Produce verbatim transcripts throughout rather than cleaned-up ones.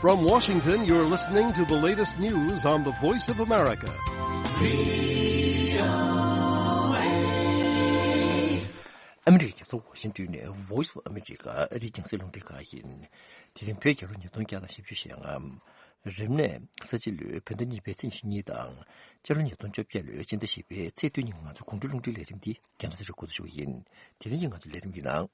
From Washington, you're listening to the latest news on the Voice of America. ཨ་མི་རི་ཀའི་རྒྱལ་ས་ཝ་ཤིང་ཏོན་ནས་Voice of America ཨ་རིའི་རྒྱང་སྲིང་རླུང་འཕྲིན་ཁང་ཡིན། དེ་རིང་བོད་རྒྱལ་ལོ་ཉིས་སྟོང་བརྒྱ་དང་བཞི་བཅུ་ཞེ་ལྔ། རིམས་ནད་ས་བྱི་ལོའི་བོད་ཟླ་གཉིས་པའི་ཚེས་ཉི་ཤུ་གཉིས་དང་། སྤྱི་ལོ་ཉིས་སྟོང་བཅོ་བརྒྱད་ལོའི་སྤྱི་ཟླ་བཞི་པའི་ཚེས་བདུན་ཉིན་ང་ཚོ་དགུང་ཁྲི་རླུང་འཕྲིན་ལས་རིམ་འདི་རྒྱང་བསྒྲགས་ཞུ་འགོ་ཚུགས་ཡིན། དེ་རིང་གི་ང་ཚོ་ལས་རིམ་གྱི་ནང་།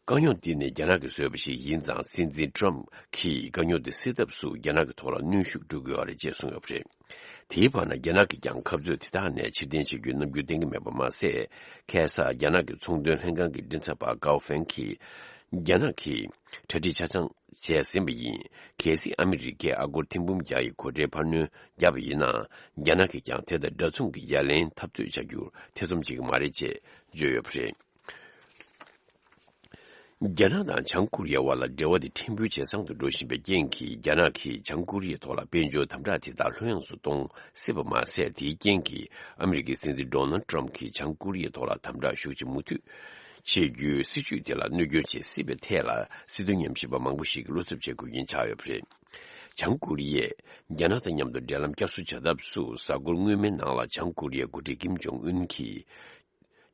དཀའ་རྙོག་འདི་ནི་རྒྱ་ནག་གིས་བཟོས་པ་ཞིག་ཡིན་ཙང་། སྲིད་འཛིན་ཊམ་གྱིས་དཀའ་རྙོག་འདི་སེལ་ཐབས་སུ་རྒྱ་ནག་གི་ཐོག་ལ་གནོན་ཤུགས་སྤྲོད་དགོས་པ་རེད་ཅེས་གསུངས་ཡོད་པ་རེད། དེའི་བར་ན་རྒྱ་ནག་གིས་ཀྱང་ཁ་རྩོད་དེ་དག་ནས་ཕྱིར་འཐེན་བྱེད་རྒྱུའི་རྣམ་འགྱུར་བསྟན་གྱི་མེད་པ་མ་ཟད། ཁ་སང་རྒྱ་ནག་གི་ཚོང་དོན་ལྷན་ཁང་གི་མགྲིན་ཚབ་པ་ཀའོ་ཧྥེང་གིས། རྒྱ་ནག་གིས་གྲ་སྒྲིག་ཆ་ཚང་བྱས་ཟིན་པ་ཡིན། གལ་སྲིད་ཨ་མི་རི་ཀས་ཨ་སྒོར་ཐེར་འབུམ་བརྒྱ་ཡི་སྒོ་ཁྲལ་འཕར་སྣོན་བརྒྱབ་པ་ཡིན་ན། རྒྱ་ནག་གིས་ཀྱང་དེ་དང་འདྲ་མཚུངས་ཀྱི་ཡ་ལན་འཐབ་རྩོད་བྱ་རྒྱུར་ཐེ་ཚོམ་བྱེད་ཀྱི་མ་རེད་ཅེས་བརྗོད་ཡོད་པ་རེད། རྒྱ་ནག་དང་བྱང་ཀོ་རི་ཡའི་དབར་ལ་འབྲེལ་བ་དེ་ཕྲན་བུ་ཇེ་བཟང་དུ་འགྲོ་བཞིན་པའི་རྐྱེན་གྱིས། རྒྱ་ནག་གིས་བྱང་ཀོ་རི་ཡའི་ཐོག་ལ་དཔལ་འབྱོར་དམ་དྲག་དེ་དག་ལྷོད་ཡངས་སུ་གཏོང་སྲིད་པ་མ་ཟད། དེའི་རྐྱེན་གྱིས་ཨ་མི་རི་ཀའི་སྲིད་འཛིན་ཌོ་ནལ་ཊམ་གྱིས་བྱང་ཀོ་རི་ཡའི་ཐོག་ལ་དམ་དྲག་ཤུགས་ཆེ་མུ་མཐུད་བྱེད་རྒྱུའི་སྲིད་ཇུས་དེ་ལ་གནོད་སྐྱོན་བྱེད་སྲིད་པའི་ཐད་ལ། སྲིད་དོན་ཉམས་ཞིབ་པ་མང་པོ་ཞིག་གིས་བློ་འཚབ་བྱེད་དགོས་ཀྱིན་ཆགས་ཡོད་པ་རེད། བྱང་ཀོ་རི་ཡས་རྒྱ་ནག་དང་མཉམ་དུ་འབྲེལ་ལམ་བསྐྱར་གསོ་བྱ་ཐབས་སུ། གཟའ་འཁོར་སྔོན་མའི་ནང་ལ་བྱང་ཀོ་རི་ཡའི་འགོ་ཁྲིད་ཀིམ་ཇོང་ཨུན་གྱིས།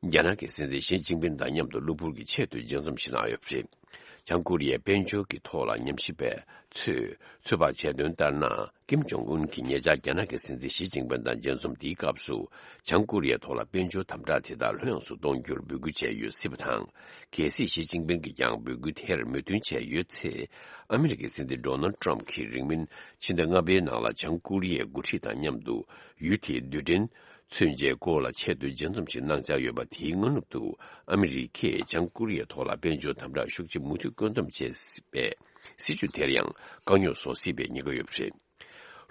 རྒྱ་ནག་གི་སྲིད་འཛིན་ཞི་ཅིན་ཕིན་དང་མཉམ་དུ་གློ་བུར་གྱི་ཆེས་མཐོའི་མཇལ་འཛོམས་ཤིག་གནང་ཡོད་པ་རེད། བྱང་ཀོ་རི་ཡའི་དཔལ་འབྱོར་གྱི་ཐོག་ལ་ཉམས་ཞིབ་པས་ཚོད། ཚོད་དཔག་བྱས་དོན་ལྟར་ན། ཀིམ་ཇོང་ཨུན་གྱིས་ཉེ་ཆར་རྒྱ་ནག་གི་སྲིད་འཛིན་ཞི་ཅིན་ཕིན་དང་མཇལ་འཛོམས་དེའི་སྐབས་སུ། བྱང་ཀོ་རི་ཡའི་ཐོག་ལ་དཔལ་འབྱོར་དམ་དྲག་དེ་དག་ལྷོད་ཡངས་སུ་གཏོང་རྒྱུར་འབོད་སྐུལ་བྱས་ཡོད་སྲིད་པ་དང་། གལ་སྲིད་ཞི་ཅིན་ཕིན་གྱིས་ཀྱང་འབོད་སྐུལ་དེར་མོས་མཐུན་བྱས་ཡོད་ཚེ། ཨ་མི་རི་ཀའི་སྲིད་འཛིན་ཌོ་ནལ་ཊམ་གྱིས་རིང་མིན་ཕྱི་ཟླ་ལྔ་པའི་ནང་ལ་བྱང་ཀོ་རི་ཡའི་འགོ་ཁྲིད་དང་མཉམ་དུ་ཡུལ་དེའི་རྡུལ་ཕྲན་མཚོན་ཆའི་སྐོར་ལ་ཆེས་མཐོའི་མཇལ་འཛོམས་ཤིག་གནང་འཆར་ཡོད་པ། དེའི་སྔ་ནུབ་ཏུ་ཨ་མི་རི་ཀས་བྱང་ཀོ་རི་ཡའི་ཐོག་ལ་དཔལ་འབྱོར་དམ་དྲག་ཤུགས་ཆེ་མུ་མཐུད་བཀོད་འདོམས་བྱས་པའི་སྲིད་ཇུས་དེར་ཡང་དཀའ་རྙོག་བཟོ་སྲིད་པའི་ཉེན་ཁ་ཡོད་པ་རེད།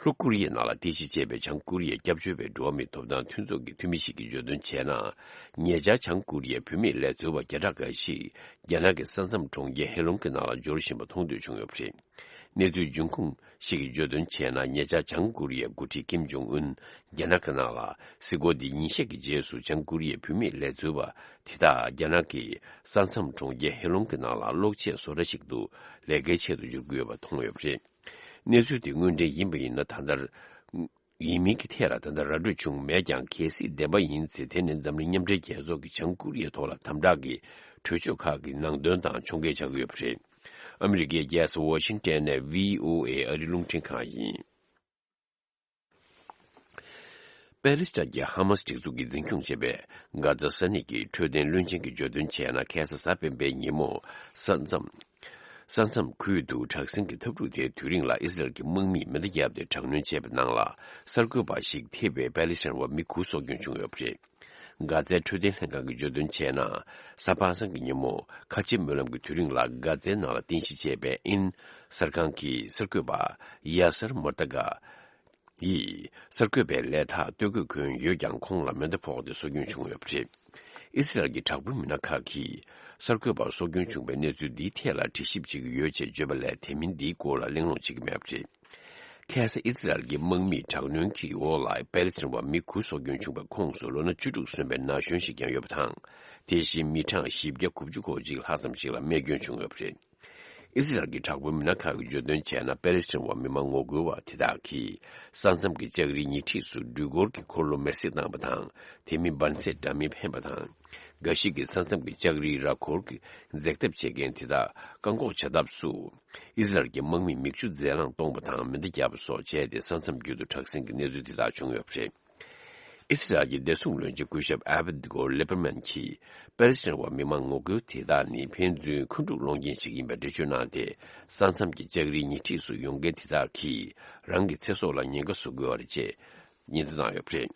ལྷོ་ཀོ་རི་ཡའི་ནང་ལ་རྟེན་གཞི་བྱས་པའི་བྱང་ཀོ་རི་ཡའི་སྐྱབས་བཅོལ་བའི་འགྲོ་བ་མིའི་ཐོབ་ཐང་མཐུན་ཚོགས་ཀྱི་འཐུས་མི་ཞིག་གིས་བརྗོད་དོན་བྱས་ན། ཉེ་ཆར་བྱང་ཀོ་རི་ཡའི་བུད་མེད་ལས་འཛོལ་བ་བརྒྱ་ཕྲག་འགའ་ཞིག་རྒྱ་ནག་གི་ས་མཚམས་གྲོང་ཁྱེར་ཧེ་ལོང་གི་ནང་ལ་འབྱོར་བཞིན་པ་མཐོང་ཐོས་བྱུང་ཡོད་པ་རེད། གནས་ཚུལ་འབྱུང་ཁུངས་ཤིག་གིས་བརྗོད་དོན་བྱས་ན། ཉེ་ཆར་བྱང་ཀོ་རི་ཡའི་འགོ་ཁྲིད་ཀིམ་ཇོང་ཨུན་རྒྱ་ནག་གི་ནང་ལ་གཟིགས་སྐོར་འདི་ཉིན་ཤས་ཀྱི་རྗེས་སུ་བྱང་ཀོ་རི་ཡའི་བུད་མེད་ལས་བཟོ་བ་དེ་དག་རྒྱ་ནག་གི་ས་མཚམས་གྲོང་ཁྱེར་ཧེ་ལོང་གི་ནང་ལ་གློག་ཆས་བཟོ་གྲྭ་ཞིག་ཏུ་ལས་ཀའི་ཆེད་དུ་འབྱོར་གྱི་ཡོད་པ་མཐོང་ཡོད་པ་རེད། གནས་ཚུལ་དེ་དངོས་འབྲེལ་ཡིན་པ་ཡིན་ན། ད་ལྟ་ཡིན་མིན་གྱི་ཐད་ལ་ད་ལྟ་ར་སྤྲོད་བྱུང་མེད་ཀྱང་། གལ་སྲིད་བདེན་པ་ཡིན་ཚེ། དེ་ནི་འཛམ་གླིང་མཉམ་འབྲེལ་རྒྱལ་ཚོགས་ཀྱིས་བྱང་ཀོ་རི་ཡའི་ཐོག་ལ་དམ་དྲག་གི་གྲོས་ཆོད་ཁག་གི་ནང་དོན་དང་ཕྱོགས་འགལ་ཆགས་ཀྱི་ཡོད་པ་རེད། ཨ་མི་རི་ཀའི་རྒྱལ་ས་ཝ་ཤིང་ཏན་ནས་བྷི་ཨོ་ཨེ་ཨ་རིའི་རླུང་འཕྲིན་ཁང་ཡིན། པེ་ལི་སི་ཐན་གྱི་ཧ་མ་སི་སྒྲིག་འཛུགས་ཀྱིས་འཛིན་སྐྱོང་བྱེད་པའི་གྷ་ཛ་ས་གནས་ཀྱི་འཕྲོད་བསྟེན་བློན་ཆེན་གྱིས་བརྗོད་དོན་བྱས་ན། ཁ་སང་གཟའ་སྤེན་པའི་ཉིན་མོ་ས་མཚམས། ས་མཚམས་ཁུལ་དུ་དྲག་ཟིང་གི་འཐབ་འཁྲུག་དེའི་དུས་རིང་ལ་ཨི་སི་རལ་གྱི་དམག་མིས་མེ་མདའ་བརྒྱབ་སྟེ་དྲག་གནོན་བྱས་པའི་ནང་ལ། གསར་འགོད་པ་ཞིག་ཐེ་བའི་པེ་ལི་སི་ཐན་བ་མི་དགུ་སྲོག་སྐྱོན་བྱུང་ཡོད་པ་རེད། གྷ་ཛའི་འཕྲོད་བསྟེན་ལྷན་ཁང་གིས་བརྗོད་དོན་བྱས་ན། གཟའ་པ་སངས་ཀྱི་ཉིན་མོ་ཁ་ཆེའི་སྨོན་ལམ་གྱི་དུས་རིང་ལ། གྷ་ཛའི་ནང་ལ་རྟེན་གཞི་བྱས་པའི་ཨིན་གསར་ཁང་གི་གསར་འགོད་པ་ཡ་སར་མོར་ཏ་གྷ་ཡིས་གསར་འགོད་པའི་ལས་ཐག་ལྟོ་གོས་གོན་ཡོད་ཀྱང་། ཁོང་ལ་མེ་མདའ་ཕོག་སྟེ་སྲོག་སྐྱོན་བྱུང་ཡོད་པ་རེད། ཨི་སི་རལ་གྱི་དྲག་པོའི་མི་སྣ་ཁག་གིས་གསར་འགོད་པར་སྲོག་སྐྱོན་བྱུང་བའི་གནས་ཚུལ་འདིའི་ཐད་ལ་དྲི་ཞིབ་བྱེད་ཀྱི་ཡོད་ཅེས་བརྗོད་པ་ལས། དེ་མིན་འདིའི་སྐོར་ལ་གླེང་སློང་བྱེད་ཀྱི་མེད་པ་རེད། ཁ་སང་ཨི་སི་རལ་གྱི་དམག་མིས་དྲག་གནོན་གྱི་འོག་ལ་པེ་ལི་སི་ཐན་བ་མི་དགུ་སྲོག་སྐྱོན་བྱུང་བའི་ཁོངས་སུ་ལོ་ན་བཅུ་དྲུག་སོན་པའི་ན་གཞོན་ཞིག་ཀྱང་ཡོད་པ་དང་། དེ་བཞིན་མི་གྲངས་བཞི་བརྒྱ་དགུ་བཅུ་གོ་གཅིག་ལྷག་ཙམ་ཞིག་ལ་རྨས་སྐྱོན་བྱུང་ཡོད་པ་རེད། ཨི་སི་རལ་གྱི་དྲག་པོའི་མི་སྣ་ཁག་གིས་བརྗོད་དོན་བྱས་ན། པེ་ལི་སི་ཐན་བ་མི་མང་ངོ་རྒོལ་བ་དེ་དག་གིས་ས་མཚམས་ཀྱི་ལྕགས་རིའི་ཉེ་འཁྲིས་སུ་སྦྲུལ་འཁོར་གྱི་འཁོར་ལོ་མེར་སྲེག་བཏང་བ་དང་། དེ་མིན་འབར་རྫས་འདྲ་མིན་འཕེན་པ་དང་། འགའ་ཞིག་གིས་ས་མཚམས་ཀྱི་ལྕགས་རིའི་ར་འཁོར་གྱི་འཛེག་ཐབས་བྱེད་མཁན་དེ་དག་བཀག་འགོག་བྱ་ཐབས་སུ། ཨི་སི་རལ་གྱི་དམག་མིས་མིག་ཆུ་རྫས་རླངས་གཏོང་བ་དང་། མེ་མདའ་བརྒྱབ་པ་སོགས་བྱས་ཏེ། ས་མཚམས་བརྒྱུད་དུ་དྲག་ཟིང་གི་གནས་ཚུལ་དེ་དག་བྱུང་ཡོད་པ་རེད། ཨི་སི་རལ་གྱི་བདེ་སྲུང་བློན་ཆེན་སྐུ་ཞབས་ཨ་བི་གོར་ལི་པར་མན་གྱིས། པེ་ལི་སི་ཐན་བ་མི་མང་ངོ་རྒོལ་དེ་དག་ནི་ཕན་ཚུན་འཁོན་འཁྲུག་སློང་མཁན་ཞིག་ཡིན་པའི་འགྲེལ་བརྗོད་གནང་སྟེ། ས་མཚམས་ཀྱི་ལྕགས་རིའི་ཉེ་འཁྲིས་སུ་ཡོང་མཁན་དེ་དག་གིས་རང་གི་ཚེ་སྲོག་ལ་ཉེན་ཁ་བཟོ་དགོས་པ་རེད་ཅེས་ཉེན་བརྡ་གནང་ཡོད་པ་རེད།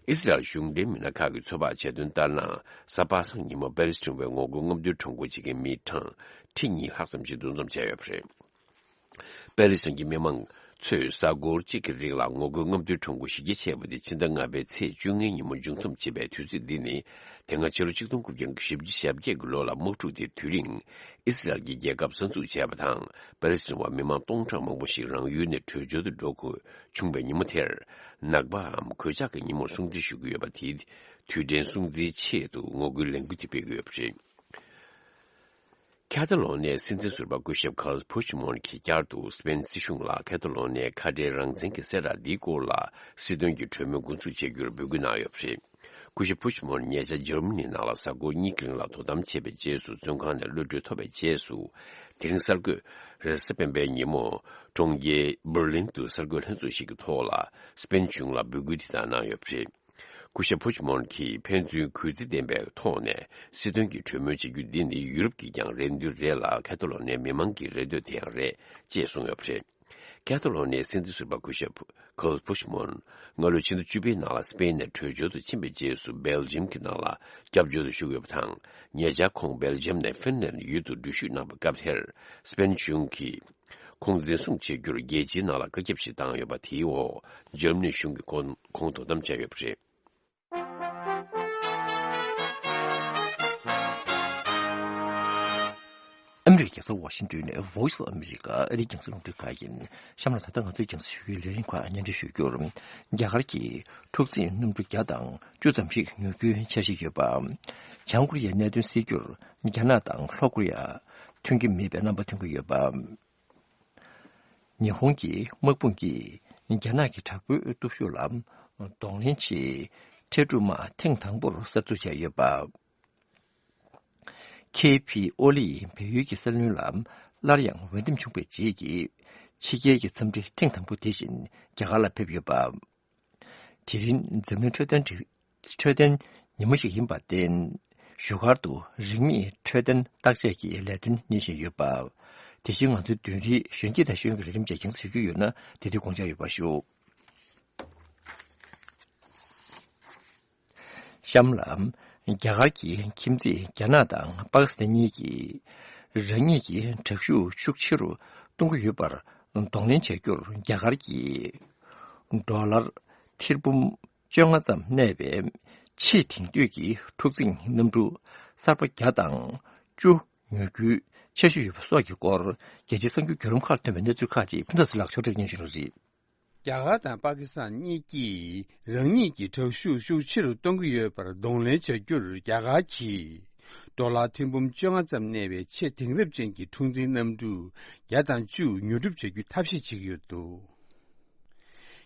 ཨི་སི་རལ་གཞུང་འབྲེལ་མི་སྣ་ཁག་གིས་ཚོད་དཔག་བྱས་དོན་ལྟར་ན། གཟའ་པ་སངས་ཉིན་མོ་པེ་ལི་སི་ཐན་བའི་ངོ་རྒོལ་རྔམ་སྟོན་ཁྲོམ་སྐོར་བྱེད་མཁན་མི་གྲངས་ཁྲི་གཉིས་ལྷག་ཙམ་ཞིག་འདུ་འཛོམས་བྱས་ཡོད་པ་རེད། པེ་ལི་སི་ཐན་གྱི་མི་མང་ཚོས་གཟའ་འཁོར་གཅིག་གི་རིང་ལ་ངོ་རྒོལ་རྔམ་སྟོན་ཁྲོམ་སྐོར་གཞི་རྒྱ་ཆེ་བ་དེ་ཕྱི་ཟླ་ལྔ་པའི་ཚེས་བཅོ་ལྔའི་ཉིན་མོ་མཇུག་བསྡོམས་བྱེད་པའི་དུས་ཚིགས་འདི་ནི། དེ་སྔ་ཕྱི་ལོ་ཆིག་སྟོང་དགུ་བརྒྱ་བཞི་བཅུ་ཞེ་བརྒྱད་ཀྱི་ལོ་ལ་དམག་འཁྲུག་དེའི་དུས་རིང་ཨི་སི་རལ་གྱིས་རྒྱལ་ཁབ་གསར་འཛུགས་བྱས་པ་དང་། པེ་ལི་སི་ཐན་བ་མི་མང་སྟོང་ཕྲག་མང་པོ་ཞིག་རང་ཡུལ་ནས་བྲོས་བྱོལ་དུ་འགྲོ་དགོས་བྱུང་བའི་ཉིན་མོ་དེར། ནག་པའམ་གོད་ཆག་གི་ཉིན་མོར་སྲུང་བརྩི་ཞུ་གི་ཡོད་པ། དེའི་དུས་དྲན་སྲུང་བརྩིའི་ཆེད་དུ་ངོ་རྒོལ་ལས་འགུལ་དེ་སྤེལ་གྱི་ཡོད་པ་རེད། ཁ་ཏ་ལོ་ནིའི་སྲིད་འཛིན་ཟུར་པ་སྐུ་ཞབས་ཁཱལ་ཕུཆ་མོན་གྱིས་བསྐྱར་དུ་སི་པེན་སྲིད་གཞུང་ལ་ཁ་ཏ་ལོ་ནིའི་ཁ་བྲལ་རང་བཙན་གྱི་གསལ་བསྒྲགས་འདིའི་སྐོར་ལ་སྲིད་དོན་གྱི་གྲོས་མོལ་འགོ་འཛུགས་བྱེད་རྒྱུར་འབོད་སྐུལ་གནང་ཡོད་པ་རེད། སྐུ་ཞབས་ཕུཆ་མོན་ཉེ་ཆར་འཇར་མ་ནི་ནང་ལ་གཟའ་འཁོར་གཉིས་ཀྱི་རིང་ལ་དོ་དམ་བྱས་པའི་རྗེས་སུ། བཙོན་ཁང་ནས་གློད་གྲོལ་ཐོབ་པའི་རྗེས་སུ། དེ་རིང་གསར་འགོད་རེས་གཟའ་སྤེན་པའི་ཉིན་མོ་གྲོང་ཁྱེར་འབར་ལིན་དུ་གསར་འགོད་ལྷན་ཚོགས་ཤིག་གི་ཐོག་ལ་སི་པེན་གཞུང་ལ་འབོད་སྐུལ་དེ་ལྟར་གནང་ཡོད་པ་རེད། སྐུ་ཞབས་ཕུཆ་མོན་གྱིས་ཕན་ཚུན་གུས་བརྩི་ལྡན་པའི་ཐོག་ནས་སྲིད་དོན་གྱི་གྲོས་མོལ་བྱེད་རྒྱུ་འདི་ནི་ཡུ་རོབ་ཀྱི་ཀྱང་རེ་འདུན་རེད་ལ། ཁ་ཏ་ལོ་ནིའི་མི་མང་གི་རེ་འདོད་དེ་ཡང་རེད་ཅེས་གསུངས་ཡོད་པ་རེད། ཁ་ཏ་ལོ་ནིའི་སྲིད་འཛིན་ཟུར་པ་སྐུ་ཞབས་ཁཱལ་ཕུཆ་མོན་སྔ་ལོའི་ཕྱི་ཟླ་བཅུ་པའི་ནང་ལ་སི་པེན་ནས་བྲོས་བྱོལ་དུ་ཕྱིན་པའི་རྗེས་སུ། སྦེལ་ཇམ་གྱི་ནང་ལ་སྐྱབས་བཅོལ་དུ་བཞུགས་ཡོད་པ་དང་། ཉེ་ཆར་ཁོང་སྦེལ་ཇམ་ནས་ཧྥིན་ལན་ཡུལ་དུ་འགྲུལ་བཞུད་གནང་བའི་སྐབས་དེར། སི་པེན་གཞུང་གིས་ཁོང་འཛིན་བཟུང་བྱེད་རྒྱུར་རྒྱལ་སྤྱིའི་ནང་ལ་བཀའ་ཁྱབ་ཞིག་བཏང་ཡོད་པ། དེའི་འོག་འཇར་མ་ནི་གཞུང་གིས་ཁོང་ཁོང་དོ་དམ་བྱས་ཡོད་པ་རེད། ཨ་མི་རི་ཀའི་རྒྱལ་ས་ཝ་ཤིང་ཏོན་ནས་Voice of America ཨ་རིའི་རྒྱང་སྲིང་རླུང་འཕྲིན་ཁང་ཡིན། གཤམ་ལ་ད་ལྟ་ང་ཚོའི་རྒྱང་སྲིང་ཞུ་གི་ལས་རིམ་ཁག་སྙན་སྒྲོན་ཞུ་རྒྱུར། རྒྱ་གར་གྱི་འཁྲུག་འཛིང་གནམ་གྲུ་བརྒྱ་དང་བཅུ་ཙམ་ཞིག་ཉོ་རྒྱུའི་འཆར་གཞི་ཡོད་པ། བྱང་ཀོ་རི་ཡའི་གནད་དོན་སེལ་རྒྱུར་རྒྱ་ནག་དང་ལྷོ་ཀོ་རི་ཡ་མཐུན་གྱི་མེད་པའི་རྣམ་པ་སྟོན་གྱི་ཡོད་པ། ཉི་ཧོང་གི་དམག་དཔུང་གིས་རྒྱ་ནག་གི་དྲག་པོའི་སྟོབས་ཤུགས་ལ་གདོང་ལེན་ཆེད་འཕྲལ་སྒྲུབ་དམག་ཐེངས་དང་པོར་གསར་འཛུགས་བྱས་ཡོད་པ། ཁེ་ཕི་ཨོ་ལི་ཡིས་བལ་ཡུལ་གྱི་ས་བློན་ལ་སླར་ཡང་འོས་འདེམས་བྱུང་བའི་རྗེས་ཀྱི་ཕྱི་རྒྱལ་གྱི་འཚམས་འདྲི་ཐེངས་དང་པོ་དེ་བཞིན་རྒྱ་གར་ལ་ཕེབས་ཡོད་པ། དེ་རིང་འཛམ་གླིང་འཕྲོད་བསྟེན་འཕྲོད་བསྟེན་ཉིན་མོ་ཞིག་ཡིན་པར་བརྟེན། བཞུགས་སྒར་དུ་རིན་མེད་འཕྲོད་བསྟེན་བརྟག་དཔྱད་ཀྱི་ལས་དོན་གཉེར་བཞིན་ཡོད་པ། དེ་བཞིན་ང་ཚོའི་མདུན་རིའི་གཞོན་སྐྱེས་དང་ཤེས་ཡོན་གྱི་ལས་རིམ་བཅས་ཀྱང་ཞུ་རྒྱུ་ཡོད་ན། དེ་དུས་དགོངས་འཇགས་ཡོད་པར་ཞུ། གཤམ་ལ། རྒྱ་གར་གྱི་ཁྱིམ་མཚེས་རྒྱ་ནག་དང་པ་ཀི་སི་ཐན་གཉིས་ཀྱིས་རང་ཉིད་ཀྱི་དྲག་ཤུགས་ཤུགས་ཆེ་རུ་གཏོང་གི་ཡོད་པར་གདོང་ལེན་བྱ་རྒྱུར། རྒྱ་གར་གྱིས་ཌོ་ལར་ཐེར་འབུམ་བཅོ་ལྔ་ཙམ་གནས་པའི་ཆེས་དེང་དུས་ཀྱི་འཁྲུག་འཛིང་གནམ་གྲུ་གསར་པ་བརྒྱ་དང་བཅུ་ཉོ་རྒྱུའི་ ཆེ་ཤོས་ཡོད་པ་སོགས་ཀྱི་སྐོར། རྒྱལ་སྤྱིའི་གསར་འགྱུར་བརྒྱུད་ལམ་ཁག་ལ་ཐོན་པའི་གནས་ཚུལ་ཁག་ཅིག་ཕུན་ཚོགས་ཚེ་རིང་ལགས་ཕྱོགས་སྒྲིག་སྙན་ཞུ་རོགས་གྱིས། རྒྱ་གར་དང་པ་ཀི་སི་ཐན་གཉིས་ཀྱིས་རང་ཉིད་ཀྱི་དྲག་ཤུགས་ཤུགས་ཆེ་རུ་གཏོང་གི་ཡོད་པར་གདོང་ལེན་བྱ་རྒྱུར། རྒྱ་གར་གྱིས་ཌོ་ལར་ཐེར་འབུམ་བཅོ་ལྔ་ཙམ་གནས་པའི་ཆེས་དེང་རབས་ཅན་གྱི་འཁྲུག་འཛིང་གནམ་གྲུ་བརྒྱ་དང་བཅུ་ཉོ་སྒྲུབ་བྱ་རྒྱུའི་ཐབས་ཤེས་བྱེད་ཀྱི་ཡོད་འདུག་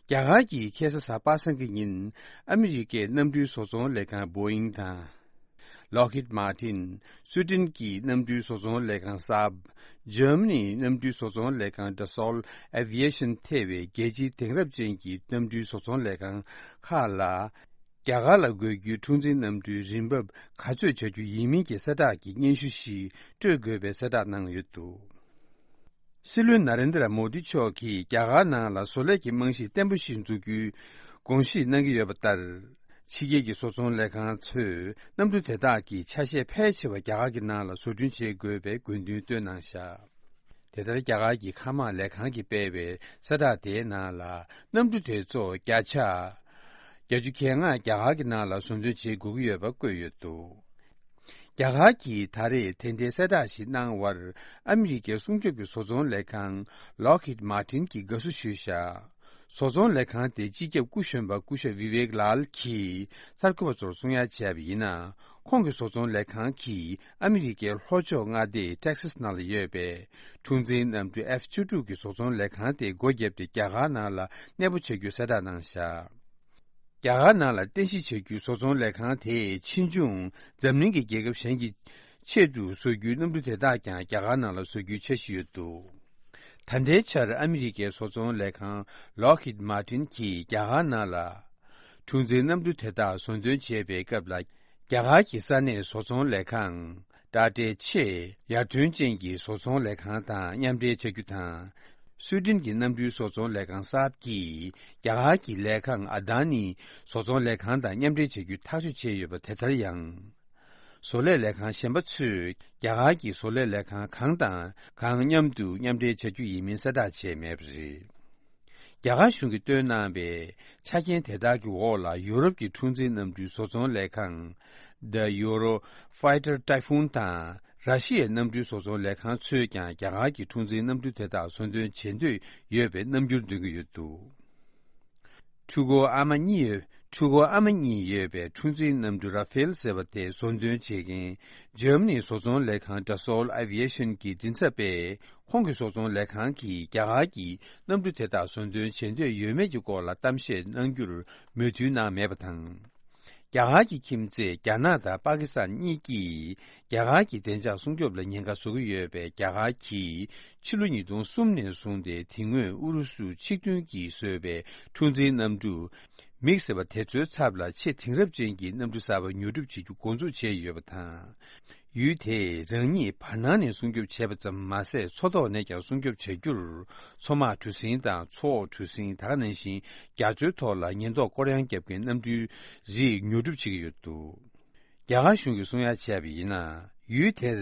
རྒྱ་གར་གྱིས་ཁ་སང་གཟའ་པ་སངས་ཀྱི་ཉིན། ཨ་མི་རི་ཀའི་གནམ་གྲུའི་བཟོ་ཚོང་ལས་ཁང་Boeing་དང་། Lockheed Martin། སུའེ་ཏེན་གྱི་གནམ་གྲུའི་བཟོ་ཚོང་ལས་ཁང་Saab། འཇར་མ་ནིའི་གནམ་གྲུའི་བཟོ་ཚོང་ལས་ཁང་Dassault Aviation་ཐེ་བའི་རྒྱལ་སྤྱིའི་དེང་རབས་ཅན་གྱི་གནམ་གྲུའི་བཟོ་ཚོང་ལས་ཁང་ཁག་ལ། རྒྱ་གར་ལ་དགོས་རྒྱུའི་འཁྲུག་འཛིང་གནམ་གྲུའི་རིན་འབབ་ག་ཚོད་བྱ་རྒྱུ་ཡིན་མིན་གྱི་གསལ་བསྒྲགས་ཀྱི་སྙན་ཞུ་ཞིག་སྤྲོད་དགོས་པའི་གསལ་བསྒྲགས་གནང་ཡོད་འདུག་སྲིད་བློན་ན་རེན་དྲ་མོ་དི་མཆོག་གིས་རྒྱ་གར་ནང་ལ་བཟོ་ལས་ཀྱི་རྨང་གཞི་བརྟན་པོ་ཞིག་འཛུགས་རྒྱུའི་དགོངས་བཞེས་གནང་གི་ཡོད་པ་ལྟར། ཕྱི་རྒྱལ་གྱི་བཟོ་ཚོང་ལས་ཁང་ཚོས་གནམ་གྲུ་དེ་དག་གི་ཆ་ཤས་ཕལ་ཆེ་བ་རྒྱ་གར་གྱི་ནང་ལ་བཟོ་སྐྲུན་བྱེད་དགོས་པའི་དགོས་འདུན་བཏོན་གནང་བཞག་དེ་ལྟར་རྒྱ་གར་གྱི་མཁའ་དམག་ལས་ཁང་གིས་སྤེལ་བའི་གསལ་བསྒྲགས་དེའི་ནང་ལ། གནམ་གྲུ་དེ་ཚོ་བརྒྱ་ཆ་བརྒྱད་ཅུ་གྱ་ལྔ་རྒྱ་གར་གྱི་ནང་ལ་བཟོ་འདྲེན་བྱེད་དགོས་ཀྱི་ཡོད་པ་བཀོད་ཡོད་འདུག་རྒྱ་གར་གྱིས་ད་རེས་དེ་འདྲའི་གསལ་བསྒྲགས་ཤིག་གནང་བར། ཨ་མི་རི་ཀའི་སྲུང་སྐྱོབ་ཀྱི་བཟོ་ཚོང་ལས་ཁང་Lockheed Martin་གྱིས་དགའ་བསུ་ཞུས་བཞག་བཟོ་ཚོང་ལས་ཁང་དེ་སྤྱི་ཁྱབ་སྐུ་གཞོན་པ་སྐུ་ཞབས་Vivek Lal་གྱིས་གསར་འགོད་པ་ཚོར་གསུང་ཡ་བྱས་པ་ཡིན་ན། ཁོང་གི་བཟོ་ཚོང་ལས་ཁང་གིས་ཨ་མི་རི་ཀའི་ལྷོ་ཕྱོགས་མངའ་སྡེ་Texas་ནང་ལ་ཡོད་པའི་འཁྲུག་འཛིང་གནམ་གྲུ་F་བཅུ་དྲུག་གི་བཟོ་ཚོང་ལས་ཁང་དེ་སྒོ་བརྒྱབ་སྟེ། རྒྱ་གར་ནང་ལ་གནས་སྤོ་བྱ་རྒྱུའི་གསལ་བསྒྲགས་གནང་བཞག་རྒྱ་གར་ནང་ལ་རྟེན་གཞི་བྱ་རྒྱུའི་བཟོ་ཚོང་ལས་ཁང་དེས་ཕྱིས་འབྱུང་འཛམ་གླིང་གི་རྒྱལ་ཁབ་གཞན་གྱི་ཆེད་དུ་བཟོ་རྒྱུའི་གནམ་གྲུ་དེ་དག་ཀྱང་རྒྱ་གར་ནང་ལ་བཟོ་རྒྱུའི་འཆར་གཞི་ཡོད་འདུག་ད་ལྟའི་ཆར་ཨ་མི་རི་ཀའི་བཟོ་ཚོང་ལས་ཁང་Lockheed Martin་གྱིས་རྒྱ་གར་ནང་ལ་འཁྲུག་འཛིང་གནམ་གྲུ་དེ་དག་བཟོ་འདོན་བྱེད་པའི་སྐབས་ལ། རྒྱ་གར་གྱི་ས་གནས་བཟོ་ཚོང་ལས་ཁང་Tata་ཆེས་ཡར་ཐོན་ཅན་གྱི་བཟོ་ཚོང་ལས་ཁང་དང་མཉམ་འབྲེལ་བྱ་རྒྱུ་དང་། སུའེ་ཏེན་གྱི་གནམ་གྲུའི་བཟོ་ཚོང་ལས་ཁང་Saab་གྱིས་རྒྱ་གར་གྱི་ལས་ཁང་Adani་བཟོ་ཚོང་ལས་ཁང་དང་མཉམ་འབྲེལ་བྱ་རྒྱུའི་ཐག་གཅོད་བྱས་ཡོད་པ་དེ་ལྟར་ཡང་། བཟོ་ལས་ལས་ཁང་གཞན་པ་ཚོས་རྒྱ་གར་གྱི་བཟོ་ལས་ལས་ཁང་གང་དང་གང་མཉམ་དུ་མཉམ་འབྲེལ་བྱ་རྒྱུ་ཡིན་མིན་གསལ་བསྒྲགས་བྱས་མེད་པ་རེད། རྒྱ་གར་གཞུང་གིས་བཏོན་གནང་བའི་ཆ་རྐྱེན་དེ་དག་གི་འོག་ལ། ཡུ་རོབ་ཀྱི་འཁྲུག་འཛིང་གནམ་གྲུའི་བཟོ་ཚོང་ལས་ཁང་The Eurofighter Typhoon་དང་། ར་ཤི་ཡའི་གནམ་གྲུའི་བཟོ་ཚོང་ལས་ཁང་ཚོས་ཀྱང་རྒྱ་གར་གྱི་འཁྲུག་འཛིང་གནམ་གྲུ་དེ་དག་བཟོ་འདོན་བྱེད་འདོད་ཡོད་པའི་རྣམ་འགྱུར་སྟོན་གྱི་ཡོད་འདུག་འཕྲུལ་འཁོར་ཨ་མ་གཉིས་ཡོད། འཕྲུལ་འཁོར་ཨ་མ་གཉིས་ཡོད་པའི་འཁྲུག་འཛིང་གནམ་གྲུ་Rafale་ཟེར་བ་དེ་བཟོ་འདོན་བྱེད་མཁན་འཇར་མ་ནིའི་བཟོ་ཚོང་ལས་ཁང་Dassault Aviation་གྱི་འཛིན་ཚབ་པས། ཁོང་གི་བཟོ་ཚོང་ལས་ཁང་གིས་རྒྱ་གར་གྱིས་གནམ་གྲུ་དེ་དག་བཟོ་འདོན་བྱེད་འདོད་ཡོད་མེད་ཀྱི་སྐོར་ལ་གཏམ་བཤད་གནང་རྒྱུར་མོས་མཐུན་གནང་མེད་པ་དང་། རྒྱ་གར་གྱི་ཁྱིམ་མཚེས་རྒྱ་ནག་དང་པ་ཀི་སི་ཐན་གཉིས་ཀྱིས་རྒྱ་གར་གྱི་བདེ་འཇགས་སྲུང་སྐྱོབ་ལ་ཉེན་ཁ་བཟོ་གི་ཡོད་པའི་རྒྱ་གར་གྱིས་ཕྱི་ལོ་ཉིས་སྟོང་གསུམ་ནས་བཟུང་སྟེ། དེ་སྔོན་ཨུ་རུ་སུ་ཆིག་མཐུན་གྱིས་བཟོས་པའི་འཁྲུག་འཛིང་གནམ་གྲུ་མིག་ཟེར་བ་དེ་ཚོའི་ཚབ་ལ་ཆེས་དེང་རབས་ཅན་གྱི་གནམ་གྲུ་གསར་པ་ཉོ་སྒྲུབ་བྱེད་རྒྱུ་འགོ་འཛུགས་བྱས་ཡོད་པ་དང་། ཡུལ་དེས་རང་ཉིད་བར་སྣང་ནས་སྲུང་སྐྱོབ་བྱས་པ་ཙམ་མ་ཟད། མཚོ་ཐོག་ནས་ཀྱང་སྲུང་སྐྱོབ་བྱ་རྒྱུར། མཚོ་དམག་གྲུ་གཟིངས་དང་མཚོ་འོག་གྲུ་གཟིངས། ད་ག་ནང་བཞིན་རྒྱ་མཚོའི་ཐོག་ལ་ཉེན་རྟོག་སྐོར་གཡང་བརྒྱབ་མཁན་གནམ་གྲུའི་རིགས་ཉོ་སྒྲུབ་བྱེད་ཀྱི་ཡོད་འདུག་རྒྱ་གར་གཞུང་གིས་གསུང་ཡ་བྱས་པ་ཡིན་ན། ཡུལ་དེར་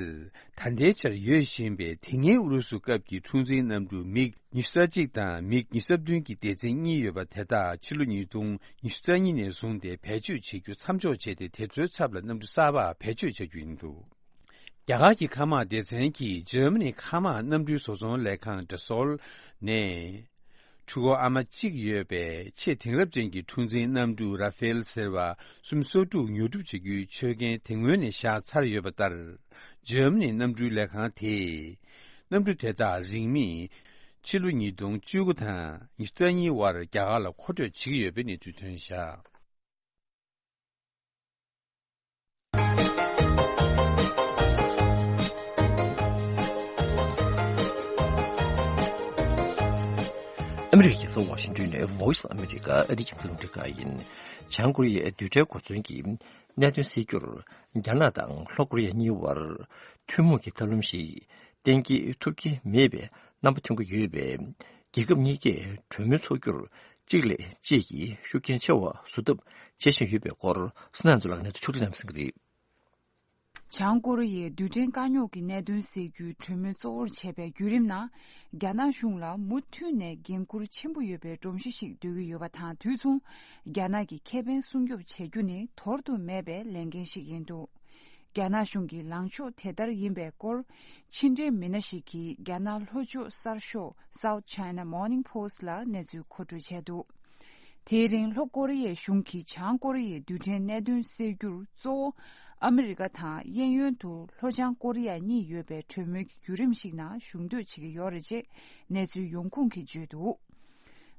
ད་ལྟའི་ཆར་ཡོད་བཞིན་པའི་དེ་སྔའི་ཨུ་རུ་སུ་སྐབས་ཀྱི་འཁྲུག་འཛིང་གནམ་གྲུ་མིག་ཉི་ཤུ་རྩ་གཅིག་དང་མིག་ཉི་ཤུ་རྩ་བདུན་གྱི་སྡེ་ཚན་གཉིས་ཡོད་པ་དེ་དག་ཕྱི་ལོ་ཉིས་སྟོང་ཉི་ཤུ་རྩ་གཉིས་ནས་བཟུང་སྟེ་བེད་སྤྱོད་བྱེད་རྒྱུ་མཚམས་འཇོག་བྱས་ཏེ། དེ་ཚོའི་ཚབ་ལ་གནམ་གྲུ་གསར་པ་བེད་སྤྱོད་བྱ་རྒྱུ་ཡིན་འདུག་རྒྱ་གར་གྱི་མཁའ་དམག་སྡེ་ཚན་གྱིས་འཇར་མ་ནིའི་མཁའ་དམག་གནམ་གྲུའི་བཟོ་ཚོང་ལས་ཁང་Dassault་ནས། འཕྲུལ་འཁོར་ཨ་མ་གཅིག་ཡོད་པའི་ཆེས་དེང་རབས་ཅན་གྱི་འཁྲུག་འཛིང་གནམ་གྲུ་Rafale་ཟེར་བ་སུམ་ཅུ་སོ་དྲུག་ཉོ་སྒྲུབ་བྱེད་རྒྱུའི་ཆོད་གན་དེ་སྔོན་ནས་བཞག་ཚར་ཡོད་པ་ལྟར། འཇར་མ་ནིའི་གནམ་གྲུའི་ལས་ཁང་དེས་གནམ་གྲུ་དེ་དག་རིན་མེད་ཕྱི་ལོ་ཉིས་སྟོང་བཅུ་དགུ་དང་ཉི་ཤུ་རྩ་གཉིས་བར་རྒྱ་གར་ལ་མཁོ་སྤྲོད་བྱེད་ཀྱི་ཡོད་པའི་གནས་ཚུལ་ཐོན་བཞག་ཨ་མི་རི་ཀའི་རྒྱལ་ས་ཝ་ཤིང་ཏོན་ནས་Voice of America་ཨ་རིའི་རྒྱང་སྲིང་རླུང་འཕྲིན་ཁང་ཡིན། བྱང་ཀོ་རི་ཡའི་རྡུལ་ཕྲན་གོ་མཚོན་གྱི་གནད་དོན་སེལ་རྒྱུར། རྒྱ་ནག་དང་ལྷོ་ཀོ་རི་ཡ་གཉིས་བར་ཐུན་མོང་གི་ཐབས་ལམ་ཞིག་གཏན་འཁེལ་ཐུབ་ཀྱི་མེད་པའི་རྣམ་པ་ཐོན་གྱི་ཡོད་པས། རྒྱལ་ཁབ་གཉིས་ཀས་གྲོས་མོལ་འཚོགས་རྒྱུར་གཅིག་ལས་གཅིག་གིས་ཤུགས་རྐྱེན་ཆེ་བ་བཟོ་ཐབས་བྱེད་བཞིན་ཡོད་པའི་སྐོར། བསོད་ནམས་ཚོ་ལགས་ནས་ཕྱོགས་སྒྲིག་གནང་གསན་གྱི་རེད། བྱང་ཀོ་རི་ཡས་རྡུལ་ཕྲན་དཀའ་རྙོག་གི་གནད་དོན་སེལ་རྒྱུའི་གྲོས་མོལ་གཙོ་བོར་བྱས་པའི་བརྒྱུད་རིམ་ནང་། རྒྱ་ནག་གཞུང་ལ་མུ་མཐུད་ནས་འགན་འཁུར་ཆེན་པོ་ཡོད་པའི་སྒྲོམ་གཞི་ཞིག་འདོད་ཀྱི་ཡོད་པ་དང་། དུས་མཚུངས་རྒྱ་ནག་གི་ཁེ་ཕན་སྲུང་སྐྱོབ་བྱེད་རྒྱུ་ནི་དོར་དུ་མེད་པའི་ལས་འགན་ཞིག་ཡིན་འདུག་རྒྱ་ནག་གཞུང་གི་ལངས་ཕྱོགས་དེ་ལྟར་ཡིན་པའི་སྐོར། ཕྱི་འབྲེལ་མི་སྣ་ཞིག་གིས་རྒྱ་ནག་ལྷོ་ཕྱོགས་གསར་ཤོག་South China Morning Post ལ་གནས་ཚུལ་མཁོ་སྤྲོད་བྱས་འདུག་དེའི་རིང་ལྷོ་ཀོ་རི་ཡའི་གཞུང་གིས་བྱང་ཀོ་རི་ཡའི་རྡུལ་ཕྲན་གནད་དོན་སེལ་རྒྱུར་གཙོ་བོ་ཨ་མི་རི་ཀ་དང་གཡས་གཡོན་དུ་ལྷོ་བྱང་ཀོ་རི་ཡ་གཉིས་ཡོད་པའི་གྲོས་མོལ་གྱི་བརྒྱུད་རིམ་ཞིག་ནང་ཞུགས་འདོད་བྱེད་ཀྱི་ཡོད་རེད་ཅེས་གནས་ཚུལ་ཡོང་ཁུངས་ཀྱིས་བརྗོད་འདུག་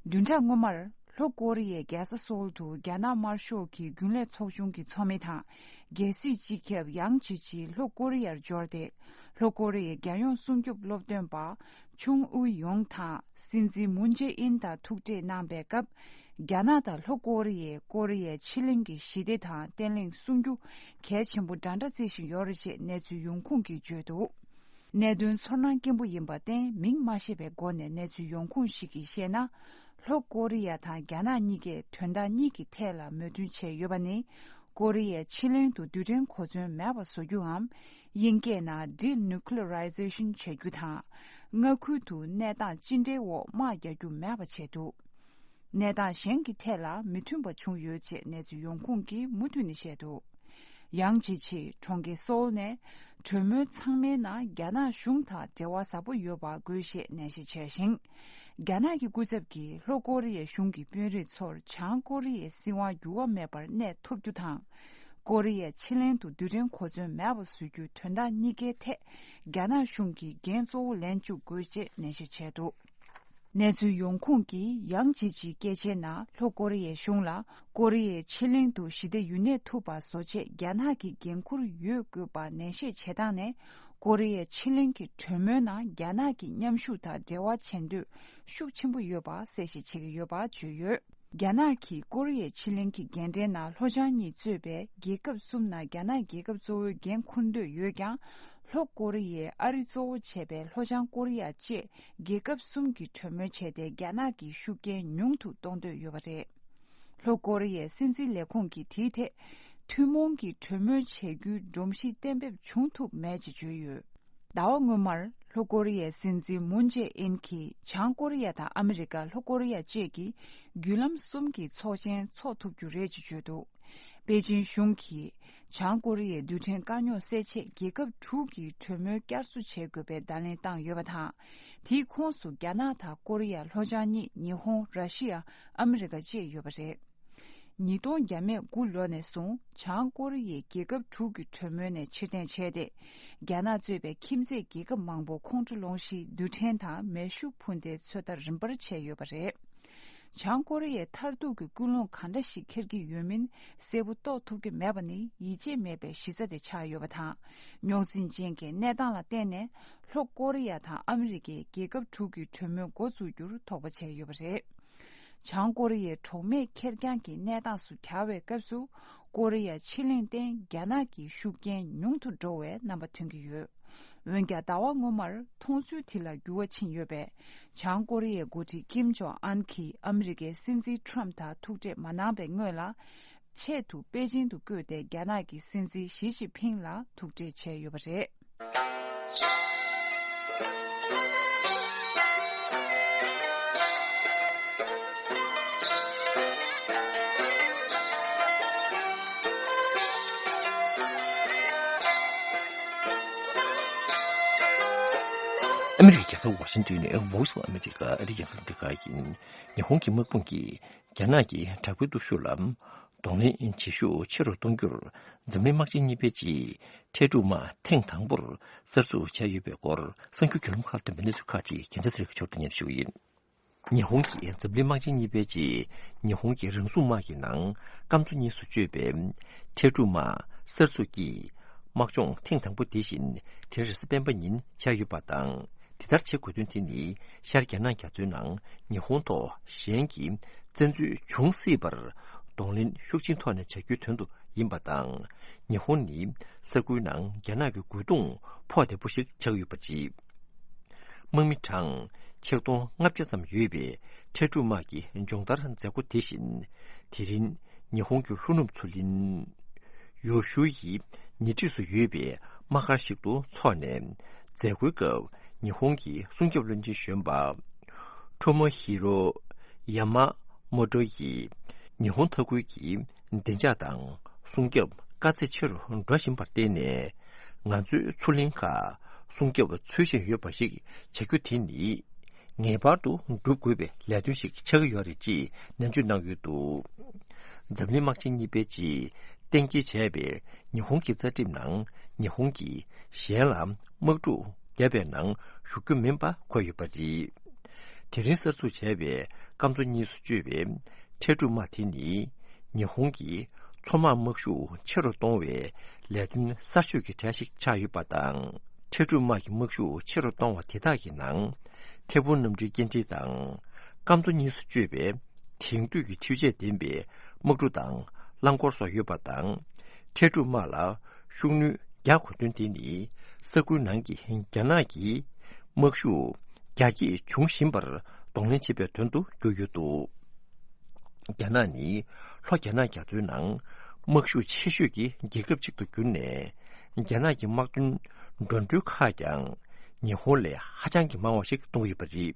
བདུན་ཕྲག་སྔོན་མར། ལྷོ་ཀོ་རི་ཡའི་རྒྱལ་ས་སོལ་དུ་རྒྱ་ནག་དམར་ཤོག་གི་རྒྱུན་ལས་ཚོགས་ཆུང་གི་ཚོགས་མི་དང་། རྒྱལ་སྲིད་སྤྱི་ཁྱབ་ཡང་ཇི་ཆི་ལྷོ་ཀོ་རི་ཡར་འབྱོར་ཏེ། ལྷོ་ཀོ་རི་ཡའི་རྒྱལ་ཡོངས་སྲུང་སྐྱོབ་སློབ་སྟོན་པ་ཆུང་ཨུ་ཡོང་དང་སྲིད་འཛིན་མུན་ཇེ་ཨིན་དང་ཐུག་འཕྲད་གནང་པའི་སྐབས། རྒྱ་ནག་དང་ལྷོ་ཀོ་རི་ཡས་ཀོ་རི་ཡའི་ཕྱེད་གླིང་གི་ཞི་བདེ་དང་བརྟན་ལྷིང་སྲུང་རྒྱུ་གལ་ཆེན་པོ་འདྲ་འདྲ་བརྩི་བཞིན་ཡོད་རེད་ཅེས་གནས་ཚུལ་ཡོང་ཁུངས་ཀྱིས་བརྗོད་འདུག་གནད་དོན་ཚོར་སྣང་སྐྱེན་པོ་ཡིན་པར་བརྟེན་མིང་མ་བཤད་པའི་སྒོ་ནས་གནས་ཚུལ་ཡོང་ཁུངས་ཤིག་གིས་བཤད་ན། ལྷོ་ཀོ་རི་ཡ་དང་རྒྱ་ནག་གཉིས་ཀས་དོན་དག་གཉིས་ཀྱི་ཐད་ལ་མོས་མཐུན་བྱས་ཡོད་པ་ནི། ཀོ་རི་ཡའི་ཕྱེད་གླིང་དུ་རྡུལ་ཕྲན་གོ་མཚོན་མེད་པ་བཟོ་རྒྱུའམ། དབྱིན་སྐད་ནང་denuclearization བྱ་རྒྱུ་དང་། མངའ་ཁུལ་དུ་གནས་སྟངས་ཅི་འདྲའི་འོག་དམག་རྒྱག་རྒྱུ་མེད་པ་བྱས་འདུག་གནས་སྟངས་གཞན་གྱི་ཐད་ལ་མི་མཐུན་པ་བྱུང་ཡོད་ཅེས་གནས་ཚུལ་ཡོང་ཁུངས་ཀྱིས་མུ་མཐུད་ནས་བཤད་འདུག་ཡང་ཅི་ཆེ་གྲོང་ཁྱེར་སོལ་ནས་གྲོས་མོལ་ཚང་མའི་ནང་རྒྱ་ནག་གཞུང་དང་འབྲེལ་བ་ཟབ་པོ་ཡོད་པ་དགོས་ཞེས་ནན་བཤད་བྱས་ཤིང་། རྒྱ་ནག་གི་སྐུ་ཚབ་ཀྱིས་ལྷོ་ཀོ་རི་ཡའི་གཞུང་གི་དཔོན་རིགས་ཚོར་བྱང་ཀོ་རི་ཡའི་སྲིད་དབང་འགྱུར་བ་མེད་པར་གནས་ཐུབ་རྒྱུ་དང་། ཀོ་རི་ཡའི་ཕྱེད་གླིང་དུ་རྡུལ་ཕྲན་གོ་མཚོན་མེད་པ་བཟོ་རྒྱུའི་དོན་དག་གཉིས་ཀའི་ཐད་རྒྱ་ནག་གཞུང་གིས་འགན་གཙོ་བོ་ལེན་བཅུག་དགོས་ཅེས་ནན་བཤད་བྱས་འདུག་གནས་ཚུལ་ཡོང་ཁུངས་ཀྱིས་ཡང་ཅི་ཆིའི་སྐད་ཆའི་ནང་ལྷོ་ཀོ་རི་ཡའི་གཞུང་ལ་ཀོ་རི་ཡའི་ཕྱེད་གླིང་དུ་ཞི་བདེ་ཡུན་གནས་ཐུབ་པ་བཟོ་ཆེད་རྒྱ་ནག་གི་འགན་འཁུར་ཡོད་དགོས་པ་ནན་བཤད་བྱེད་སྟངས་ནས་ཀོ་རི་ཡའི་ཕྱེད་གླིང་གི་གྲོས་མོལ་ནང་རྒྱ་ནག་གི་མཉམ་ཞུགས་དང་འབྲེལ་བ་བྱེད་འདོད་ཤུགས་ཆེན་པོ་ཡོད་པ་གསལ་བཤད་བྱེད་ཀྱི་ཡོད་པ་བརྗོད་ཡོད། རྒྱ་ནག་གིས་ཀོ་རི་ཡའི་ཕྱེད་གླིང་གི་རྒན་གྲས་ནང་ལྷོ་བྱང་གཉིས་གཙོས་པའི་རྒྱལ་ཁབ་གསུམ་ནང་རྒྱ་ནག་རྒྱལ་ཁབ་གཙོ་བོའི་འགན་འཁུར་འདོད་ཡོད་ཀྱང་། ལྷོ་ཀོ་རི་ཡས་ཨ་རི་གཙོ་བོ་བྱས་པའི་ལྷོ་བྱང་ཀོ་རི་ཡ་བཅས་རྒྱལ་ཁབ་གསུམ་གྱིས་གྲོས་མོལ་བྱས་ཏེ་རྒྱ་ནག་གི་ཤུགས་རྐྱེན་ཉུང་དུ་གཏོང་འདོད་ཡོད་པ་རེད། ལྷོ་ཀོ་རི་ཡའི་སྲིད་འཛིན་ལས་ཁུངས་ཀྱིས་དེའི་ཐད་ཐུན་མོང་གི་གྲོས་མོལ་བྱེད་རྒྱུའི་སྒྲོམ་གཞི་གཏན་འབེབས་བྱུང་ཐུབ་མེད་ཅེས་བརྗོད་ཡོད། ཟླ་བ་སྔོན་མར་ལྷོ་ཀོ་རི་ཡའི་སྲིད་འཛིན་མུན་ཇེ་ཨིན་གྱིས་བྱང་ཀོ་རི་ཡ་དང་ཨ་མི་རི་ཀ་ལྷོ་ཀོ་རི་ཡ་བཅས་ཀྱིས་བརྒྱུད་ལམ་གསུམ་གྱི་ཚོགས་ཆེན་འཚོགས་ཐུབ་རྒྱུ་རེད་ཅེས་བརྗོད་འདུག་པེ་ཅིན་གཞུང་གིས་བྱང་ཀོ་རི་ཡའི་རྡུལ་ཕྲན་དཀའ་རྙོག་སེལ་ཆེད་རྒྱལ་ཁབ་དྲུག་གིས་གྲོས་མོལ་བསྐྱར་གསོ་བྱེད་དགོས་པའི་བརྡ་ལན་བཏང་ཡོད་པ་དང་། དེའི་ཁོངས་སུ་རྒྱ་ནག་དང་ཀོ་རི་ཡ་ལྷོ་བྱང་གཉིས་ཉི་ཧོང་ར་ཤི་ཡ་ཨ་མི་རི་ཀ་བཅས་ཡོད་པ་རེད། ཉིས་སྟོང་བརྒྱ་མེད་དགུ་ལོ་ནས་བཟུང་བྱང་ཀོ་རི་ཡས་རྒྱལ་ཁབ་དྲུག་གི་གྲོས་མོལ་ནས་ཕྱིར་འཐེན་བྱས་ཏེ། རྒྱ་ནག་གཙོས་པའི་ཁྱིམ་མཚེས་རྒྱལ་ཁབ་མང་པོ་ཁོང་ཁྲོ་སློང་གཞིའི་རྡུལ་ཕྲན་དང་མེ་ཤུགས་འཕུར་མདེལ་ཚོད་ལྟ་རིམ་པར་བྱས་ཡོད་པ་རེད། བྱང་ཀོ་རི་ཡས་མཐར་ཐུག་གི་ཀུན་སློང་ག་འདྲ་ཞིག་འཁྱེར་གྱི་ཡོད་མིན་གསལ་པོ་རྟོགས་ཐུབ་ཀྱི་མེད་པ་ནི་ཡིད་ཆེས་མེད་པའི་གཞི་རྩ་དེ་ཆགས་ཡོད་པ་དང་། རྙོག་འཛིང་ཅན་གྱི་གནས་སྟངས་ལ་བརྟེན་ནས་ལྷོ་ཀོ་རི་ཡ་དང་ཨ་མི་རི་ཀས་རྒྱལ་ཁབ་དྲུག་གི་གྲོས་མོལ་འགོ་འཛུགས་རྒྱུར་དོགས་པ་བྱས་ཡོད་པ་རེད། བྱང་ཀོ་རི་ཡའི་གྲོགས་མེད་ཁེར་རྐྱང་གི་གནས་སྟངས་སུ་གྱར་བའི་སྐབས་སུ། ཀོ་རི་ཡ་ཕྱེད་གླིང་སྟེང་རྒྱ་ནག་གི་ཤུགས་རྐྱེན་ཉུང་དུ་འགྲོ་བའི་རྣམ་པ་ཐོན་གྱི་ཡོད། འོན་ཀྱང་ཟླ་བ་སྔོན་མར་མཐོང་ཚུལ་དེ་ལ་འགྱུར་བ་ཕྱིན་ཡོད་པས། བྱང་ཀོ་རི་ཡའི་འགོ་ཁྲིད་ཀིམ་ཇོང་ཨན་གྱིས་ཨ་མི་རི་ཀའི་སྲིད་འཛིན་ཁྲོམ་དང་ཐུག་འཕྲད་མ་གནང་བའི་སྔོན་ལ། ཆེད་དུ་པེ་ཅིན་དུ་བསྐོས་ཏེ་རྒྱ་ནག་གི་སྲིད་འཛིན་ཞི་ཅིན་ཕིང་ལ་ཐུག་འཕྲད་བྱས་ཡོད་པ་རེད། ཨ་མི་རི་ཀའི་རྒྱལ་ས་ཝ་ཤིང་ཏོན་ནས་Voice of America ཨ་རིའི་རྒྱང་སྲིང་རླུང་འཕྲིན་ཁང་ཡིན། ཉི་ཧོང་གི་དམག་དཔུང་གིས་རྒྱ་ནག་གི་དྲག་པོའི་སྟོབས་ཤུགས་ལ་གདོང་ལེན་བྱེད་ཤུགས་ཆེ་རུ་གཏོང་རྒྱུར་འཛམ་གླིང་དམག་ཆེན་གཉིས་པའི་ཆེད་འཕྲལ་སྒྲུག་དམག་ཐེངས་དང་པོར་གསར་འཛུགས་བྱས་ཡོད་པའི་སྐོར་གསར་འགྱུར་བརྒྱུད་ལམ་ཁག་ལ་ཐོན་པའི་གནས་ཚུལ་ཁག་ཅིག་རྒྱལ་མཚན་ཚེ་རིང་གིས་ཞུ་གཏུག་སྙན་ཞུ་གི་ཡིན། ཉི་ཧོང་གི་འཛམ་གླིང་དམག་ཆེན་གཉིས་པའི་ཆེད་ཉི་ཧོང་གི་རང་སྲུང་དམག་གི་ནང་སྐམ་མཚོ་གཉིས་སུ་གཅོད་པའི་འཕྲལ་སྒྲུག་དམག་གསར་འཛུགས་ཀྱིས་དམག་སྦྱོང་ཐེངས་དང་པོ་དེ་བཞིན་དེ་རིང་རེས་གཟའ་སྤེན་པ་ཉིན་འཆར་ཡོད་པ་དང་། དེ་ལྟར་བྱེད་དགོས་དོན་དེ་ནི་ཤར་རྒྱ་ནག་རྒྱ་མཚོའི་ནང་ཉི་ཧོང་ཐོག་གཞན་གྱི་བཙན་འཛུལ་འབྱུང་སྲིད་པར་གདོང་ལེན་ཤུགས་ཆེན་ཐོག་ནས་བྱ་རྒྱུའི་དོན་དུ་ཡིན་པ་དང་། ཉི་ཧོང་ནི་ས་ཁུལ་ནང་རྒྱ་ནག་གི་རྒོལ་རྡུང་ཕོག་བདེ་པོ་ཞིག་ཆགས་ཡོད་པ་རེད། དམག་མི་གྲངས་ཆིག་སྟོང་ལྔ་བརྒྱ་ཙམ་ཡོད་པའི་འཕྲལ་སྒྲུག་དམག་གི་སྦྱོང་བརྡར་མཛད་སྒོ་དེ་བཞིན། དེ་རིང་ཉི་ཧོང་གི་ལྷོ་ནུབ་མཚོ་གླིང་ཡོ་ཤུ་ཡི་ཉེ་འཁྲིས་སུ་ཡོད་པའི་དམག་སྒར་ཞིག་ཏུ་འཚོགས་ནས། མཛད་སྒོའི་སྐབས་ཉི་ཧོང་གི་སྲུང་སྐྱོབ་བློན་ཆེན་གཞོན་པ་ཁྲོ་མོ་ཧི་རོ་ཡ་མ་མོ་ཏོ་ཡིས་ཉི་ཧོང་མཐའ་ཁུལ་གྱི་བདེ་འཇགས་དང་སྲུང་སྐྱོབ་ དཀའ་ཚེགས་ཆེ་རུ་འགྲོ་བཞིན་པར་བརྟེན་ནས། ང་ཚོའི་མཚོ་གླིང་ཁག་སྲུང་སྐྱོབ་འཚོལ་བཞིན་ཡོད་པ་ཞིག་བྱ་རྒྱུ་དེ་ནི། ངེས་པར་དུ་བསྒྲུབ་དགོས་པའི་ལས་དོན་ཞིག་ཆགས་ཀྱི་ཡོད་རེད་ཅེས་ནན་བརྗོད་གནང་ཡོད་འདུག་འཛམ་གླིང་དམག་ཆེན་གཉིས་པའི་རྗེས་གཏན་འཁེལ་བྱས་པའི་ཉི་ཧོང་གི་རྩ་ཁྲིམས་ནང་། ཉི་ཧོང་གིས་གཞན་ལ་དམག་འཁྲུག་བརྒྱབ་པའི་ནང་ཞུགས་རྒྱུ་མིན་པ་འཁོད་ཡོད་པ་རེད། དེ་རིང་གསར་འཛུགས་བྱས་པའི་སྐམ་མཚོ་གཉིས་སུ་གཅོད་པའི་འཕྲལ་སྒྲུག་དམག་དེ་ནི། ཉི་ཧོང་གི་མཚོ་དམག་དམག་ཤུགས་ཆེ་རུ་གཏོང་བའི་ལས་དོན་གསར་ཤོས་ཀྱི་གྲས་ཤིག་ཆགས་ཡོད་པ་དང་། འཕྲལ་སྒྲུག་དམག་གི་དམག་ཤུགས་ཆེ་རུ་གཏོང་བ་དེ་དག་གི་ནང་། ཐེ་ཝུན་གནམ་གྲུའི་སྐྱེལ་འདྲེན་དང་། སྐམ་མཚོ་གཉིས་སུ་གཅོད་པའི་དེང་དུས་ཀྱི་འཕྲུལ་ཆས་ལྡན་པའི་དམག་གྲུ་དང་རླངས་འཁོར་སོགས་ཡོད་པ་དང་། འཕྲལ་སྒྲུག་དམག་ལ་ཤུགས་སྣོན་རྒྱག་དགོས་དོན་དེ་ནི། ས་ཁུལ་ནང་གི་རྒྱ་ནག་གི་དམག་ཤུགས་རྒྱ་སྐྱེད་འབྱུང་བཞིན་པར་གདོང་ལེན་བྱེད་པའི་དོན་དུ་གྱུར་ཡོད་འདུག་རྒྱ་ནག་ནི་ལྷོ་རྒྱ་ནག་རྒྱ་མཚོའི་ནང་དམག་ཤུགས་ཆེ་ཤོས་ཀྱི་རྒྱལ་ཁབ་ཅིག་ཏུ་གྱུར་ནས། རྒྱ་ནག་གི་དམག་དོན་འགྲོ་གྲོན་ཁག་ཀྱང་ཉི་ཧོང་ལས་ཧ་ཅང་གི་མང་བ་ཞིག་གཏོང་གི་ཡོད་པ་རེད།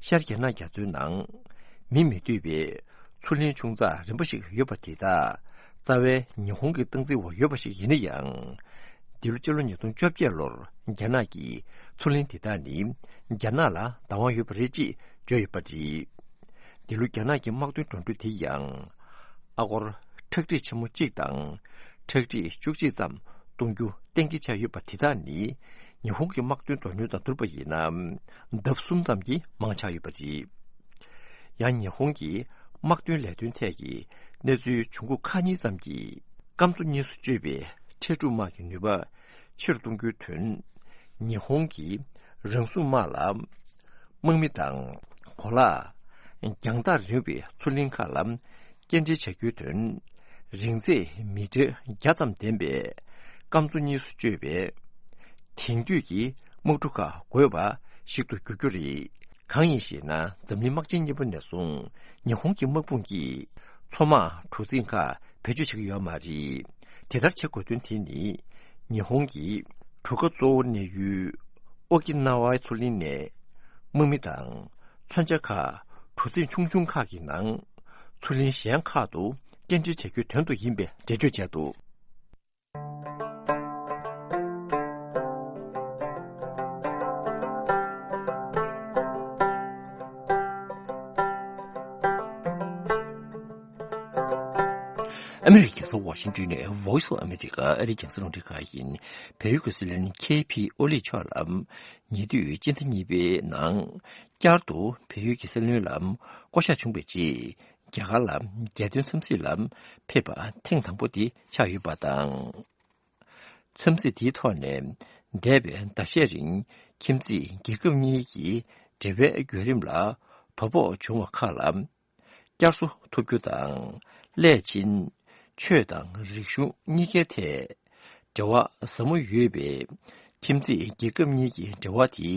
ཤར་རྒྱ་ནག་རྒྱ་མཚོའི་ནང་མིས་མི་འདོད་པའི་མཚོ་གླིང་ཆུང་ཙག་རིམ་པ་ཞིག་ཡོད་པ་དེ་དག་རྩ་བའི་ཉི་ཧོང་གི་སྟངས་འཛིན་འོག་ཡོད་པ་ཞིག་ཡིན་ན་ཡང་། འདི་ལོ་སྤྱི་ལོ་ཉིས་སྟོང་བཅོ་བརྒྱད་ལོར་རྒྱ་ནག་གིས་མཚོ་གླིང་དེ་དག་ནི་རྒྱ་ནག་ལ་བདག་དབང་ཡོད་པ་རེད་ཅེས་བརྗོད་ཡོད་པ་རེད། འདི་ལོ་རྒྱ་ནག་གི་དམག་དོན་འགྲོ་གྲོན་དེ་ཡང་ཨ་སྒོར་ཁྲག་ཁྲིག་ཆེན་མོ་གཅིག་དང་ཁྲག་ཁྲིག་བཅུ་གཅིག་ཙམ་གཏོང་རྒྱུ་གཏན་འཁེལ་བྱས་ཡོད་པ་དེ་དག་ནི། ཉི་ཧོང་གི་དམག་དོན་འགྲོ་གྲོན་དང་བསྡུར་བ་ཡིན་ན། ལྡབ་གསུམ་ཙམ་གྱིས་མང་ཆགས་ཡོད་པ་རེད། ཡང་ཉི་ཧོང་གི་དམག་དོན་ལས་དོན་ཐད་ཀྱི་གནས་ཚུལ་བྱུང་ཁུངས་ཁག་གཉིས་ཙམ་གྱིས། སྐམ་མཚོ་གཉིས་སུ་གཅོད་པའི་འཕྲལ་སྒྲུག་དམག་གི་ནུས་པ་ཆེ་རུ་གཏོང་རྒྱུའི་དོན། ཉི་ཧོང་གི་རང་སྲུང་དམག་ལ་དམག་མི་དང་གོ་ལག་རྒྱང་ཐག་རིང་བའི་མཚོ་གླིང་ཁག་ལ་སྐྱེལ་འདྲེན་བྱ་རྒྱུའི་དོན། རིང་ཚད་མི་ཊར་བརྒྱ་ཙམ་ལྡན་པའི་སྐམ་མཚོ་གཉིས་སུ་གཅོད་པའི་དེང་དུས་ཀྱི་དམག་གྲུ་ཁག་དགོས་པ་ཞིག་ཏུ་འགྱུར་རྒྱུ་རེད། གང་ཡིན་ཞེ་ན། འཛམ་གླིང་དམག་ཆེན་གཉིས་པ་ནས་བཟུང་ཉི་ཧོང་གི་དམག་དཔུང་གིས་མཚོ་དམག་གྲུ་གཟིངས་ཁག་བེད་སྤྱོད་བྱེད་ཀྱི་ཡོད་མ་རེད། དེ་ལྟར་བྱེད་དགོས་དོན་དེ་ནི། ཉི་ཧོང་གི་གྲུ་ཁ་གཙོ་བོ་གནས་ཡུལ་ཨོ་ཀི་ན་ཝའི་མཚོ་གླིང་ནས་དམག་མི་དང་མཚོན་ཆ་ཁག་གྲུ་གཟིངས་ཆུང་ཆུང་ཁག་གི་ནང་མཚོ་གླིང་གཞན་ཁག་ཏུ་སྐྱེལ་འདྲེན་བྱ་རྒྱུའི་དོན་དུ་ཡིན་པའི་འགྲེལ་བརྗོད་བྱས་འདུག་ཨ་མི་རི་ཀའི་རྒྱལ་ས་ཝ་ཤིང་ཏོན་ནས་Voice of America ཨ་རིའི་རྒྱང་སྲིང་རླུང་འཕྲིན་ཁང་ཡིན། བལ་ཡུལ་གྱི་སྲིད་བློན་ཁེ་ཕི་ཨོ་ལི་མཆོག་ལ་ཉེ་དུས་སྤྱི་ཟླ་གཉིས་པའི་ནང་བསྐྱར་དུ་བལ་ཡུལ་གྱི་སྲིད་བློན་ལ་བསྐོ་གཞག་བྱུང་བའི་རྗེས། རྒྱ་གར་ལ་རྒྱལ་དོན་འཚམས་གཟིགས་ལ་ཕེབས་པ་ཐེངས་དང་པོ་དེ་ཆགས་ཡོད་པ་དང་། འཚམས་གཟིགས་དེའི་ཐོག་ནས་འདས་པའི་ཟླ་ཤས་རིང་ཁྱིམ་མཚེས་རྒྱལ་ཁབ་གཉིས་ཀྱི་འབྲེལ་བའི་བརྒྱུད་རིམ་ལ་དོ་ཕོག་བྱུང་བ་ཁག་ལ་བསྐྱར་གསོ་ཐུབ་རྒྱུ་དང་། སླད་ཕྱིན་ཆོས་དང་རིག་གཞུང་གཉིས་ཀའི་ཐད་འབྲེལ་བ་ཟབ་མོ་ཡོད་པའི་ཁྱིམ་མཚེས་རྒྱལ་ཁབ་གཉིས་ཀྱི་འབྲེལ་བ་དེ་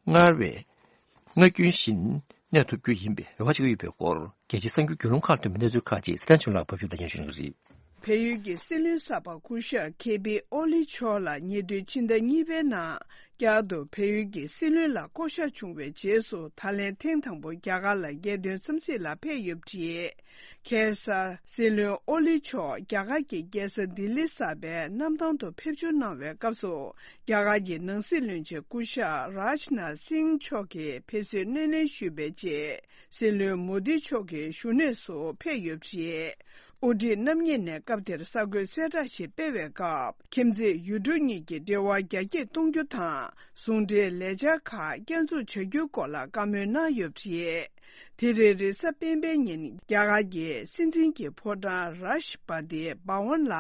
སྔར་བས་སྔར་རྒྱུན་བཞིན་གནས་ཐུབ་རྒྱུ་ཡིན་པའི་རེ་བ་བྱེད་ཀྱི་ཡོད་པའི་སྐོར། རྒྱལ་སྤྱིའི་གསར་འགྱུར་བརྒྱུད་ལམ་ཁག་ཐོན་པའི་གནས་ཚུལ་ཁག་ཅིག་སི་ཐན་ཆུ་ལགས་ཕབ་སྒྱུར་དང་སྙན་ཞུ་གནང་གི་རེད། བལ་ཡུལ་གྱི་སྲིད་བློན་གསར་པ་སྐུ་ཞབས་ཁེ་པི་ཨོ་ལི་མཆོག་ལ་ཉེ་དུས་ཕྱི་ཟླ་གཉིས་པའི་ནང་བསྐྱར་དུ་བལ་ཡུལ་གྱི་སྲིད་བློན་ལ་བསྐོ་གཞག་བྱུང་བའི་རྗེས་སུ། ད་ལན་ཐེངས་དང་པོ་རྒྱ་གར་ལ་རྒྱལ་དོན་འཚམས་གཟིགས་ལ་ཕེབས་ཡོད་པ་རེད། ཁ་སང་སྲིད་བློན་ཨོ་ལི་མཆོག་རྒྱ་གར་གྱི་རྒྱལ་ས་ལྡི་ལི་གསར་པའི་གནམ་ཐང་དུ་ཕེབས་བསུ་གནང་བའི་སྐབས་སུ། རྒྱ་གར་གྱི་ནང་སྲིད་བློན་ཆེན་སྐུ་ཞབས་རཱཇ་ནཱཐ་སིང་མཆོག་གིས་ཕེབས་བསུའི་སྣེ་ལེན་ཞུས་པའི་རྗེས། སྲིད་བློན་མོ་དི་མཆོག་གི་བཞུགས་གནས་སུ་ཕེབས་ཡོད་པ་རེད། དབུ་ཁྲིད་རྣམ་གཉིས་ནས་སྐབས་དེར་གསར་འགོད་གསལ་བསྒྲགས་ཤིག་སྤེལ་བའི་སྐབས། ཁྱིམ་མཚེས་ཡུལ་གྲུ་གཉིས་ཀྱི་འབྲེལ་བ་རྒྱ་སྐྱེད་གཏོང་རྒྱུ་དང་། ཟུང་འབྲེལ་ལས་འཆར་ཁག་བསྐྱར་འཛུགས་བྱ་རྒྱུའི་སྐོར་ལ་བཀའ་མོལ་གནང་ཡོད་པ་རེད། དེ་རིང་རེས་གཟའ་སྤེན་པའི་ཉིན་རྒྱ་གར་གྱི་སྲིད་འཛིན་གྱི་ཕོ་བྲང་རཱཤ་ཊ་པ་ཏི་བྷ་ཝན་ལ་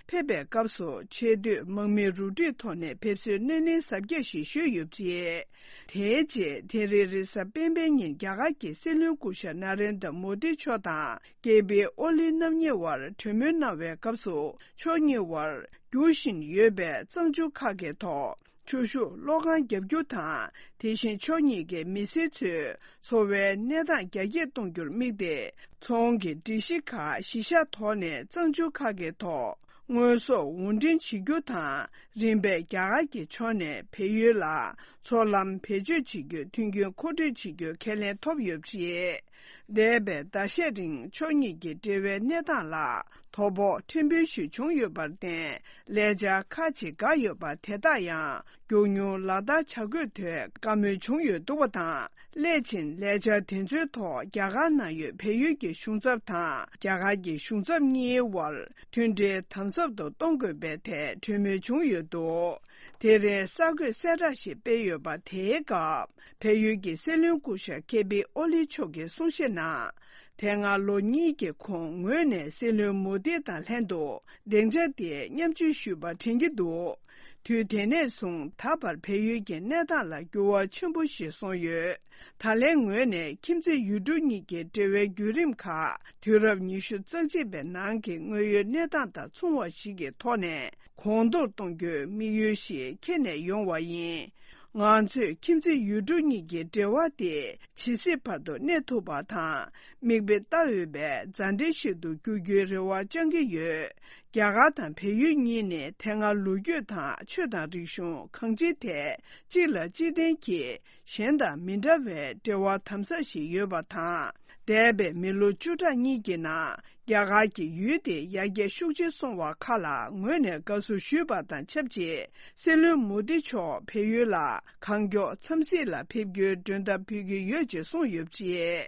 ཕེབས་པའི་སྐབས་སུ། ཆེས་མཐོའི་དམག་མིའི་རུ་ཁྲིད་ཐོག་ནས་ཕེབས་བསུའི་སྣེ་ལེན་གཟབ་རྒྱས་ཤིག་ཞུས་ཡོད་པ་རེད། དེའི་རྗེས་དེ་རིང་རེས་གཟའ་སྤེན་པའི་ཉིན་རྒྱ་གར་གྱི་སྲིད་བློན་སྐུ་ཞབས་ན་རེན་དྲ་མོ་དི་མཆོག་དང་ཀེ་པི་ཨོ་ལི་རྣམ་གཉིས་དབར་གྲོས་མོལ་གནང་བའི་སྐབས་སུ། ཕྱོགས་གཉིས་དབར་རྒྱུག་བཞིན་ཡོད་པའི་གཙང་ཆུ་ཁ་གའི་ཐོག་ཆུ་ཤུགས་གློག་ཁང་བརྒྱབ་རྒྱུ་དང་། དེ་བཞིན་ཕྱོགས་གཉིས་ཀའི་མི་སེར་ཚོའི་འཚོ་བའི་གནས་སྟངས་རྒྱ་སྐྱེད་གཏོང་རྒྱུར་དམིགས་ཏེ། ཚོང་གི་སྒྲིག་གཞི་ཁག་གཞི་བཞག་ཐོག་ནས་གཙང་ཆུ་ཁ་གའི་ཐོག་དངོས་ཟོག་དབོར་འདྲེན་བྱེད་རྒྱུ་དང་ རིམ་པས་རྒྱ་གར་གྱི་ཕྱོགས་ནས་བལ་ཡུལ་ལ་མཚོ་ལམ་བེད་སྤྱོད་བྱེད་རྒྱུའི་མཐུན་རྐྱེན་མཁོ་སྤྲོད་བྱེད་རྒྱུའི་ཁས་ལེན་ཐོབ་ཡོད་པ་རེད། འདས་པའི་ཟླ་ཤས་རིང་ཕྱོགས་གཉིས་ཀྱི་འབྲེལ་བའི་གནས་སྟངས་ལ་དོ་ཕོག་ཕྲན་བུ་ཞིག་བྱུང་ཡོད་པར་བརྟེན། ལས་འཆར་ཁག་ཅིག་འགག་ཡོད་པ་དེ་དག་ཡང་མགྱོགས་མྱུར་ལག་བསྟར་བྱ་དགོས་དོན་བཀའ་མོལ་བྱུང་ཡོད་འདུག་པ་དང་། སླད་ཕྱིན་ལས་འཆར་དེ་ཚོའི་ཐོག་རྒྱ་གར་ནང་ཡོད་བལ་ཡུལ་གྱི་གཞུང་ཚབ་དང་རྒྱ་གར་གྱི་གཞུང་ཚབ་གཉིས་དབར་མཐུན་འབྲེལ་དམ་ཟབ་ཏུ་གཏོང་དགོས་པའི་ཐད་གྲོས་མོལ་བྱུང་ཡོད་འདུག་དེ་རིང་གསར་འགོད་གསལ་བསྒྲགས་ཤིག་སྤེལ་ཡོད་པ་དེའི་སྐབས། བལ་ཡུལ་གྱི་སྲིད་བློན་སྐུ་ཞབས་ཀེ་པི་ཨོ་ལི་མཆོག་གིས་གསུང་བཤད་ནང་། དེ་སྔ་ལོ་གཉིས་ཀྱི་གོང་ངོས་ནས་སྲིད་བློན་མོ་དི་དང་ལྷན་དུ་སྡིངས་ཆ་དེར་མཉམ་ཞུགས་ཞུས་པ་དྲན་གྱི་འདུག་དུས་དེ་ནས་བཟུང་ད་བར་བལ་ཡུལ་གྱི་གནས་སྟངས་ལ་འགྱུར་བ་ཆེན་པོ་ཞིག་སོང་ཡོད། ད་ལན་ངོས་ནས་ཁྱིམ་མཚེས་ཡུལ་གྲུ་གཉིས་ཀྱི་འབྲེལ་བའི་བརྒྱུད་རིམ་ཁག་དུས་རབས་ཉི་ཤུ་རྩ་གཅིག་པའི་ནང་གི་དངོས་ཡོད་གནས་སྟངས་དང་མཚུངས་པ་ཞིག་གི་ཐོག་ནས། གོང་མཐོར་གཏོང་རྒྱུའི་དམིགས་ཡུལ་ཞིག་འཁྱེར་ནས་ཡོང་བ་ཡིན། ང་ཚོས་ཁྱིམ་མཚེས་ཡུལ་གྲུ་གཉིས་ཀྱི་འབྲེལ་བ་དེ་ཇི་སྲིད་བར་དུ་གནས་ཐུབ་པ་དང་། མིག་དཔེ་ལྟ་འོས་པའི་མཛའ་འབྲེལ་ཞིག་ཏུ་འགྱུར་རྒྱུའི་རེ་བ་བཅང་གི་ཡོད། རྒྱ་གར་དང་བལ་ཡུལ་གཉིས་ནི་དེ་སྔ་ལོ་རྒྱུས་དང་ཆོས་དང་རིག་གཞུང་གང་ཅིའི་ཐད་གཅིག་ལ་གཅིག་བརྟེན་གྱིས་གཞན་དང་མི་འདྲ་བའི་འབྲེལ་བ་དམ་ཟབ་ཞིག་ཡོད་པ་དང་། འདས་པའི་མི་ལོ་བཅུ་ཕྲག་གཉིས་ཀྱི་ནང་རྒྱ་གར་གྱི་ཡུལ་དེ་ཡར་རྒྱས་ཤུགས་ཆེ་སོང་བ་ཁག་ལ་ངོས་ནས་དགའ་བསུ་ཞུས་པ་དང་ཆབས་ཅིག་སྲིད་བློན་མོ་དི་མཆོག་བལ་ཡུལ་ལ་གང་མགྱོགས་འཚམས་གཟིགས་ལ་ཕེབས་རྒྱུའི་མགྲོན་བརྡ་ཕུལ་གྱི་ཡོད་ཅེས་གསུངས་ཡོད་པ་རེད།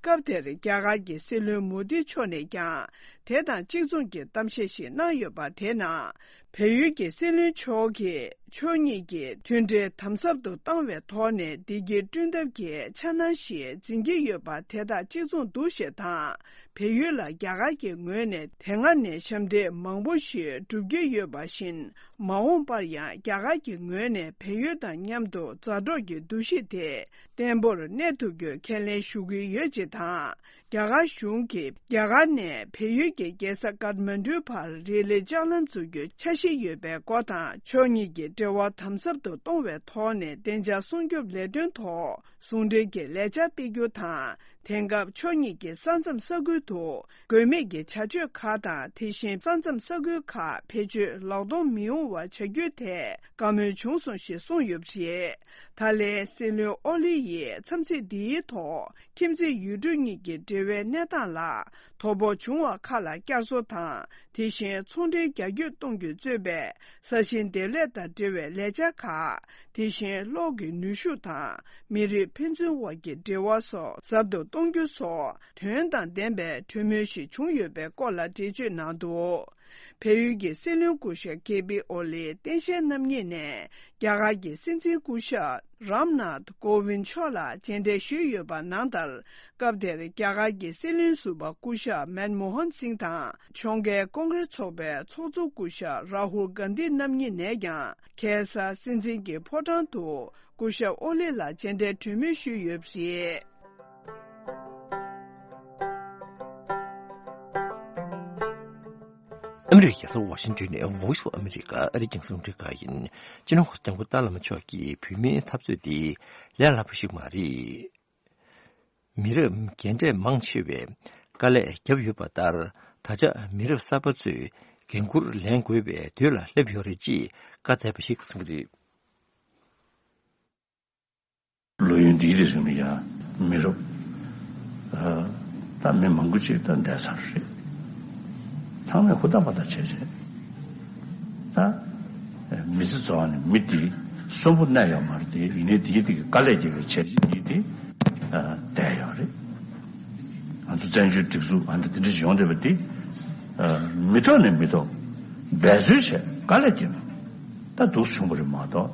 སྐབས་དེར་རྒྱ་གར་གྱི་སྲིད་བློན་མོ་དི་མཆོག་ནས་ཀྱང་དེ་དང་གཅིག་མཚུངས་ཀྱི་གཏམ་བཤད་ཞིག་གནང་ཡོད་པ་དེ་ནང་། བལ་ཡུལ་གྱི་སྲིད་བློན་མཆོག་གིས་ཕྱོགས་གཉིས་ཀྱི་མཐུན་འབྲེལ་དམ་ཟབ་ཏུ་བཏང་བའི་ཐོག་ནས་བདེ་སྐྱིད་བསྐྲུན་ཐབས་ཀྱི་འཆར་སྣང་ཞིག་འཛིན་གྱི་ཡོད་པ་དེ་དག་གཅིག་མཚུངས་འདུག་ཞེས་དང་། བལ་ཡུལ་ལ་རྒྱ་གར་གྱི་ངོས་ནས་དེ་སྔ་ནས་ཞབས་འདེགས་མང་པོ་ཞིག་བསྒྲུབ་ཀྱི་ཡོད་པ་བཞིན། མ་འོངས་པར་ཡང་རྒྱ་གར་གྱི་ངོས་ནས་བལ་ཡུལ་དང་མཉམ་དུ་མཛའ་གྲོགས་ཀྱི་འདུ་ཤེས་དེ་བརྟན་པོར་གནས་ཐུབ་རྒྱུའི་ཁས་ལེན་ཞུ་གི་ཡོད་ཅེས་དང་། རྒྱ་གར་གཞུང་གིས་རྒྱ་གར་ནས་བལ་ཡུལ་གྱི་རྒྱལ་ས་ཀཏ་མན་གྲུའི་བར་རི་ལི་ལྕགས་ལམ་འཛུགས་རྒྱུའི་འཆར་གཞི་ཡོད་པའི་སྐོར་དང་། ཕྱོགས་གཉིས་ཀྱི་འབྲེལ་བ་དམ་ཟབ་ཏུ་གཏོང་བའི་ཐོག་ནས་བདེ་འཇགས་སྲུང་སྐྱོབ་ལས་དོན་ཐོག་ཟུང་འབྲེལ་གྱི་ལས་འཆར་སྤེལ་རྒྱུ་དང་། དེང་སྐབས་ཕྱོགས་གཉིས་ཀྱི་ས་མཚམས་ས་ཁུལ་དུ་དགོས་མེད་ཀྱི་བྱ་སྤྱོད་ཁག་དང་། དེ་བཞིན་ས་མཚམས་ས་ཁུལ་ཁག་བེད་སྤྱོད་ལོག་གཏོང་མི་ཡོང་བ་བྱ་རྒྱུའི་ཐད་བཀའ་མོལ་བྱུང་སོང་ཞེས་གསུངས་ཡོད་པ་རེད། ད་ལན་སྲིད་བློན་ཨོ་ལི་ཡིས་འཚམས་གཟིགས་འདིའི་ཐོག་ཁྱིམ་མཚེས་ཡུལ་གྲུ་གཉིས་ཀྱི་འབྲེལ་བའི་གནས་སྟངས་ལ་དོ་ཕོག་བྱུང་བ་ཁག་ལ་བསྐྱར་གསོ་དང་། དེ་བཞིན་ཚོང་འབྲེལ་རྒྱ་སྐྱེད་གཏོང་རྒྱུ་གཙོས་པའི་ས་ཞིང་འདེབས་ལས་དང་འབྲེལ་བའི་ལས་འཆར་ཁག་དེ་བཞིན་གློག་གི་ནུས་ཤུགས་དང་མི་རིགས་ཕན་ཚུན་དབར་གྱི་འབྲེལ་བ་སོགས་ཟབ་ཏུ་གཏོང་རྒྱུ་སོགས་དོན་དང་ལྡན་པའི་གྲོས་མོལ་ཞིག་བྱུང་ཡོད་པའི་སྐོར་ལ་འགྲེལ་བརྗོད་གནང་འདུག་བལ་ཡུལ་གྱི་སྲིད་བློན་སྐུ་ཞབས་ཀེ་པི་ཨོ་ལི་སྟངས་དཔྱལ་རྣམ་གཉིས་ནས་རྒྱ་གར་གྱི་སྲིད་འཛིན་སྐུ་ཞབས་རམ་ནཱཐ་ཀོ་ཝིན་མཆོག་ལ་མཇལ་འཕྲད་ཞུས་ཡོད་པ་ནང་ལྟར། སྐབས་དེར་རྒྱ་གར་གྱི་སྲིད་བློན་ཟུར་པ་སྐུ་ཞབས་མན་མོ་ཧན་སིང་དང་། ཕྱོགས་འགལ་ཀོང་ཀྲེས་ཚོགས་པའི་ཚོགས་གཙོ་སྐུ་ཞབས་རཱ་ཧུལ་གྷན་དྷི་རྣམ་གཉིས་ནས་ཀྱང་ཁ་སང་སྲིད་འཛིན་གྱི་ཕོ་བྲང་དུ་སྐུ་ཞབས་ཨོ་ལི་ལ་མཇལ་འཕྲད་གྲོས་མོལ་ཞུས་ཡོད་པ་རེད། ཨ་མི་རི་ཀའི་རྒྱལ་ས་ཝ་ཤིང་ཏོན་ནས་Voice of America ཨ་རིའི་རྒྱང་སྲིང་རླུང་འཕྲིན་ཁང་ཡིན། སྤྱི་ནོར་གོང་ས་སྐྱབས་མགོན་ཏཱ་བླ་མ་མཆོག་གིས་བོད་མིའི་འཐབ་རྩོད་འདི་ལས་སླ་པོ་ཞིག་མ་རེད། མི་རབས་རྒན་གྲས་མང་ཆེ་བས་དཀའ་ལས་བརྒྱབ་ཡོད་པ་ལྟར། ད་ཆ་མི་རབས་གསར་པ་ཚོས་འགན་འཁུར་ལེན་དགོས་པའི་དུས་ལ་སླེབས་ཡོད་རེད་ཅེས་བཀའ་སྩལ་པ་ཞིག་གསུངས་ཀྱི་རེད། ལོ་ཡུན་འདིའི་རིང་ལ་ཡང་མི་རབས་ད་མི་མང་པོ་ཅིག་ད་འདས་ཚར་རེད། ཚང་མས་ཧུར་ཐག་པ་ཐག་བྱས་བྱས་ད་མི་ཚེ་རྫོགས་ནས་མི་དེ་གསོན་པོ་གནས་ཡོད་མ་རེད་དེ། ཡིན་ནའི་དེའི་དེ་གི་དཀའ་ལས་རྒྱག་པའི་བྱས་རྗེས་ཡིན་དེ་བསྡད་ཡོད་རེད། ང་ཚོ་བཙན་བྱོལ་སྒྲིག་འཛུགས་ཨ་འདྲ་དེ་འདྲ་ཞིག་ཡོང་བསྡད་པ་དེ་མི་ཐོག་ནས་མི་ཐོག་འབད་རྩོལ་བྱས་དཀའ་ལས་བརྒྱབ་ནས་ད་འདུག་བྱུང་བ་རེད་མ་གཏོགས།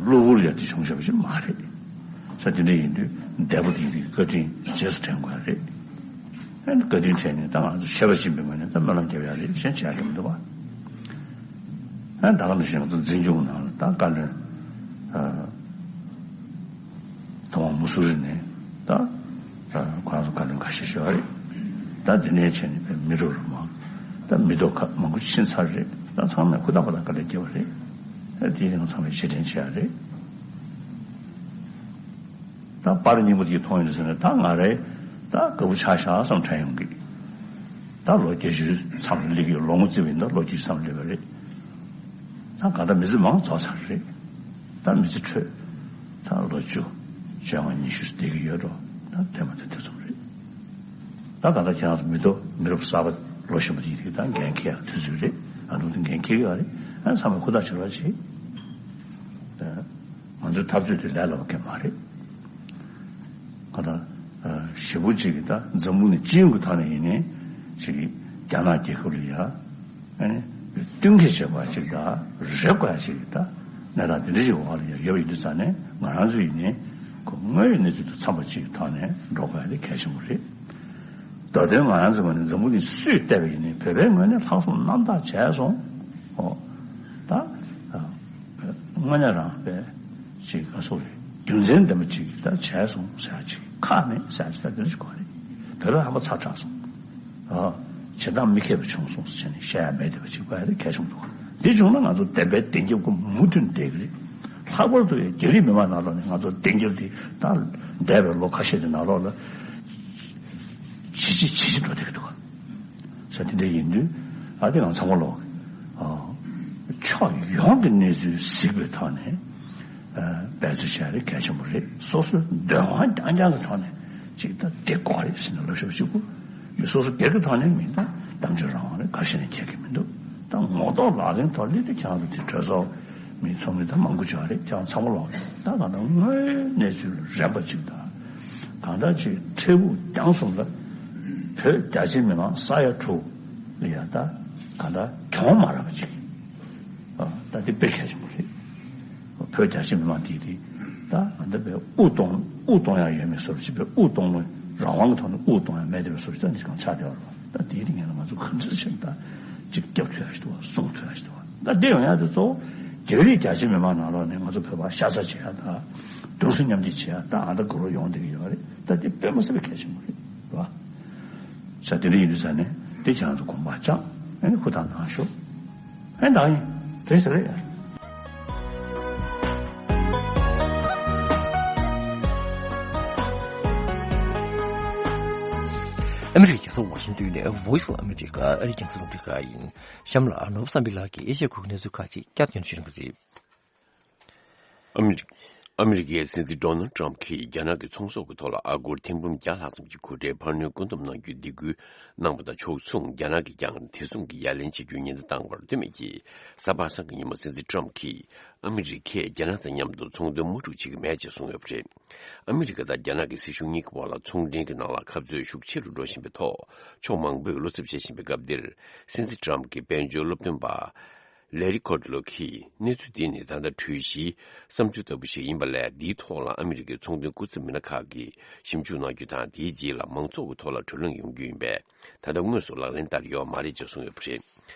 གློ་བུར་ཡ་དེ་བྱུང་བཞག་པ་ཞིག་མ་རེད། ས་དེ་འདྲ་ཡིན་དུས་འདས་པོ་དེ་ཡིན་དུས་བཀའ་དྲིན་རྗེས་སུ་དྲན་དགོས་ཡ་རེད། ཨ་ནི་བཀའ་དྲིན་དྲན་ནས་ད་ང་ཚོ་ཤེས་པ་སྦྱིན་པའི་ངོས་ནས་ད་སྨོན་ལམ་རྒྱབ་ཡ་རེད། གཞན་བྱ་ཡ་འགྲོ་མི་འདུག་བ། ཨ་ནི་ད་ག་ནང་བཞིན་ང་ཚོ་འཛིན་སྐྱོང་ནང་ལ་ད་བཀའ་བློན་ཐོག་མ་མུ་སུ་རི་ནས་ད་ཁོ་རང་ཚོ་བཀའ་བློན་ཁ་ཤས་ཤོད་ཡ་རེད། ད་དེ་ནས་བྱས་ནས་མི་རབས་རུ་མང་ད་མི་ཐོག་ཁག་མང་པོ་ཕྱིན་ཚར་རེད། ད་ཚང་མས་ཧུར་ཐག་པ་ཐག་དཀའ་ལས་བརྒྱབ་པ་རེད། ཨ་དེ་ཡང་ཚང་མས་རྗེས་དྲན་བྱེད་ཡ་རེད། ད་པར་རྙིང་པ་དེ་མཐོང་ཡོང་དུས་ཙམ་ནས་ད་ང་རེ་ད་དགའ་པོ་ཆགས་ཤག་བསམ་དྲན་ཡོང་གི། ད་ལོ་བརྒྱད་ཅུའི་མཚམས་ལ་སླེབས་ཀྱི། ལོ་ངོ་བརྩིས་པ་ཡིན་ན་ད་ལོ་བརྒྱད་ཅུ་མཚམས་སླེབས་པ་རེད། ད་ག་ད་མི་ཚེ་མང་རྫོགས་ཚར་རེད། ད་མི་ཚེ་འཕྲོད། ད་ལོ་བཅུ། བཅོ་ལྔ། ཉི་ཤུ་བསྡད་ཀྱི་ཡོད་འགྲོ། ད་དེ་མ་ཐག་དེ་ཙམ་རེད། ད་ག་ད་ཁྱེད་རང་ཚོ་མི་ཐོབ། མི་རབས་གསར་པ་ལོ་གཞོན་པ་དེ་ཡིན་དུས་ད་འགན་འཁྱེར་ཡག་དུས་ཚོད་རེད། ཨ་ནུ་དེ་འགན་འཁྱེར་གྱི་ཡོད་རེད། ཨ་ཚང་མས་ཧུར་ཐག་བྱེད་རོགས་བྱེད། ད་ང་ཚོའི་འཐབ་རྩོད་དེ་ལས་སླ་པོ་གང་ཡང་མ་རེད། ག་ད་ཞེ་པོ་ཅིག་གི་ད་འཛམ་བུ་གླིང་སྤྱི་ཡོངས་ཀྱི་ཐོག་ནས་ཡིན་ནའི་ཅིག་རྒྱ་ནག་རྒྱལ་ཁབ་ལ་ཡ། ཨ་ནི་བསྟུན་མཁས་བྱེད་པ་ཅིག་དང་རེ་དགོས་ཡ་ཅིག་ད་གནས་སྟངས་འདི་འདྲ་ཞིག་འོག་ལ་ཡ་ཡོད་པ་ཡིན་དུས་ཙང་ནས། ང་རང་ཚོ་ཡིན་ནའི་ཁོ་དངོས་ཡོད་གནས་ཚུལ་དང་འཚམས་པ་ཅིག་གི་ཐོག་ནས་འགྲོ་དགོས་ཡ་དེ་གལ་ཆེན་པོ་རེད། ད་དུང་ང་རང་ཚོ་ངོས་ནས་འཛམ་བུ་གླིང་སུས་བལྟས་པ་ཡིན་ནའི་བོད་པའི་ངོས་ནས་ལྷག་བསམ་རྣམ་དག་བྱས་སོང་། ཨོ། ད་དངོས་གནས་རང་དཔེ་ཅིག་ག་སོགས་རེད། རྒྱུ་མཚན་ལྡན་པ་ཅིག་ད་བྱས་སོང་ཟེར་ཡ་ཅིག་ཁག་མེད་ཟེར་ཡ་ཅིག་ད་འདི་འདྲ་ཞིག་དགོས་རེད། བོད་པ་ཧམ་པ་ཚ་དྲགས་སོང་། ཨ། བྱེད་སྟངས་མི་མཁས་པ་བྱུང་སོང་ཟེར་ནས་བཤད་ཡ་མེད་བསྡད་པ་ཅིག་དགོས་ཡ་དེ་གལ་ཆེན་པོ་འདུག་འདི་བྱུང་ན་ང་ཚོ་བདེན་པའི་བདེན་རྒྱབ་ཀྱི་མུ་མཐུད་བསྡད་ཀྱི་རེད། ལྷག་པར་དུ་ཡང་རྒྱ་རིགས་མི་མང་ནང་ལོགས་ནས་ང་ཚོ་བདེན་རྒྱབ་འདི་ད་འདས་པའི་ལོ་ཁ་ཤས་ཀྱི་ནང་ལོགས་ལ་ཇེ་ཆེ་ཇེ་ཆེ་འགྲོ་བསྡད་ཀྱི་འདུག་ས་དེ་འདྲ་ཡིན་དུས། ཨ། དེ་ང་ཚང་མ་ལོག་ཕྱོགས་ཡོངས་ཀྱི་གནས་ཚུལ་གཟིགས་པའི་ཐོག་ནས། ཨ། འབད་རྩོལ་བྱ་རེ་གལ་ཆེན་པོ་རེད། སོ་སོའི་འདོད་དབང་རྐྱང་རྐྱང་གི་ཐོག་ནས་ཅིག་ད་དེ་དགོས་རེད་ཟེར་ནས་ལབ་ཤོག་ཅིག་པུ། མི་སོ་སོ་སྒེར་གྱི་ཐོག་ནས་མིན། ད་གཏམ་བརྗོད་རང་དབང་རེད། ག་ཤེད་ནས་ཁྱད་ཀྱི་མི་འདུག་ད་ངོ་ཐོག་ལག་ལེན་ཐོག་སླེབས་དུས་ཁྱེད་རང་ཚོ་དེ་གྲོས་ཚོགས་མི་ཚོགས་མི་ད་མང་པོ་ཅིག་ཡོད་རེད། ཁྱེད་རང་ཚང་མ་ལོག་རེད། ད་གང་ལྟར་དངོས་ཡོད་གནས་ཚུལ་རན་པ་ཅིག་དང་། གང་ལྟར་ཅིག་འཕྲལ་ཕུགས་རྐྱང་གསུམ་ལ་བོད་རྒྱ་ཆེ་མི་མང་ས་ཡ་དྲུག་ལ་ཡ་ད་གང་ལྟར་གྱོང་མ་རག་པ་ཅིག་ཨ། ད་དེ་དཔེ་གལ་ཆེན་པོ་རེད། བོད་རྒྱ་ཆེ་མི་མང་དེ་དེ་ད་ང་ད་དཔེ་དབུགས་གཏོང་། དབུགས་གཏོང་ཡ་ཡོད་མེད་བཟོ་འདྲ་ཅིག་དཔེ་དབུགས་གཏོང་ལོ། རང་དབང་གི་ཐོག་ནས་དབུགས་གཏོང་ཡ་མེད་དེ་བཟོ་འདྲ་ཅིག་ད་འདི་གང་ཆགས་བསྡད་པ་རེད་པ། ད་དེའི་རིང་ལ་ང་ཚོ་ག་འདྲ་ཞིག་ད་ཅིག་རྒྱབ་ཐུབ་ཡ་ཞིག་འདུག་པ། སྲུང་ཐུབ་ཡ་ཞིག་འདུག་པ། ད་དེ་ཡོང་ཡ་དེ་གཙོ་བོ་རྒྱ་རིགས་རྒྱ་ཆེ་མི་མང་ནང་ལོགས་ནས་ང་ཚོ་བོད་པ་ཤ་ཚ་བྱེད་ཡ་དང་། གདུང་སེམས་མཉམ་སྐྱེད་བྱེད་ཡ་ད་ཨ་ད་གོ་རོ་ཡོང་བསྡད་ཀྱི་ཡོད་རེད། ད་དེ་དཔེ་མ་སྲིད་པའི་གལ་ཆེན་པོ་རེད་པ། ས་དེ་འདྲ་ཡིན་དུས་ཙང་ནས་དེ་ཁྱེད་རང་ཚོ་དགོངས་པ་བཅངས། ཨ་ནི་ཧུར་ཐག་གནང་ཤོག་ཨ་ནི་ད་ཡིན་དེ་ཟེར་རེད། ཨ་མི་རི་ཀའི་རྒྱལ་ས་ཝ་ཤིང་ཏོན་ནས་Voice of America ཨ་རིའི་རྒྱང་སྲིང་རླུང་འཕྲིན་ཁང་ཡིན། གཤམ་ལ་ནོར་བུ་བསམ་འཕེལ་ལགས་ཀྱིས་ཨེ་ཤ་ཡའི་ཁུལ་གྱི་གནས་ཚུལ་ཁག་ཅིག་བསྐྱར་དུ་སྙན་སྒྲོན་ཞུ་གི་རེད། ཨ་མི་རི་ཨ་མི་རི་ཀའི་སྲིད་འཛིན་ཌོ་ནལ་ཊམ་ཕ་གྱིས་རྒྱ་ནག་གི་ཚོང་ཟོག་གི་ཐོག་ལ་ཨ་སྒོར་ཐེར་འབུམ་བརྒྱ་ལྷག་ཙམ་གྱི་གོ་ཁྲལ་འཕར་སྣོན་བཀོད་འདོམས་གནང་རྒྱུའི་སྡིགས་སྐུལ་གནང་བ་དང་ཕྱོགས་མཚུངས། རྒྱ་ནག་གིས་ཀྱང་དེ་མཚུངས་ཀྱི་ཡ་ལན་བྱེད་རྒྱུའི་ཉེན་བརྡ་བཏང་བར་ལྟོས་མེད་ཀྱིས། གཟའ་པ་སངས་ཀྱི་ཉིན་མོ་སྲིད་འཛིན་ཊམ་ཕ་གྱིས་ཨ་མི་རི་ཀས་རྒྱ་ནག་དང་མཉམ་དུ་ཚོང་དོན་དམག་འཁྲུག་བྱེད་ཀྱི་མེད་ཅེས་གསུངས་ཡོད་པ་རེད། ཨ་མི་རི་ཀ་དང་རྒྱ་ནག་གི་སྲིད་གཞུང་གཉིས་ཀྱི་བར་ལ་ཚོང་འབྲེལ་གྱི་ནང་ལ་འཁབ་རྩོད་ཤུགས་ཆེ་རུ་འགྲོ་བཞིན་པའི་ཐོག་ཕྱོགས་མང་པོས་བློ་འཚབ་བྱེད་བཞིན་པའི་སྐབས་འདིར། སྲིད་འཛིན་ཊམ་ཕ་གྱི་དཔལ་འབྱོར་སློབ་སྟོན་པ་ལེ་རི་ཁོ་ཌི་ལོ་གིས་གནས་ཚུལ་འདི་ནི་ད་ལྟ་གྲོས་གཞིའི་བསམ་ཚུལ་ལྟ་བུ་ཞིག་ཡིན་པ་ལས། འདིའི་ཐོག་ལ་ཨ་མི་རི་ཀའི་ཚོང་དོན་སྐུ་ཚབ་མི་སྣ་ཁག་གིས་ཞིབ་འཇུག་གནང་རྒྱུ་དང་། དེའི་རྗེས་ལ་མང་ཚོགས་ཀྱི་ཐོག་ལ་གྲོས་གླེང་ཡོང་རྒྱུ་ཡིན་པས། ད་ལྟ་དངོས་སུ་ལག་ལེན་བསྟར་ཡོད་མ་རེད་ཅེས་གསུངས་ཡོད་པ་རེད།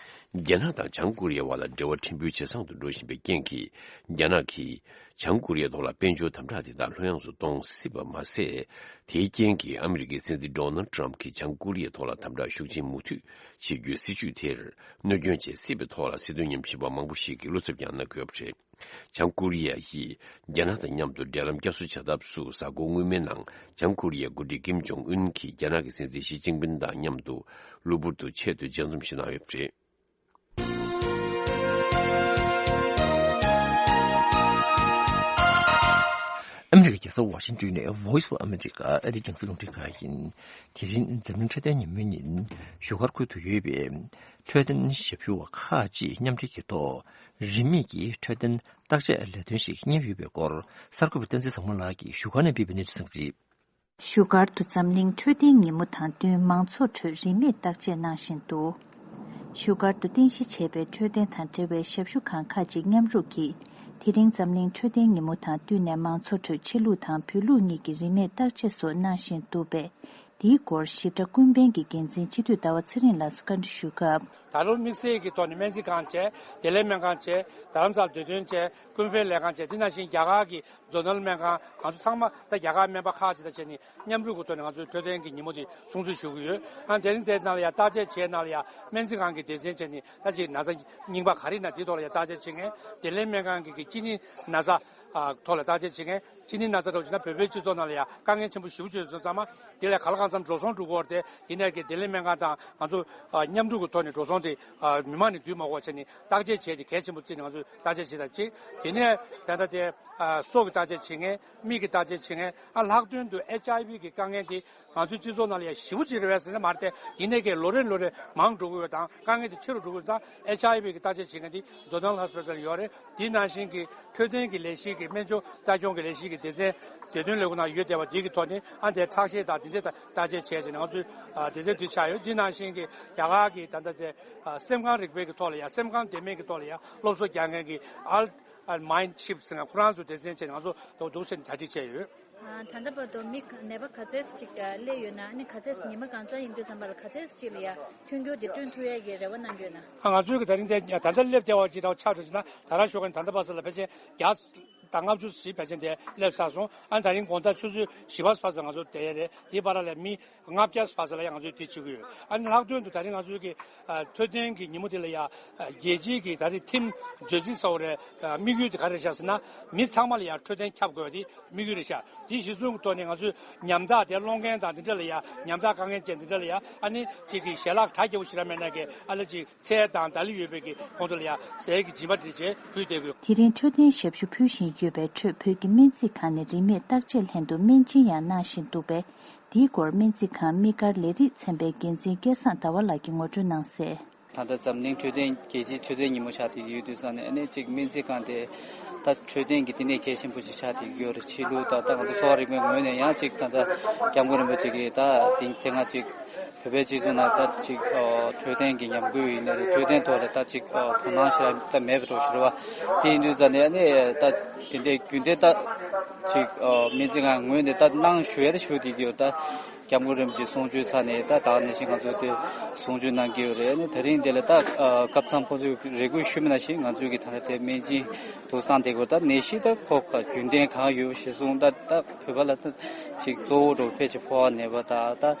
རྒྱ་ནག་དང་བྱང་ཀོ་རི་ཡའི་བར་ལ་འབྲེལ་བ་ཕྲན་བུ་ཇེ་བཟང་དུ་འགྲོ་བཞིན་པའི་རྐྱེན་གྱིས། རྒྱ་ནག་གིས་བྱང་ཀོ་རི་ཡའི་ཐོག་ལ་དཔལ་འབྱོར་དམ་དྲག་དེ་དག་ལྷོད་ཡངས་སུ་གཏོང་སྲིད་པ་མ་ཟད། དེའི་རྐྱེན་གྱིས་ཨ་མི་རི་ཀའི་སྲིད་འཛིན་ཌོ་ནལ་ཊམ་ཕ་གྱིས་བྱང་ཀོ་རི་ཡའི་ཐོག་ལ་དམ་དྲག་ཤུགས་ཆེན་མུ་མཐུད་བྱེད་རྒྱུའི་སྲིད་བྱུས་དེར་གནོད་སྐྱོན་བྱེད་སྲིད་པའི་ཐོག་ལ་སྲིད་དོན་ཉམས་ཞིབ་པ་མང་པོ་ཞིག་གིས་བློ་འཚབ་ཀྱང་གནང་གི་ཡོད་པ་རེད། བྱང་ཀོ་རི་ཡ་ཡིས་རྒྱ་ནག་དང་མཉམ་དུ་འབྲེལ་ལམ་བསྐྱར་གསོ་བྱ་ཐབས་སུ། གཟའ་འཁོར་སྔོན་མའི་ནང་བྱང་ཀོ་རི་ཡའི་འགོ་ཁྲིད་ཀིམ་ཇོང་ཨུན་གྱིས་རྒྱ་ནག་གི་སྲིད་འཛིན་ཞི་ཅིན་ཕིན་དང་མཉམ་དུ་གློ་བུར་དུ་ཆེད་དུ་མཇལ་འཛོམས་ཤིག་གནང་ཡོད་པ་རེད། ཨ་མི་རི་ཀའི་རྒྱལ་ས་ཝ་ཤིང་ཏོན་ནས་Voice of America ཨ་རིའི་རྒྱང་སྲིང་རླུང་འཕྲིན་ཁང་ཡིན། དེ་རིང་འཛམ་གླིང་འཕྲོད་བསྟེན་ཉིན་མོའི་ཉིན། བཞུགས་སྒར་ཁུལ་དུ་ཡོད་པའི་འཕྲོད་བསྟེན་ཞབས་ཞུ་བ་ཁག་ཅིག་མཉམ་འབྲེལ་གྱི་ཐོག་རིན་མེད་ཀྱི་འཕྲོད་བསྟེན་བརྟག་དཔྱད་ལས་དོན་ཞིག་གཉེར་ཡོད་པའི་སྐོར། གསར་འགོད་པ་བསྟན་འཛིན་བཟང་མོ་ལགས་ཀྱིས་བཞུགས་སྒར་ནས་སྤེལ་བའི་གནས་ཚུལ་གསན་གྱི་རེད། བཞུགས་སྒར་དུ་འཛམ་གླིང་འཕྲོད་བསྟེན་ཉིན་མོ་དང་བསྟུན་མང་ཚོགས་ཁྲོད་རིན་མེད་བརྟག་དཔྱད་གནང་བཞིན་འདུག་བཞུགས་སྒར་དུ་རྟེན་གཞི་བྱས་པའི་འཕྲོད་བསྟེན་དང་འབྲེལ་བའི་ཞབས་ཞུ་ཁང་ཁག་ཅིག་མཉམ་རུབ་ཀྱིས། དེ་རིང་འཛམ་གླིང་འཕྲོད་བསྟེན་ཉིན་མོ་དང་བསྟུན་ནས་མང་ཚོགས་ཁྲོད་ཕྱི་ལུགས་དང་བོད་ལུགས་གཉིས་ཀྱི་རིན་མེད་བརྟག་དཔྱད་སོགས་གནང་བཞིན་འདུག་པས། འདིའི་སྐོར་ཞིབ་ཕྲ་ཀུན་ཕན་གྱི་འགན་འཛིན་སྤྱི་འཐུས་ཟླ་བ་ཚེ་རིང་ལགས་སུ་བཀའ་འདྲི་ཞུས་སྐབས། ད་ལོ་དམིགས་བསལ་གྱི་ཐོག་ནས་སྨན་རྩིས་ཁང་བྱས། བདེ་ལེགས་སྨན་ཁང་བྱས། རྡ་རམ་ས་ལ་སྡོད་དོན་བྱས། ཀུན་ཕན་ལས་ཁང་བྱས། དེ་ནང་བཞིན་རྒྱ་གར་གྱི་ཛོ་ནལ་སྨན་ཁང་། ང་ཚོ་ཚང་མ་ད་རྒྱ་གར་སྨན་པ་ཁག་ཅིག་དང་བྱས་ནས་མཉམ་རུབ་ཀྱི་ཐོག་ནས་ང་ཚོའི་འཕྲོད་བསྟེན་གྱི་ཉིན་མོ་དེ་སྲུང་བརྩི་ཞུ་གི་ཡོད། ཨ། དེ་རིང་དེ་ནང་ལ་ཡང་བརྟག་དཔྱད་བྱས་ནང་ལ་ཡང་སྨན་རྩིས་ཁང་གི་སྡེ་ཚན་བྱས་ནས་ད་ཅིག་ན་ཚ་རྙིང་པ་ག་རེ་ཡིན་ན་དེའི་ཐོག་ལ་ཡང་བརྟག་དཔྱད་བྱེད་མཁན། བདེ་ལེགས་སྨན་ཁང་གི་གི་གཅིན་སྙི་ན་ཚ་ ཨ་ཐོག་ལ་བརྟག་དཔྱད་བྱེད་མཁན་གཅིན་སྙི་ན་ཚ་འདྲ་བོ་ཅིག་ན་བོད་པའི་སྤྱི་ཚོགས་ནང་ལ་ཡང་དཀའ་ངལ་ཆེན་པོ་ཞེ་པོ་ཅིག་ཡོད་ཙང་ཚང་མ་དེ་ལ་གང་ལ་གང་འཚམ་འགྲོ་སོང་འགྲོ་གི་ཡོད་རེད་དེ། ཡིན་ནའི་གི་བདེ་ལེགས་སྨན་ཁང་དང་ང་ཚོ་ཨ་མཉམ་འབྲེལ་གྱི་ཐོག་ནས་འགྲོ་སོང་དེ་ཨ་མི་མང་ནས་བསྡུས་མ་དགོས་པ་བྱས་ནས་བརྟག་དཔྱད་བྱས་ཏེ་གལ་ཆེན་པོ་བརྩིས་ནས་ང་ཚོས་བརྟག་དཔྱད་བྱེད་དང་གཅིག་དེ་ནས་ད་ལྟ་དེ་ཨ་སྲོག་གི་བརྟག་དཔྱད་བྱེད་མཁན། མིག་གི་བརྟག་དཔྱད་བྱེད་མཁན། ཨ་ལྷག་དོན་དུ་ཨེཆ་ཨའི་ཝི་གི་དཀའ་ངལ་དེ་ང་ཚོའི་སྤྱི་ཚོགས་ནང་ལ་ཡང་ཞེ་པོ་ཅིག་རེད་པས་ཟེར་ན་མ་རེད་དེ། ཡིན་ནའི་གི་ལོ་རེ་ལོ་རེ་མང་འགྲོ་གི་ཡོད་དང་དཀའ་ངལ་དེ་ཆེ་རུ་འགྲོ་གི་ཡོད་ཙང་ཨེཆ་ཨའི་ཝི་གི་བརྟག་དཔྱད་བྱེད་མཁན་དེ་ཛོ་ནལ་ཧོ་སི་པི་ཊལ་ཡོད་རེད། དེ་ནང་བཞིན་གྱི་འཕྲོད་བསྟེན་གྱི་ལས་གཞི་གི་སྨན་བཅོས་ལྟ་སྐྱོང་གི་ལས་གཞི་གི་སྡེ་ཚན་བདེ་དོན་ལས་ཁུངས་ནང་ཡོད་བསྡད་པ་དེ་གི་ཐོག་ནས་ཨ་འདྲའི་ཁྲག་ཤེད་དང་དེ་འདྲའི་བརྟག་དཔྱད་བྱས་ཟིན་ང་ཚོའི་ཨ་སྡེ་ཚན་དེ་ཆགས་ཡོད། དེ་ནང་བཞིན་གྱི་རྒྱ་གར་གྱི་ད་ལྟ་དེ་ཨ་སེམས་ཁམས་རིག་པའི་གི་ཐོག་ལ་ཡང་སེམས་ཁམས་བདེ་མིན་གྱི་ཐོག་ལ་ཡང་སློབ་གསོ་རྒྱག་མཁན་གྱི་ཨལ་ཨ་མའིན་ཌི་ཤིབ་ཟེར་མཁན་ཁོ་རང་ཚོ་སྡེ་ཚན་བྱས་ནས་ང་ཚོ་དོག་དོག་བྱས་ནས་གྲ་སྒྲིག་བྱས་ཡོད། ཨ་ད་ལྟ་བར་དུ་མི་ནད་པ་ག་ཚད་ཅིག་སླེབས་ཡོད་ན། ཨ་ནི་ག་ཚད་ཉི་མ་གང་ཙམ་ཡིན་དུས་ཙམ་པ་ལ་ག་ཚད་ཅིག་ལ་ཡ་ཐོན་རྒྱུ་དེ་བསྐྲུན་ཐུབ་ཡས་ཀྱི་རེ་བ་གནང་གི་ཡོད་ན། ཨ་ང་ཚོའི་གི་ད་རིང་དེ་ད་ལྟ་སླེབས་བསྡད་པ་ཅིག་དང་ཆ་འདྲ་ཅིག་ན་ད་རང་ཞོགས་ཀ་ནས་ད་ལྟ་བར་ཙམ་ལ་ཕལ་ཆེར་བརྒྱ་དང་ལྔ་བཅུ་ཞིག་ཕལ་ཆེར་དེ་སླེབས་ཚར་སོང་། ཨ་ནི་ད་རིང་དགོང་དག་ཆུ་ཚོད་བཞི་པ་བར་ཙམ་ང་ཚོ་བསྡད་ཡས་རེད། དེའི་བར་ལ་མི་ལྔ་བརྒྱ་བར་ཙམ་ལ་ཡང་ང་ཚོས་དེ་བྱེད་ཀྱི་ཡོད། ཨ་ནི་ལྷག་དོན་དུ་ད་རིང་ང་ཚོའི་གི་ཨ་འཕྲོད་བསྟེན་གྱི་ཉིན་མོ་དེ་ལ་ཡང་ཨ་རྒྱལ་སྤྱིའི་གི་ད་རེས་ཐིམ་བརྗོད་ཚིག་ཟེར་བ་རེད། ཨ་དམིགས་ཡུལ་དེ་ག་རེ་རེད་ཤག་ཟེར་ན་མི་ཚང་མ་ལ་ཡང་འཕྲོད་བསྟེན་ཁྱབ་དགོས་པ་དེ་དམིགས་ཡུལ་རེད་ཤག་དེ་གཞི་བཟུང་གི་ཐོག་ནས་ང་ཚོས་ཉམ་ཐག་དེ་སློང་མཁན་དང་དེ་འདྲ་ལ་ཡང་ཉམ་ཐག་དཀའ་ངལ་ཅན་དེ་འདྲ་ལ་ཡང་ཨ་ནི་གཅིག་གི་ཞལ་ལག་གྲ་རྒྱས་པོ་ཞིག་ར་མེད་ན་གི་ཨ་ལ་ཅིག་ཚལ་དང་ད་ལི་ཡོད་པའི་གི་ཁོང་ཚོ་ལ་ཡང་ཟས་ཀྱི་སྦྱིན་པ་འདྲ་བྱས་ཕུལ་བསྡད་དགོས། དེ་རིང་འཕྲོད་བསྟེན་ཞབས་ཞུ་ཕུལ་བཞིན་ཡོད་པའི་ཁྲོད་བོད་ཀྱི་སྨན་རྩིས་ཁང་ནས་རིན་མེད་བརྟག་དཔྱད་ལྷན་དུ་སྨན་སྦྱིན་ཡང་གནང་བཞིན་འདུག་པས། འདིའི་སྐོར་སྨན་རྩིས་ཁང་དམིགས་བཀར་ལས་རིགས་ཚན་པའི་འགན་འཛིན་སྐལ་བཟང་ཟླ་བ་ལགས་ཀྱིས་ངོ་སྤྲོད་གནང་གསལ། ད་ལྟ་འཛམ་གླིང་འཕྲོད་བསྟེན་རྒྱལ་སྤྱིའི་འཕྲོད་བསྟེན་ཉིན་མོ་ཆགས་བསྡད་ཀྱི་ཡོད་དུས་ཙང་ནས་ཨ་ནི་གཅིག་སྨན་རྩིས་ཁང་དེ་ད་འཕྲོད་བསྟེན་གྱི་བསྟི་གནས་གལ་ཆེན་པོ་ཞིག་ཆགས་བསྡད་ཀྱི་ཡོད་རེད། ཕྱི་ལུགས་དང་ད་ང་ཚོ་གསོ་བ་རིག་པའི་ངོས་ནས་ཡང་གཅིག་ད་ལྟ་སྐྱབས་མགོན་རིན་པོ་ཆེ་གིས་ད་དེ་དེ་སྔ་གཅིག་བོད་པའི་སྤྱི་ཚོགས་ནང་ད་ཅིག་ཨ་འཕྲོད་བསྟེན་གྱི་ཉམས་རྒུད་ཡིན་ནའི་རེད། འཕྲོད་བསྟེན་ཐོག་ལ་ད་ཅིག་ཨ་དོ་སྣང་ཞེ་དྲག་ད་མེད་པ་འདྲ་ཞིག་རེད་བ། དེ་ཡིན་དུས་ཙང་ནས་ཨ་ནི་ད་དེ་འདྲའི་རྒྱུན་ལྡན་ད་ཅིག་ཨ་སྨན་རྩིས་ཁང་ངོས་ནས་ད་གནང་ཞུ་ཡ་ད་ཞུ་བསྡད་ཀྱི་ཡོད། ད་སྐྱབས་མགོན་རིན་པོ་ཆེ་གསུང་ཆོས་ཚར་ནས་ད་ད་ག་ནང་བཞིན་ང་ཚོ་དེ་གསུང་ཆོས་གནང་གི་ཡོད་རེད། ཨ་ནི་དེ་རིང་འདི་ལ་ད་ཨ་སྐབས་མཚམས་ཁོང་ཚོས་རེ་སྐུལ་ཞུས་པ་ནང་བཞིན་ང་ཚོས་ཀྱི་ད་ལྟ་དེ་སྨན་སྦྱིན་དུ་གསང་བསྡད་ཀྱི་ཡོད། ད་ནད་གཞི་ད་ཁོ་རྒྱུན་ལྡན་གང་ཡོད་ཞེས་གསུངས། ད་ད་བོད་པ་ལ་ད་ཅིག་གཙོ་བོ་འདྲ་བོ་ཕལ་ཆེར་ཕོ་བ་ནད་པ་དང་ད།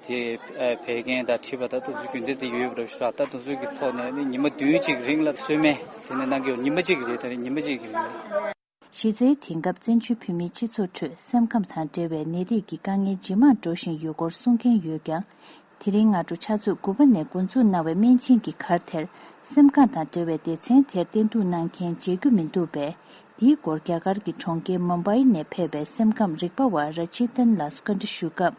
དེ་ཨ་བད་ཀན་དང་མཁྲིས་པ་དང་དེ་ཚོ་རྒྱུན་ལྡན་དུ་ཡོད་པ་འདྲ་ཞིག་རེད། ད་དེ་ཚོ་གི་ཐོག་ནས་ནི་ཉི་མ་བདུན་གཅིག་རིང་ལ་གསོལ་སྨན་དེ་ནས་གནང་གི་ཡོད། ཉི་མ་གཅིག་གི་རིང་། ད་ནི་ཉི་མ་གཅིག་གི་རིང་ལ། གཞི་རྩའི་དེང་སྐབས་བཙན་བྱོལ་བོད་མིའི་སྤྱི་ཚོགས་ཁྲོད་སེམས་ཁམས་དང་འབྲེལ་བའི་ནད་རིགས་ཀྱི་དཀའ་ངལ་ཇེ་མང་འགྲོ་བཞིན་ཡོད་སྐོར་གསུང་མཁན་ཡོད་ཀྱང་། དེ་རིང་སྔ་དྲོ་ཕྱག་ཚོད་དགུ་པ་ནས་འགོ་འཛུགས་གནང་བའི་སྨན་སྦྱིན་གྱི་གར་དེར་སེམས་ཁམས་དང་འབྲེལ་བའི་སྡེ་ཚན་དེར་བསྟེན་གཏུག་གནང་མཁན་མཇལ་རྒྱུ་མི་འདུག་པས། འདིའི་སྐོར་རྒྱ་གར་གྱི་གྲོང་ཁྱེར་མུམ་བྷའི་ནས་ཕེབས་པའི་སེམས་ཁམས་རིག་པ་བ་ར་ཆིན་ཏན་ལགས་སུ་བཀའ་འདྲི་ཞུས་སྐབས།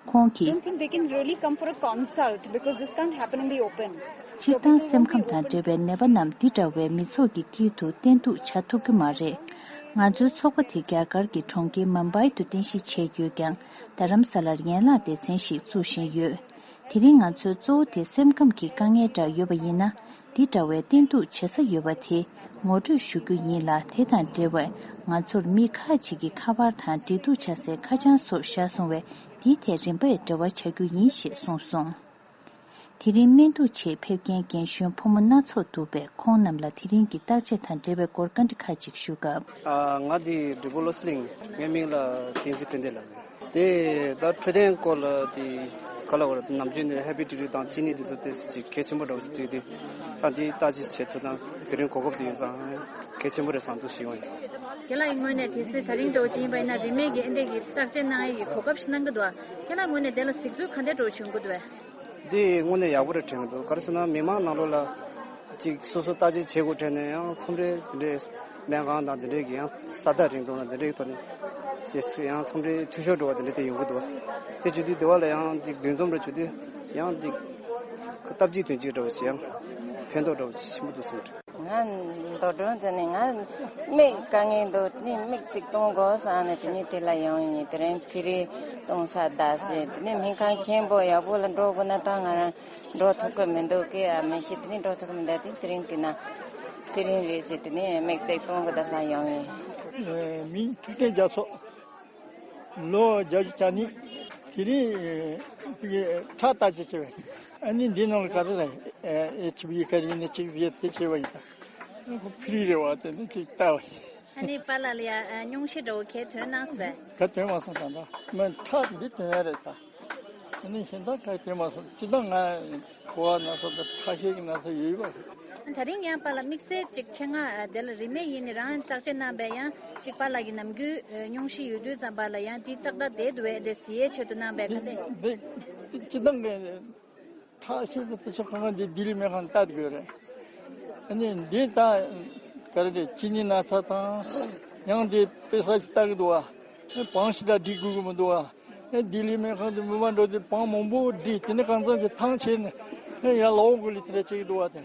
ཁོང་གིས། Don't think they can really come for a consult because this can't happen in the open. སྤྱིར་བཏང་སེམས་ཁམས་དང་འབྲེལ་བའི་ནད་པ་རྣམས་འདི་འདྲ་བའི་མི་ཚོགས་ཀྱི་དཀྱིལ་དུ་བསྟེན་གཏུག་བྱ་ཐུབ་ཀྱི་མ་རེད། ང་ཚོའི་ཚོགས་པ་དེ་རྒྱ་གར་གྱི་གྲོང་ཁྱེར་མུམ་བྷའི་དུ་རྟེན་གཞི་བྱས་ཡོད་ཀྱང་། རྡ་རམ་ས་ལར་ཡན་ལག་སྡེ་ཚན་ཞིག་བཙུགས་བཞིན་ཡོད། དེ་རིང་ང་ཚོའི་གཙོ་བོ་དེ་སེམས་ཁམས་ཀྱི་དཀའ་ངལ་འདྲ་ཡོད་པ་ཡིན་ན། འདི་འདྲ་བའི་བསྟེན་གཏུག་བྱེད་ས་ཡོད་པ་དེ་ངོ་སྤྲོད་ཞུ་རྒྱུ་ཡིན་ལ། དེ་དང་འབྲེལ་བའི་ང་ཚོར་མི་ཁག་ཅིག་གིས་ཁ་པར་དང་འབྲེལ་གཏུག་བྱ་སའི་ཁ་བྱང་སོགས་བཞག་སོང་བས། འདིའི་ཐད་རིམ་པས་འབྲེལ་བ་བྱ་རྒྱུ་ཡིན་ཞེས་གསུངས་སོང་། དེ་རིང་སྨན་གཏུག་ཆེད་ཕེབས་མཁན་རྒན་གཞོན་ཕོ་མོ་སྣ་ཚོགས་འདུག་པས། ཁོང་རྣམས་ལ་དེ་རིང་གི་བརྟག་དཔྱད་དང་འབྲེལ་བའི་སྐོར་བཀའ་འདྲི་ཁག་ཅིག་ཞུ་སྐབས། ཨ། ང་འདི་འབྲས་སྤུངས་བློ་གསལ་གླིང་། ངའི་མིང་ལ་བསྟན་འཛིན་ཕན་བདེ་ལབ། དེ་ད་འཕྲོད་བསྟེན་སྐོར་ལ་དེ་ག་ལ་བར་ནམ་རྒྱུན་ནས་ཧེ་པི་ཊི་ཊི་དང་གཅིན་སྙི་དེ་ཚོ་དེ་ཅིག་གལ་ཆེན་པོ་འདྲ་བོ་ཞིག་བརྩིས་ཏེ། ད་འདི་ལྟ་ཅི་བྱེད་ཐུབ་ན་དེ་རིང་གོ་སྐབས་དེ་ཡོད་ཙང་གལ་ཆེན་པོ་རེད་བསམ་འདུག་ཞུ་ཡོང་ཡིན། ཁྱེད་ལ་ཡི་ངོས་ནས་དེ་སྲིད་ད་རིང་འདྲ་བོ་ཅིག་ཡིན་པ་ཡིན་ན་རིན་མེད་ཀྱི་ཨེ་འདྲས་ཀྱི་བརྟག་དཔྱད་གནང་ཡས་ཀྱི་གོ་སྐབས་ཤིག་གནང་གི་འདུག་ཁྱེད་ལ་ངོས་ནས་དེ་ལ་གཟིགས་ཚུལ་ག་འདྲས་འདྲ་བོ་བྱུང་གི་འདུག་བས། འདི་དངོས་གནས་ཡག་པོ་རེད་དྲན་གྱི་འདུག་ག་རེ་ཟེར་ན་མི་མང་ནང་ལོགས་ལ་ཅིག་སོ་སོ་བརྟག་དཔྱད་བྱེད་དགོས་དྲན་ནས་ཡང་མཚམས་རེ་འདི་འདྲའི་སྨན་ཁང་དང་འདི་འདྲའི་གི་ཡང་ས་ཐག་རིང་དུས་ལ་འདི་འདྲའི་ཐོག་ནས་དེ་ཡང་མཚམས་རེ་འཐུས་ཤོར་འགྲོ་བ་འདི་འདྲ་དེ་ཡོང་གི་འདུག་དེ་བྱེད་དུས་འདི་བ་ལ་ཡང་ཅིག་འདུ་འཛོམས་འདྲ་བྱེད་དུས་ཡང་ཅིག་སྟབས་གཅིག་དོན་གཅིག་འདྲ་བོ་ཞིག་ཡང་ཕན་ཐོགས་འདྲ་བོ་ཞིག་ཆེན་པོ་འདུག་བསམ་གྱི། ང་མདོ་དོན་དུ་ནི་ང་མིག་དཀའ་ངལ་འདུག་ནི་མིག་ཅིག་གཏོང་དགོས་བསམ་ནས་དེ་ནས་དེ་ལ་ཡོང་ཡིན། དེ་རིང་ཕི་རི་གཏོང་ས་གདའ་ཟེར། དེ་ནས་སྨན་ཁང་ཆེན་པོ་ཡག་པོ་ལ་འགྲོ་དགོས་ན་ད་ང་རང་འགྲོ་ཐུབ་ཀྱི་མི་འདུག་གི། ཨ་མི་ཤེས། དེ་ནས་འགྲོ་ཐུབ་ཀྱི་མི་འདུག་དེ་དེ་རིང་དེ་ན་ཕི་རི་རེད་ཟེར། དེ་ནས་མིག་ཅིག་གཏོང་དགོས་གདའ་བསམ་ཡོང་ཡིན། མིང་ཐུབ་བསྟན་རྒྱ་མཚོ། ལོ་བརྒྱད་ཅུ་གྱ་གཉིས། དེ་རིང་ཁྲག་བརྟག་དཔྱད་བྱས་པས། ཨ་ནི་འདི་ནང་ལ་ག་རེ་རེད། ཨེ་ཆི་བི་ག་རེ་ཡིན་ན་ཆི་བི་དེ་བྱས་པ་ཡིན་ད། ཁོ་ཕི་རི་རེད་བ། དེ་ནི་ཅིག་ལྟ་བ་ཡིན། ཨ་ནི་པཱ་ལགས་ལ་ཡ་ཨ་སྙུང་གཞི་འདྲ་བོ་གས་ཐོན་གནང་སོང་བས། ག་ཐོན་མ་སོང་ད་ད། མ་ཁྲག་འདི་ཐོན་ཡ་རེད་ད། ཨ་ནི་གཞན་དག་ག་ཡེ་མ་སོང་། སྤྱིར་བཏང་ང་ཁུ་བ་ན་ཚ་དང་ཁྲག་ཤེད་ཀྱི་ན་ཚ་ཡོད་པ་རེད། ད་རིང་ཡང་པཱ་ལགས་དམིགས་བསལ་ཅིག་ཆེད་མངགས་དེ་ལ་རིན་མེད་ཡིན་ནི་རང་བརྟག་དཔྱད་གནང་བས་ཡང་ཅིག་པཱ་ལགས་ཀྱི་ནམ་རྒྱུན་སྙུང་གཞི་ཡོད་དུས་ཙམ་པ་ལ་ཡང་དེ་ཏག་ཏག་བསྡད་འདུག་བས་དེ་གཟིགས་ཡས་ཆེད་དུ་གནང་བས་ག་འདྲ། འདི་འདི་སྤྱིར་བཏང་གི་ཁྲག་ཤེད་དང་དེ་ཚོ་གང་ག་འདི་ལྡི་ལི་སྨན་ཁང་ལྟ་དགོས་རེད། ཨ་ནི་འདི་ད་ག་རེ་རེད། གཅིན་སྙི་ན་ཚ་དང་ཡང་དེ་དཔེ་ས་ཞིག་ལྟ་གི་འདུག་བ། བང་ཞིག་ད་འགྲིག་དགོས་ཀྱི་མི་འདུག་བ། ཨེ་ལྡི་ལི་སྨན་ཁང་དུ་མི་མང་འགྲོ་དུས་བང་མང་པོ་བསྒྲིགས། དེ་ནས་གང་འཚམ་གྱི་ཐང་ཆད་ནས་ཨེ་ཡར་ལོག་དགོས་ལི་དེ་འདྲ་བྱེད་ཀྱི་འདུག་བ། དེ་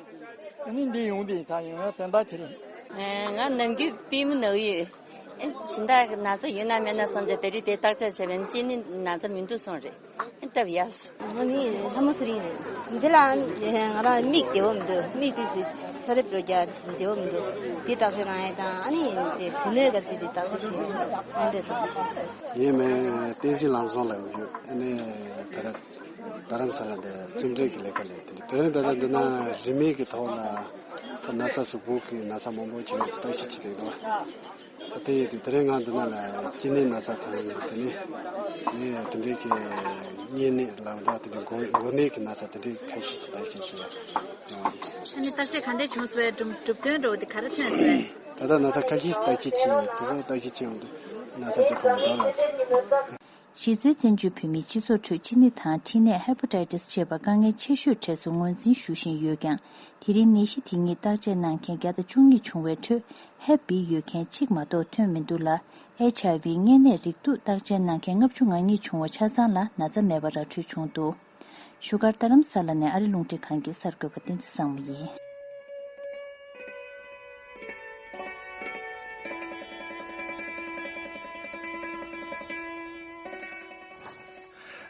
ཨ་ནི་འདི་ཡོང་དུས་ད་ཡིན་ན་དོན་དག་དེ་རེད། ང་ནམ་རྒྱུན་པུས་མོ་ན་གི་ཡོད། ཨེ་སྦྱིན་བདག་གི་ན་ཚ་ཡོད་ན་མེད་ན་བསམ་བྱས་དེ་རིང་དེ་བརྟག་དཔྱད་བྱས་པས་གཅིན་སྙི་ན་ཚ་མི་འདུག་གསུངས་རེད། ཨེ་སྟབས་ཡག་སོང་། ང་ནི་ལྷ་མོ་ཚེ་རིང་རེད། འདི་ལ་ང་རང་མིག་བདེ་བོ་མི་འདུག་མིག་དེ་ཚ་རེབ་འགྲོ་རྒྱག་བདེ་བོ་མི་འདུག་འདི་བརྟག་དཔྱད་གནང་ཡས་དང་ཨ་ནི་དེ་བུ་སྣོད་ག་ཚོད་དེ་བརྟག་དཔྱད་བྱས། ཨ་འདྲ་བརྟག་དཔྱད་བྱས། ཡིན་མིན་བསྟན་འཛིན་ལམ་བཟང་ལ་ཡོད། ཨ་ནི་ད་ར་རྡ་རམ་ས་ལ་འདི་རྩིས་འབྲས་ཀྱི་ལས་ཀ་ལས་དེ་འདྲ། དེ་རིང་ད་ལྟ་འདི་ན་རིན་མེད་ཀྱི་ཐོག་ལ་ད་ན་ཚ་གཟུགས་པོ་གི་ན་ཚ་མང་པོ་བྱུང་བ་བརྟག་དཔྱད་བྱེད་ཀྱི་འདུག་ད་དེ་ཡིན་དུས་དེ་རིང་ང་འདི་ན་ལ་གཅིན་སྙི་ན་ཚ་དང་དེ་ནས་ནས་དེ་འདྲའི་གི་གཉན་ནད་ལ་འདྲ་དེ་འདྲའི་འགོ་འགོ་ནད་ཀྱི་ན་ཚ་དེ་འདྲའི་ཁ་ཤས་ཀྱི་བརྟག་དཔྱད་བྱས་ཡོད། ཨ་ནི་བརྟག་དཔྱད་ག་འདྲ་བྱུང་སོང་བས། གྲུབ་གྲུབ་དོན་འདྲ་བོ་དེ་ག་རེ་ཐོན་སོང་བས། ད་ལྟ་ན་ཚ་ཁ་ཤས་བརྟག་དཔྱད་བྱས་ཡོད། དེ་ཚོ་བརྟག་དཔྱད་བྱས་ཡོང་དུས་ན་ཚ་དེ་གང་འདྲ་ལ། གཞི་རྩའི་བཙན་བྱོལ་བོད་མིའི་སྤྱི་ཚོགས་ཁྲོད་གཅིན་སྙི་དང་མཁྲིས་ནད་ཧེ་པ་ཊའི་ཊི་སི་ཅེས་པ་དཀའ་ངལ་ཆེ་ཤོས་གྲས་སུ་ངོས་འཛིན་ཞུ་བཞིན་ཡོད་ཀྱང་། དེ་རིང་ནད་གཞི་དེ་ཉིད་བརྟག་དཔྱད་གནང་མཁན་བརྒྱ་དང་བཅུ་གཉིས་བྱུང་བའི་ཁྲོད་ཧེབ་བི་ཡོད་མཁན་གཅིག་མ་གཏོགས་ཐོན་མི་འདུག་ལ། ཨེཆ་ཨའི་ཝི་གཉན་ནད་རེག་དུག་བརྟག་དཔྱད་གནང་མཁན་ལྔ་བཅུ་ང་གཉིས་བྱུང་བ་ཆ་ཚང་ལ་ན་ཚ་མེད་པ་ར་འཕྲོད་བྱུང་འདུག་བཞུགས་སྒར་རྡ་རམ་ས་ལ་ནས་ཨ་རི་རླུང་འཕྲིན་ཁང་གི་གསར་འགོད་པ་བསྟན་འཛིན་བཟང་མོ་ཡིན།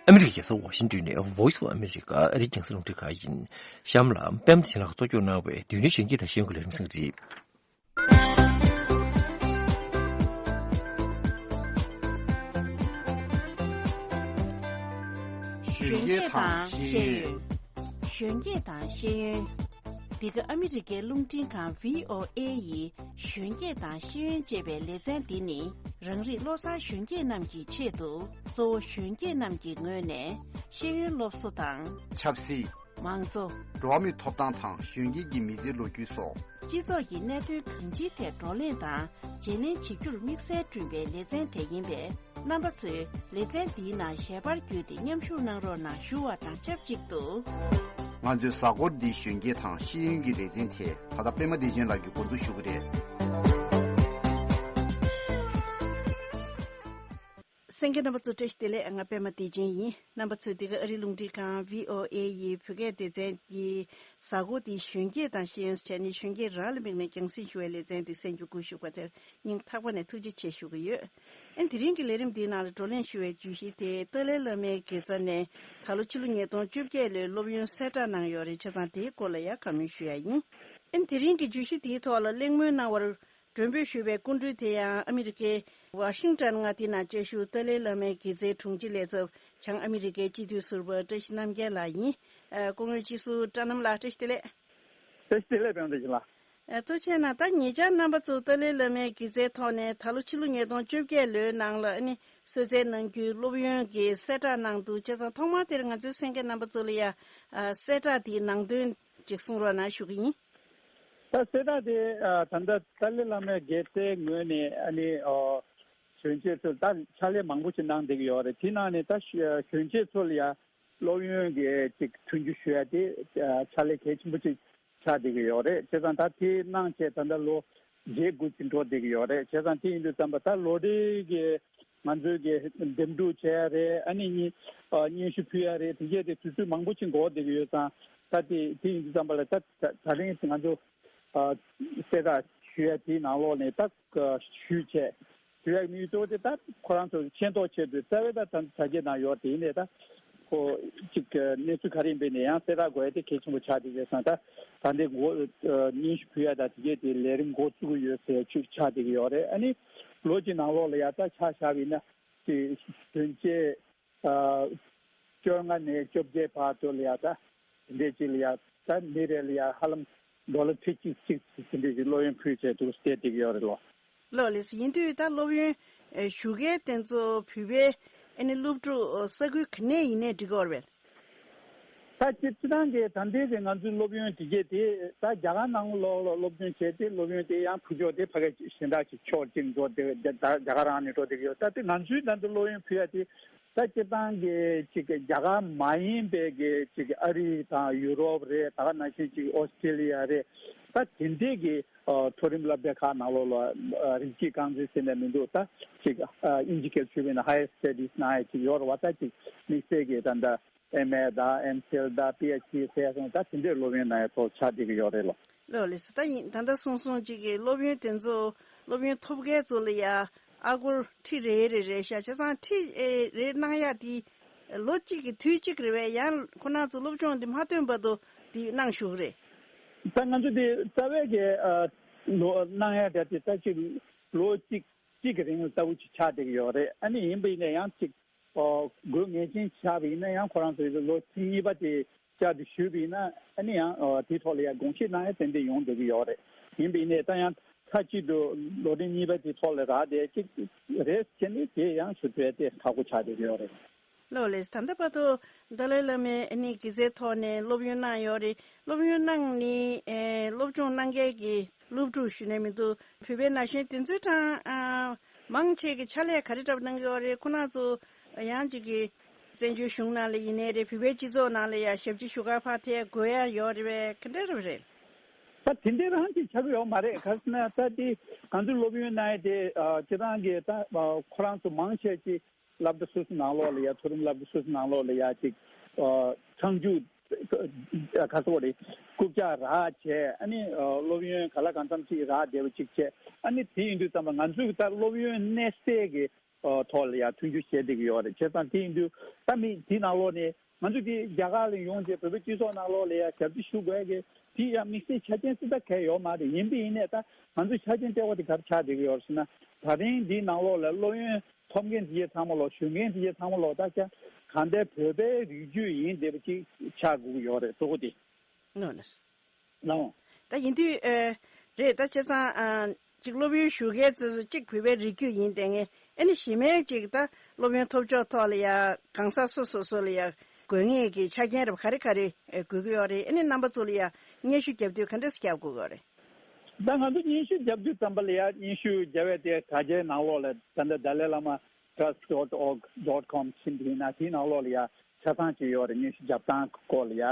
ཨ་མི་རི་ཀའི་རྒྱལ་ས་ཝ་ཤིང་ཏོན་ནས་Voice of America ཨ་རིའི་རྒྱང་སྲིང་རླུང་འཕྲིན་ཁང་ཡིན། གཤམ་ལ་པད་མ་བདེ་ཆེན་ལགས་གཙོ་སྐྱོང་གནང་བའི་བདུན་ནས་གཞོན་སྐྱེས་དང་ཤེས་ཡོན་གྱི་ལས་རིམ་གསན་གྱི་རེད། གཞོན་སྐྱེས་དང་ཤེས་ཡོན། གཞོན་སྐྱེས་དང་ཤེས་ཡོན། འདི་ག་ཨ་མི་རི་ཀའི་རླུང་འཕྲིན་ཁང་བྷི་ཨོ་ཨེ་ཡི་གཞོན་སྐྱེས་དང་ཤེས་ཡོན་ཅེས་པའི་ལེ་ཚན་འདི་ནི། རང་རིགས་བློ་བཟང་གཞོན་སྐྱེས་རྣམས་ཀྱི་ཆེད་དུ། གཙོ་བོ་གཞོན་སྐྱེས་རྣམས་ཀྱི་ངོས་ནས་ཤེས་ཡོན་སློབ་གསོ་དང་། ཆབ་སྲིད། མང་གཙོ། འགྲོ་བ་མིའི་ཐོབ་ཐང་དང་གཞོན་སྐྱེས་ཀྱི་མི་ཚེའི་ལོ་རྒྱུས་སོགས། སྤྱི་ཚོགས་ཀྱི་གནད་དོན་གང་ཅིའི་ཐད་བགྲོ་གླེང་དང་བརྗེ་ལེན་བྱེད་རྒྱུར་དམིགས་བསལ་བསྐྲུན་པའི་ལེ་ཚན་དེ་ཡིན་པས། རྣམ་པ་ཚོས་ལེ་ཚན་འདིའི་ནང་ཞལ་པར་བརྒྱུད་དེ་མཉམ་ཞུགས་གནང་རོགས་གནང་ཞུ་བ་དང་ཆབས་ཅིག་ཏུ། ང་ཚོའི་གཟའ་འཁོར་འདིའི་གཞོན་སྐྱེས་དང་ཤེས་ཡོན་གྱི་ལེ་ཚན་དེ་ད་ལྟ་པད་མ་བདེ་ཆེན་ལགས་ཀྱིས་འགོ་འཛུགས་ཞུ་གི་རེད། གསན་མཁན་རྣམ་པ་ཚོ་བཀྲ་ཤིས་བདེ་ལེགས། ང་པད་མ་བདེ་ཆེན་ཡིན། རྣམ་པ་ཚོས་འདི་ག་ཨ་རིའི་རླུང་འཕྲིན་ཁང་བྷི་ཨོ་ཨེ་ཡི་བོད་སྐད་སྡེ་ཚན་གྱི་གཟའ་འཁོར་འདིའི་གཞོན་སྐྱེས་དང་ཤེས་ཡོན་ཟེར་ནས་གཞོན་སྐྱེས་རང་ལ་དམིགས་ནས་རྒྱང་སྲིང་ཞུ་བའི་ལེ་ཚན་འདི་གསན་རྒྱུ་སྒུག་བཞུགས་པ་དེར་སྙིང་ཐག་པ་ནས་ཐུགས་རྗེ་ཆེ་ཞུ་གི་ཡོད། ཨེ་དེ་རིང་གི་ལས་རིམ་འདིའི་ནང་ལ་བགྲོ་གླེང་ཞུ་བའི་བརྗོད་གཞི་དེ་ཏཱ་ལའི་བླ་མའི་དགེ་རྩ་ནས་ད་ལོ་ཕྱི་ལོ་ཉིས་སྟོང་བཅོ་བརྒྱད་ལོའི་སློབ་ཡོན་གསལ་བསྒྲགས་གནང་ཡོད་རེད། བྱས་ཙང་དེའི་སྐོར་ལ་ཡང་བཀའ་མོལ་ཞུ་ཡ་ཡིན། ཨེ་དེ་རིང་གི་བརྗོད་གཞི་དེའི་ཐོག་ལ་གླེང་མོལ་གནང་བར་མགྲོན་འབོད་ཞུས་པའི་སྐུ་མགྲོན་དེ་ཡང་ཨ་མི་རི་ཀའི་ཝ་ཤིང་ཏོན་མངའ་སྡེའི་ནང་བཅའ་བཞུགས་ཏཱ་ལའི་བླ་མའི་དགེ་རྩའི་དྲུང་ཆེ་ལས་ཚབ་བྱང་ཨ་མི་རི་ཀའི་སྤྱི་འཐུས་ཟུར་པ་བཀྲ་ཤིས་རྣམ་རྒྱལ་ལགས་ཡིན། ཨ་སྐུ་ངོ་སྤྱི་ཟུར་བཀྲ་རྣམ་ལགས་བཀྲ་ཤིས་བདེ་ལེགས། བཀྲ་ཤིས་བདེ་ལེགས་པད་མ་བདེ་ཆེན་ལགས། ཨ་ཐུགས་རྗེ་གནང་། ད་ཉེ་ཆར་རྣམ་པ་ཚོ་ཏཱ་ལའི་བླ་མའི་དགེ་རྩའི་ཐོག་ནས་ད་ལོ་ཕྱི་ལོ་ཉིས་སྟོང་བཅོ་བརྒྱད་ལོའི་ནང་ལ་ཨ་ནི་གསོལ་སྩལ་གནང་རྒྱུའི་སློབ་ཡོན་གྱི་གསལ་བསྒྲགས་གནང་འདུག་བྱས་ཙང་ཐོག་མར་དེར་ང་ཚོའི་གསན་མཁན་རྣམ་པ་ཚོ་ལ་ཡ་ཨ་གསལ་བསྒྲགས་དེའི་ནང་དོན་ཅིག་གསུང་རོགས་གནང་ཞུ་གི་ཡིན། ད་གསལ་བསྒྲགས་དེ་ཨ་ད་ལྟ་ཏཱ་ལའི་བླ་མའི་དགེ་རྩའི་ངོས་ནས་ཨ་ནི་ཨོ་གཞོན་སྐྱེས་ཚོར་ད་ཕྱག་ལས་མང་པོ་ཞིག་གནང་བསྡད་ཀྱི་ཡོད་རེད། དེ་ནང་ནས་ད་གཞོན་སྐྱེས་ཚོ་ལ་ཡ་སློབ་ཡོན་གྱི་ཅིག་མཐུན་འགྱུར་ཞུ་ཡ་དེ་ཕྱག་ལས་གལ་ཆེན་པོ་ཅིག་ཆགས་བསྡད་ཀྱི་ཡོད་རེད། བྱས་ཙང་ད་དེ་གནང་བྱས་ད་ལྟ་ལོ་བརྒྱད་དགུ་ཅིག་འགྲོ་བསྡད་ཀྱི་ཡོད་རེད། བྱས་ཙང་དེ་ཡིན་དུས་ཙམ་པ་ད་ལོ་རེ་གི་ང་ཚོའི་གི་འདེམས་སྒྲུག་བྱས་ཡ་རེད། ཨ་ནི་སྙན་སྙན་ཞུ་ཕུལ་ཡ་རེད། དེ་གས་དེ་དུས་ཚོད་མང་པོ་ཅིག་འགོར་བསྡད་ཀྱི་ཡོད་ཙང་ད་དེ་དེ་ཡིན་དུས་ཙམ་པ་ལ་ད་ད་ད་རིང་ང་ཚོ་གསལ་བསྒྲགས་ཞུ་ཡ་དེའི་ནང་ལོགས་ནས་ད་ཞུས་བྱས། དེ་བས་དམིགས་ཡུལ་གཙོ་བོ་དེ་ད་ཁོ་རང་ཚོ་མཁྱེན་རྟོགས་ཆེད་དུ་རྩ་བའི་ད་ད་དྲ་རྒྱའི་ནང་ཡོད་དེ་ཡིན་ནའི་ད་ཁོ་གཅིག་གནས་ཚུལ་ག་རེ་ཡིན་པའི་ནས་ཡང་གསལ་བསྒྲགས་དགོས་ཡ་དེ་གལ་ཆེན་པོ་ཆགས་བསྡད་ཡོད་ཙང་ད་ད་འདི་འགོ་སྙན་ཞུ་ཕུལ་ཡ་ད་དེ་གས་དེ་ལས་རིམ་འགོ་བཙུགས་ཀྱི་ཡོད་ཟེར་ཆུ་ཆགས་བསྡད་ཀྱི་ཡོད་རེད། ཨ་ནི་ལོ་གཅིག་ནང་ལོགས་ལ་ཡ་ད་ཆ་བཞག་པ་ཡིན་ན་དེ་གཞོན་སྐྱེས། ཨ་བཅོ་ལྔ་ནས་བཅོ་བརྒྱད་བར་དུ་ལ་ཡ་ད་དེ་འདྲས་ཅིག་ལ་ཡ་ད་མི་རེ་ལ་ཡ་ཧ་ལམ་ཌོ་ལར་ཁྲི་གཅིག་གཅིག་དེ་འདྲས་ཅིག་སློབ་ཡོན་ཕུལ་བྱས་འདུག་སྟེ་བསྡད་ཀྱི་ཡོད་རེད་ལོ། ལགས་ལགས་སོ། ཡིན་དུས་ད་སློབ་ཡོན་ཞུ་མཁན་དེ་ཚོ་བོད་པའི་ ཨ་ནི་སློབ་ཕྲུག་ས་ཁུལ་ག་ནས་ཡིན་ནའི་འགྲིག་གི་ཡོད་རེད་པས། ད་སྤྱིར་སྤྱིར་བཏང་གི་ད་ལྟའི་གི་ང་ཚོའི་སློབ་ཡོན་དེ་གས་དེ་ད་རྒྱ་གར་ནང་ལོགས་ལ་སློབ་སྦྱོང་བྱས་ཏེ་སློབ་ཡོན་དེ་ཡང་ཕུལ་ཕྱོགས་དེ་ཕ་གི་ཞེ་དྲག་ཅིག་ཕྱོགས་གཅིག་འགྲོ་དེ་རྒྱ་རྒྱ་གར་རང་ནས་འགྲོ་བསྡད་ཀྱི་ཡོད། ད་དེ་ང་ཚོའི་ད་ལྟ་སློབ་ཡོན་ཕུལ་ཡ་དེ་ད་སྤྱིར་བཏང་གི་ཅིག་རྒྱ་གར་མ་ཡིན་པའི་གི་ཅིག་ཨ་རི་དང་ཡུ་རོབ་རེད། ད་ག་ནང་བཞིན་ཅིག་ཨོ་སི་ཀྲི་ལི་ཡ་རེད། ད་དེ་འདྲས་ཀྱི་ཨ་མཐོ་རིམ་སློབ་གྲྭ་ཁག་ནང་ལོགས་ལ་ཨ་རིགས་གཅིག་རྐང་འཛིན་ཟེར་ནས་མི་འདུག་ད་ཅིག་ཨ་དབྱིན་ཇི་སྐད་ཞུས་པ་ཡིན་ན་higher studies གནང་ཡ་ཅིག་ཡོད་རེད་བ། ད་ཅིག་དམིགས་བསལ་གྱི་ད་ལྟ་ཨེམ་ཨེ་དང་ཨེམ་ཕིལ་དང་པི་ཨེཆ་ཌི་ཟེར་ཡ་སོང་ད་དེ་འདྲའི་སློབ་ཡོན་གནང་ཡ་ཐོག་ཆགས་བསྡད་ཀྱི་ཡོད་རེད་ལོ། ལོ་ལེགས་སོ། ད་ཡིན་ད་ལྟ་གསུངས་སོང་ཅིག་གི་སློབ་ཡོན་དེ་ཚོ་སློབ་ཡོན་ཐོབ་མཁན་ཚོ་ལ་ཡ་ཨ་སྒོར་ཁྲི་རེ་རེ་རེད་ཤག་བྱས་ཙང་ཁྲི་ཨེ་རེ་གནང་ཡ་དེ་ལོ་གཅིག་གི་དུས་གཅིག་རེད་པས། ཡང་ཁོ་རང་ཚོ་སློབ་སྦྱོང་འདི་མ་ཐོན་བར་དུ་འདི་གནང་བཞུགས་རེད། ད་ང་ཚོ་འདི་རྩ་བའི་གི་ཨ་ལོ་གནང་ཡ་འདྲ་དེ་ད་ཅིག་ལོ་གཅིག་གཅིག་གི་རིང་ལ་ལྟ་བུ་ཅིག་ཆགས་བསྡད་ཀྱི་ཡོད་རེད། ཨ་ནི་ཡིན་པ་ཡིན་ན་ཡང་ཅིག་ཨོ་དགོས་ངེས་ཅན་ཆགས་པ་ཡིན་ན་ཡང་ཁོ་རང་ཚོའི་ལོ་གཅིག་གཉིས་པ་དེ་བསྐྱར་དུ་ཞུས་པ་ཡིན་ན་ཨ་ནི་ཡང་ཨོ་དེའི་ཐོག་ལ་ཡང་དགོངས་བཞེས་གནང་ཡ་ཏན་ཏན་ཡོང་བསྡད་ཀྱི་ཡོད་རེད། ཡིན་པ་ཡིན་ནའི་ད་ཡང་མཐའ་གཅིག་ཏུ་ལོ་རིམ་གཉིས་པ་དེའི་ཐོག་ལ་རག་བསྡད་ཅིག་རེད་བྱས་ནས་དེ་ཡང་ཞུ་ཐུབ་ཡ་དེ་ཁག་པོ་ཆགས་བསྡད་ཀྱི་ཡོད་རེད། ལོ་ལེགས། ད་ལྟ་བར་དུ་ཏཱ་ལའི་བླ་མའི་ཨ་ནི་དགེ་རྩའི་ཐོག་ནས་སློབ་ཡོན་གནང་ཡོད་རེད། སློབ་ཡོན་གནང་ནས་ཨེ་སློབ་སྦྱོང་གནང་མཁན་གྱི་སློབ་ཕྲུག་ཞུས་ནས་མི་འདུག་བོད་པའི་ན་གཞོན་དེ་ཚོའི་གྲངས་ཨ་མང་ཆེ་གི་ཕྱག་ལས་ག་རེ་འདྲ་པོ་གནང་གི་ཡོད་རེད། ཁོ་རང་ཚོ་ཡང་ཅིག་གི་བཙན་བྱོལ་གཞུང་ནང་ལ་ཡིན་ནའི་རེད། བོད་པའི་སྤྱི་ཚོགས་ནང་ལ་ཡང་ཞབས་ཕྱི་ཞུ་ག་ཕར་ཐད་དགོས་ཡ་ཡོད་རེད་པས། ག་འདྲ་འདྲ་པོ་རེད། ད་དེ་འདྲ་རང་ཅིག་ཆགས་ཀྱི་ཡོད་མ་རེད། ག་རེ་ཟེར་ན་ད་དེ་ང་ཚོའི་སློབ་ཡོན་གནང་ཡ་དེ་ཨ་སྤྱིར་བཏང་གི་ད་ཨ་ཁོ་རང་ཚོ་མང་ཆེ་ཅིག་སློབ་གྲྭ་སོ་སོ་ནང་ལོགས་ལ་ཡ་མཐོ་རིམ་སློབ་གྲྭ་སོ་སོ་ནང་ལོགས་ལ་ཡ་ཅིག་ཨ་གྲངས་རྒྱུག་ཨ་ག་ཚོད་རེད། རྐུབ་བཀྱག་རག་བྱས་ཨ་ནི་ཨ་སློབ་ཡོན་ག་ལ་གང་འཚམ་ཅིག་རག་བསྡད་པ་ཅིག་བྱས། ཨ་ནི་དེ་ཡིན་དུས་ཙམ་པ་ང་ཚོས་ད་སློབ་ཡོན་གནས་སའི་གི་ཨ་ཐོག་ལ་ཡ་མཐུན་འགྱུར་བྱས་བསྡད་ཀྱི་ཡོད་རེད། བྱས་ཙང་དེ་ཡིན་དུས་ད་མི་དེ་ནང་ལོགས་ནས་ང་ཚོ་དེ་རྒྱ་གར་ལ་ཡོང་རྗེས་བོད་པའི་སྤྱི་ཚོགས་ནང་ལོགས་ལ་ཡ་ཞབས་ཕྱི་ཞུ་དགོས་ཀྱི་དེ་ཡ་དམིགས་བསལ་ཆ་རྐྱེན་སུ་ད་གལ་ཡོད་མ་རེད། ཡིན་པ་ཡིན་ནའི་ད་ང་ཚོ་ཆ་རྐྱེན་ལྟེ་བ་དེ་ག་རེ་ཆགས་བསྡད་ཀྱི་ཡོད་རེད་ཟེར་ན། ད་རིང་འདིའི་ནང་ལོགས་ལ་སློབ་ཡོན་ཐོབ་མཁན་དེ་ཚོ་ཚང་མ་ལོག་ཞུགས་མཁན་དེ་ཚོ་ཚང་མ་ལོག་ད་ཆ་གང་ལྟར་བོད་པའི་རིགས་རྒྱུད་ཡིན་བསྡད་པ་ཅིག་ཆགས་དགོས་ཀྱི་ཡོད་རེད། གཙོ་བོ་དེ། ལོ་ནས། ལའོ། ད་ཡིན་དུས་ཨེ་རེད། ད་བྱས་ཙང་ཨ་གཅིག་སློབ་ཡོན་ཞུ་མཁན་ཚོས་གཅིག་བོད་པའི་རིགས་རྒྱུད་ཡིན་བསྡད་མཁན། ཨ་ནི་གཞན་མའི་གཅིག་ད་སློབ་ཡོན་ཐོབ་ཕྱོགས་ཐོག་ལ་ཡ་གང་ཟག་སོ་སོ་སོ་ལ་ཡ་དགོས་ངེས་ཀྱི་ཆ་རྐྱེན་རབ་ག་རེ་ག་རེ་ཨེ་དགོས་ཀྱི་ཡོད་རེད། ཨ་ནི་རྣམ་པ་ཚོ་ལ་ཡ་སྙན་ཞུ་རྒྱབ་དུས་ག་འདྲས་རྒྱབ་དགོས་ཀྱི་ཡོད་རེད། ད་ང་ཚོ་སྙན་ཞུ་རྒྱབ་དུས་ཙམ་པ་ལ་ཡ་སྙན་ཞུ་རྒྱབ་པའི་དེ་དྲ་རྒྱའི་ནང་ལོགས་ལ་ད་ལྟ་Dalai Lama Trust dot org dot com ཕྱིན་པ་ཡིན་ན་དེའི་ནང་ལོགས་ལ་ཡ་ཆ་ཚང་ཅིག་ཡོད་རེད། སྙན་ཞུ་རྒྱབ་སྟངས་སྐོར་ལ་ཡ་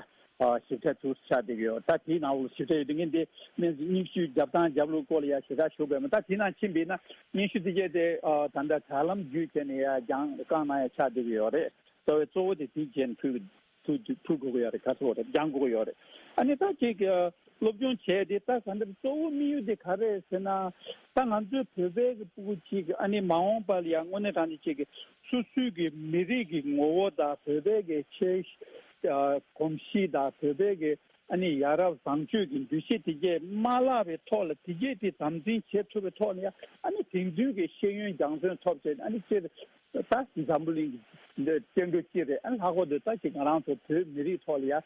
ཨ་ཞིབ་ཕྲ་ཚུར་ཆགས་བསྡད་ཀྱི་ཡོད། ད་དེའི་ནང་ལོགས་ཞིབ་ཕྲ་ཡོད་དུས་ངས་འདི་སྙན་ཞུ་རྒྱབ་སྟངས་རྒྱབ་ལུགས་སྐོར་ལ་ཡ་ཞེ་དྲག་ཞུ་དགོས་མེད། ད་དེའི་ནང་ཕྱིན་པ་ཡིན་ན་སྙན་ཞུ་དེ་གས་དེ་ཨ་ད་ལྟ་དྲ་ལམ་བརྒྱུད་བྱས་ནས་ཡ་རྒྱང་བཀང་གནང་ཡ་ཆགས་བསྡད་ཀྱི་ཡོད་རེད། རྩ་བའི་གཙོ་བོ་དེ་དེའི་རྗེས་ནས་ཕུལ་ཐུག་ཐུག་དགོས་ཀྱི་ཡོད་རེད། ག་ཚོད་རེད་སྦྱང་དགོས་ཀྱི་ཡོད་རེད། ཨ་ནི་ད་ཅིག་སློབ་སྦྱོང་བྱས་ཏེ་ད་ག་འདྲ་གཙོ་བོ་དམིགས་ཡུལ་དེ་ག་རེ་རེད་ཟེར་ན། ད་ང་ཚོའི་བོད་པའི་གི་ཕྲུ་གུ་ཅིག་ཨ་ནི་མ་འོངས་པ་ལ་ཡང་དངོས་གནས་དྲང་གནས་ཅིག་གི་སོ་སོའི་གི་མི་རིགས་ཀྱི་ངོ་བོ་དང་བོད་པའི་གི་ཆོས་ཨ་གོམས་གཤིས་དང་བོད་པའི་གི་ཨ་ནི་ཡ་རབས་བཟང་སྤྱོད་ཀྱི་འདུ་ཤེས་དེ་གས་མ་བརླག་པའི་ཐོག་ལ་དེ་གས་དེ་དམ་འཛིན་བྱེད་ཐུབ་པའི་ཐོག་ལ་ཡང་ཨ་ནི་དེང་དུས་ཀྱི་ཤེས་ཡོན་སྦྱང་བརྩོན་ཐོབ་བྱས་ཨ་ནི་སྤྱིར། ད་འཛམ་བུ་གླིང་གི་འདི་སྐྱེ་འགྲོ་སྤྱི་རེད། ཨ་ལྷག་པར་དུ་ད་ཅིག་ང་རང་ཚོ་བོད་མི་རིགས་ཐོག་ལ་ཡ་ཨ་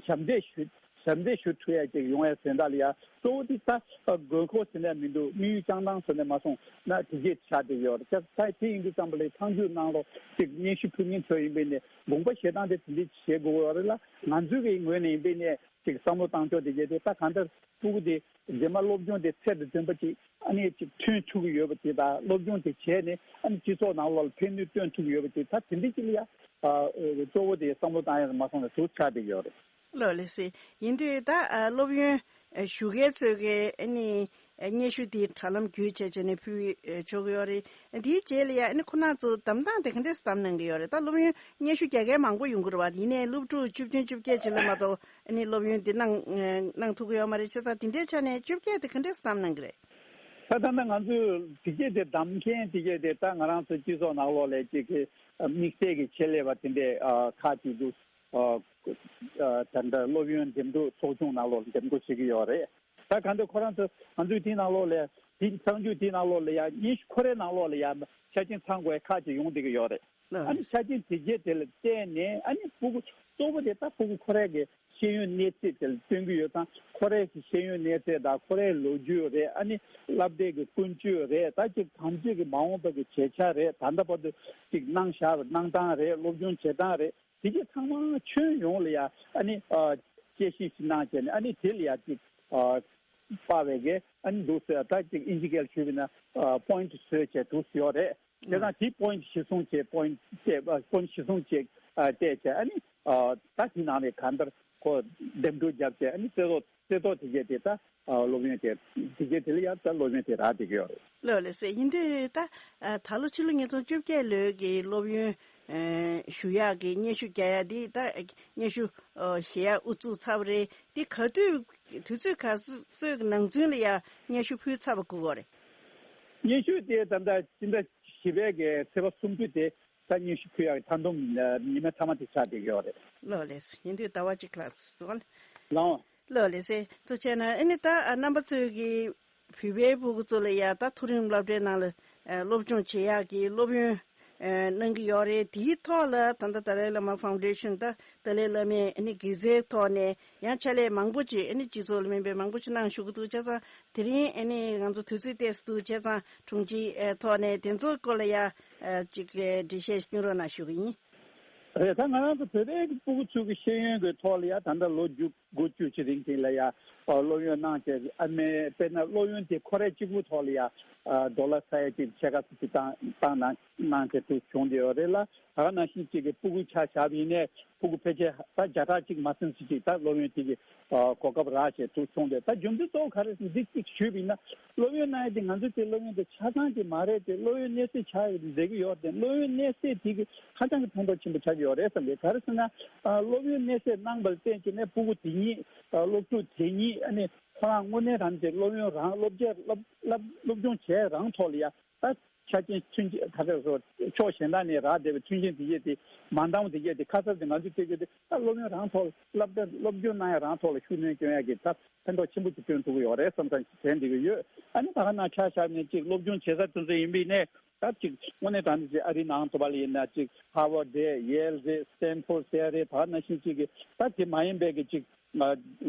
ཞབས་འདེགས་ཞུ་ཞབས་འདེགས་ཞུ་ཐུབ་ཡ་ཅིག་ཡོང་ཡ་ཟེར་ད་ལ་ཡ་གཙོ་བོ་དེ་ད་དགོས་མཁོ་ཟེར་ནས་མི་འདུག་དམིགས་ཡུལ་བཅངས་སྟངས་ཟེར་ནས་མ་སོང་ན་དེ་གས་ཆགས་བསྡད་ཡོད་རེད། ད་དེ་ཡིན་དུས་ཙམ་པ་ལ་མཐའ་མཇུག་གནང་རོགས་ཅིག་སྙན་ཞུ་ཕུལ་མཁན་ཚོ་ཡིན་པས་ནས་དགོངས་པ་བཞེས་སྟངས་དེ་དེ་འདྲས་བྱེད་དགོས་ཡོད་རེད་ལ། ང་ཚོའི་གི་ངོས་ནས་ཡིན་པས་ནས། ཅིག་བསམ་བློ་བཏང་ཕྱོགས་དེ་གས་དེ་ད་གང་ལྟར་ཕྲུ་གུ་དེ་རྗེས་མ་སློབ་སྦྱོང་དེ་ཚད་དང་ལྡན་པ་ཅིག་ཨ་ནི་ཅིག་ཐོན་ཐུབ་ཀྱི་ཡོད་པ་དེ་དང་སློབ་སྦྱོང་དེ་བྱས་ནས་ཨ་ནི་སྤྱི་ཚོགས་ནང་ལོགས་ལ་ཕན་ནུས་བཏོན་ཐུབ་ཀྱི་ཡོད་པ་དེ་ད་དེ་འདྲ་ཅིག་ལ་ཡ་ཨ་གཙོ་བོ་དེ་བསམ་བློ་བཏང་ཡ་མ་སོང་ནས་ཟུར་ཆག་བསྡད་ཀྱི་ཡོད་རེད། ལོ་ལེགས་སེ། ཡིན་དུས་ད་ཨ་སློབ་ཡོན་ཨ་ཞུ་མཁན་ཚོས་གི་ཨ་ནི་ཨ་སྙན་ཞུ་དེ་དྲ་ལམ་བརྒྱུད་བྱས་བྱས་ནས་ཕུལ་ཨ་ཆོག་གི་ཡོད་རེད། དེའི་རྗེས་ལ་ཡ་ཨ་ནི་ཁོ་རང་ཚོ་བདམས་སྟངས་དེ་ག་འདྲས་བདམས་གནང་གི་ཡོད་རེད། ད་སློབ་ཡོན་སྙན་ཞུ་རྒྱག་མཁན་མང་པོ་ཡོང་གི་རེད་བ། ཡིན་ནའི་སློབ་ཕྲུག་བཅུ་བདུན་བཅོ་བརྒྱད་ཅིག་ལ་མ་གཏོགས་ཨ་ནི་སློབ་ཡོན་འདི་གནང་ཨ་གནང་ཐུབ་ཀྱི་ཡོད་མ་རེད། བྱས་ཙང་དེ་འདྲའི་ཆ་ནས་བཅོ་བརྒྱད་དེ་ག་འདྲས་བདམས་གནང་གི་རེད། ད་ད་ལྟ་ང་ཚོས་དེ་གས་དེ་བདམས་མཁན་དེ་གས་དེ་ད་ང་རང་ཚོ་སྤྱི་ཚོགས་ནང་ལོགས་ལ་ཅིག་གི་དམིགས་བསལ་གྱི་ཆེད་ལས་པ་དེ་འདྲས་ཁག་ཅིག་འདུག་ད་ལྟ་སློབ་ཡོན་འདེམས་སྒྲུག་ཚོགས་ཆུང་ནང་ལོགས་འདེམས་བསྐོ་བྱེད་ཀྱི་ཡོད་རེད། ད་གང་ལྟར་ཁོ་རང་ཚོ་ང་ཚོའི་དེའི་ནང་ལོགས་ལ་དེ་གསར་འགྱུར་དེའི་ནང་ལོགས་ལ་ཡ་སྙན་ཞུ་ཁོ་རའི་ནང་ལོགས་ལ་ཡ་ཆ་རྐྱེན་ཚང་དགོས་ཁག་ཅིག་ཡོང་བསྡད་ཀྱི་ཡོད་རེད། ཨ་ནི་ཆ་རྐྱེན་དེ་གས་དེ་ལ་བལྟས་ནས་ཨ་ནི་ཕྲུ་གུ་གཙོ་བོ་དེ་ད་ཕྲུ་གུ་ཁོ་རའི་གི་ ཤེས་ཡོན་གནས་ཚད་དེ་ལ་བསྟུན་གྱི་ཡོད་ཙང་། ཁོ་རའི་གི་ཤེས་ཡོན་གནས་ཚད་དང་། ཁོ་རའི་ལོ་རྒྱུས་རེད། ཨ་ནི་སློབ་གྲྭའི་གི་ཀུན་སྤྱོད་རེད། ད་ཅིག་གང་ཅིག་གི་མ་འོངས་པ་གི་བྱེད་འཆར་རེད། ད་ལྟ་བར་དུ་ཅིག་གནང་བཞག་པའི་གནང་སྟངས་རེད། སློབ་སྦྱོང་བྱེད་སྟངས་རེད། དེ་གྱད་ཚང་མ་ཁྱོན་ཡོངས་ལ་ཡ་ཨ་ནི་ཨ་དཔྱད་ཞིབ་ཞིག་གནང་བྱས་ནས། ཨ་ནི་དེ་ལ་ཡ་ཅིག་ཨ་དཔག་པའི་གི་ཨ་ནི་འདུག་ཟེར། ད་ཅིག་ཨིན་ཇི་སྐད་ལ་ཞུས་པ་ཡིན་ན་ཨ་པོ་ཡིན་ཊི་བཟོས་བྱས་འདུག་ཟེར་ཡོད་རེད། བྱས་ཙང་དེ་པོ་ཡིན་ཊི་གཞིར་བཟུང་བྱས། པོ་ཡིན་ཊི་བལྟས་པ། པོ་ཡིན་ཊི་གཞིར་བཟུང་བྱས་ཨ་བལྟས་བྱས། ཨ་ནི་ཨ་ད་དེ་ནང་ནས་གང་ལྟར་ཁོ་འདེམས་སྒྲུག་བརྒྱབ་བྱས། ཨ་ནི་རྩེ་ཐོག་རྩེ་ཐོག་དེ་གྱད་དེ་ད་ཨ་སློབ་ཡོན་དེ་དེ་གྱད་དེ་ལ་ཡ་ད་སློབ་ཡོན་དེ་རག་བསྡད་ཀྱི་ཡོད་རེད། ལགས་ལགས་སེ། ཡིན་དུས་ད་ཨ་ད་ལོ་ཕྱི་ལོ་ཉིས་སྟོང་བཅོ་བརྒྱད་ལོའི་གི་སློབ་ཡོན་ཨ་ཞུ་ཡག་གི་སྙན་ཞུ་རྒྱག་ཡག་འདི། ད་སྙན་ཞུ་ཨ་ཞུ་ཡག་དབུ་བཙུགས་ཚར་བ་རེད། འདི་ག་དུས་དུས་ཚོད་ག་ཚོད་ཀྱི་ནང་ཚུན་ལ་ཡ་སྙན་ཞུ་ཕུལ་ཚར་བ་དགོས་ཀྱི་རེད། སྙན་ཞུ་དེ་ད་ལྟ་སྤྱི་ཟླ་བཞི་པའི་གི་ཚེས་པ་སུམ་ཅུ་དེ་ད་སྙན་ཞུ་ཕུལ་ཡག་གི་མཐའ་སྡོམ་ཨ་ཉི་མ་མཐའ་མ་དེ་ཆགས་བསྡད་ཀྱི་ཡོད་རེད། ལགས་ལགས་སེ། ཡིན་དུས་ཟླ་བ་གཅིག་ལྷག་ཙམ། ལགས། ལགས་ལགས་སེ། ཐུགས་རྗེ་ཆེ་གནང་། ཨ་ནི་ད་ཨ་རྣམ་པ་ཚོས་ཀྱི་བོད་པའི་སྤུ་གུ་ཚོ་ལ་ཡ་ད་མཐོ་རིམ་སློབ་གྲྭའི་ནང་ལ་ཨ་སློབ་སྦྱོང་བྱེད་ཡག་གི་སློབ་ཡོན་ཨ་གནང་གི་ཡོད་རེད། དེའི་ཐོག་ལ་ད་ལྟ་ཏཱ་ལའི་བླ་མ་ཕའུན་ཌེ་ཤན། ད་ཏཱ་ལའི་བླ་མས་ཨ་ནི་དགེ་རྩའི་ཐོག་ནས་ཡང་ཕྱག་ལས་མང་པོ་ཅིག་ཨ་ནི་སྤྱི་ཚོགས་ལ་སྨན་པའི་མང་པོ་ཅིག་གནང་བཞུགས་ཀྱི་འདུག། བྱས་ཙང་དེ་རིང་ཨ་ནི་ང་ཚོ་དུས་ཚོད་ཏོག་ཙམ་འདུག། བྱས་ཙང་དྲུང་ཆེའི་ཨ་ཐོག་ནས་དེ་ཚོའི་སྐོར་ལ་ཡ་ཨ་ཅིག་ཨ་འགྲེལ་བཤད་སྐྱོན་རོགས་གནང་ཞུ་གི་ཡིན། རེད། ད་ང་རང་ཚོ་བོད་པའི་སྤུ་གུ་ཚོའི་གི་ཤེས་ཡོན་གྱི་ཐོག་ལ་ཡ་ད་ལྟ་ལོ་བཅུ་དགུ་བཅུ་གཅིག་རིང་དེ་ལ་ཡ་ཨ་སློབ་ཡོན་གནང་བྱས། ཨ་མའི་དཔེར་ན་སློབ་ཡོན་དེ་ཁོ་རའི་གཅིག་པུའི་ཐོག་ལ་ཡ་ཨ་ཌོ་ལར་ས་ཡ་གཅིག་ཕྱེད་ཀ་ཙམ་ཞིག་བཏང་བཏང་གནང་གནང་བྱས་འདུག་བྱུང་བསྡད་ཡོད་རེད་ལ། ད་ག་ནང་བཞིན་ཅིག་གི་སྤུ་གུ་ཆ་བཞག་པ་ཡིན་ནའི་སྤུ་གུ་ཕལ་ཆེར་ད་བརྒྱ་ཕྲག་གཅིག་མ་ཟིན་ཙམ་ཅིག་ད་སློབ་ཡོན་དེ་གི་ཨ་གོ་སྐབས་རག་བྱས་འདུག་བྱུང་བསྡད། ད་རྒྱུ་མཚན་གཙོ་བོ་ག་རེ་ཟེར་ན། འདི་གཅིག་ཞུས་པ་ཡིན་ན། སློབ་ཡོན་གནང་ཡ་དེ་ང་ཚོ་དེ་སློབ་ཡོན་དེ་ཆ་ཚང་ཅིག་མ་རེད་དེ། སློབ་ཡོན་གནས་ཚད་ཆག་ཡོད་དེ་བསྡད་ཀྱི་ཡོད་དེ། སློབ་ཡོན་གནས་ཚད་དེ་གི་ཧ་ཅང་གི་ཕན་ཐོགས་ཆེན་པོ་ཆགས་ཀྱི་ཡོད་རེད་བསམ་གི། ག་རེ་ཟེར་ན་ཨ་སློབ་ཡོན་གནས་ཚད་གནང་བ་ལ་བརྟེན་བྱས་ནས་སྤུ་གུ་དེ་ཉིད་ཨ་སློབ་ཕྲུག་དེ་ཉིད་ཨ་ནི་ཁོ་རང་དངོས་གནས་རང་དེ་སློབ་ཡོན་རང་སློབ་བྱ་སློབ་སློབ་སློབ་སྦྱོང་བྱས་རང་ཐོག་ལ་ཡ་ད་ཆ་རྐྱེན་མཐུན་རྐྱེན་ག་ཚོད་སོ་ཕྱོགས་གཞན་དག་ནས་རག་བསྡད་པའི་མཐུན་རྐྱེན་དེ་གྱད་དེ་མ་འདང་བ་དེ་གྱད་དེ་ཁ་གསབ་དེ་ང་ཚོས་སྤྲད་རྒྱུ་དེ། ད་སློབ་ཡོན་རང་ཐོག་སློབ་གྲྭ་སློབ་སྦྱོང་གནང་ཡ་རང་ཐོག་ལ་ཤུགས་སྣོན་སྐྱོན་ཡ་གི་ད་ཕན་ཐོགས་ཆེན་པོ་ཅིག་སྐྱོན་ཐུབ་ཀྱི་ཡོད་རེད་བསམ་བསམ་ཞིག་དྲན་བསྡད་ཀྱི་ཡོད། ཨ་ནི་ད་ག་ནང་ཆ་བཞག་ནས་ཅིག་སློབ་སྦྱོང་བྱེད་ས་དེ་ཚོ་ཡིན་པ་ཡིན་ནའི། ད་ཅིག་དངོས་གནས་དྲང་གནས་ཅིག་ཨ་རིའི་ནང་དུ་བ་ལ་ཡིན་ན་ཅིག་ཧར་ཝརཌ་རེད། ཡེལ་རེད། སི་ཊན་ཕོརཌ་ཟེར་ཡ་རེད། ད་ག་ནང་བཞིན་ཅིག་གི་ད་དེ་མ་ཡིན་པའི་གི་ཅིག་ཨ་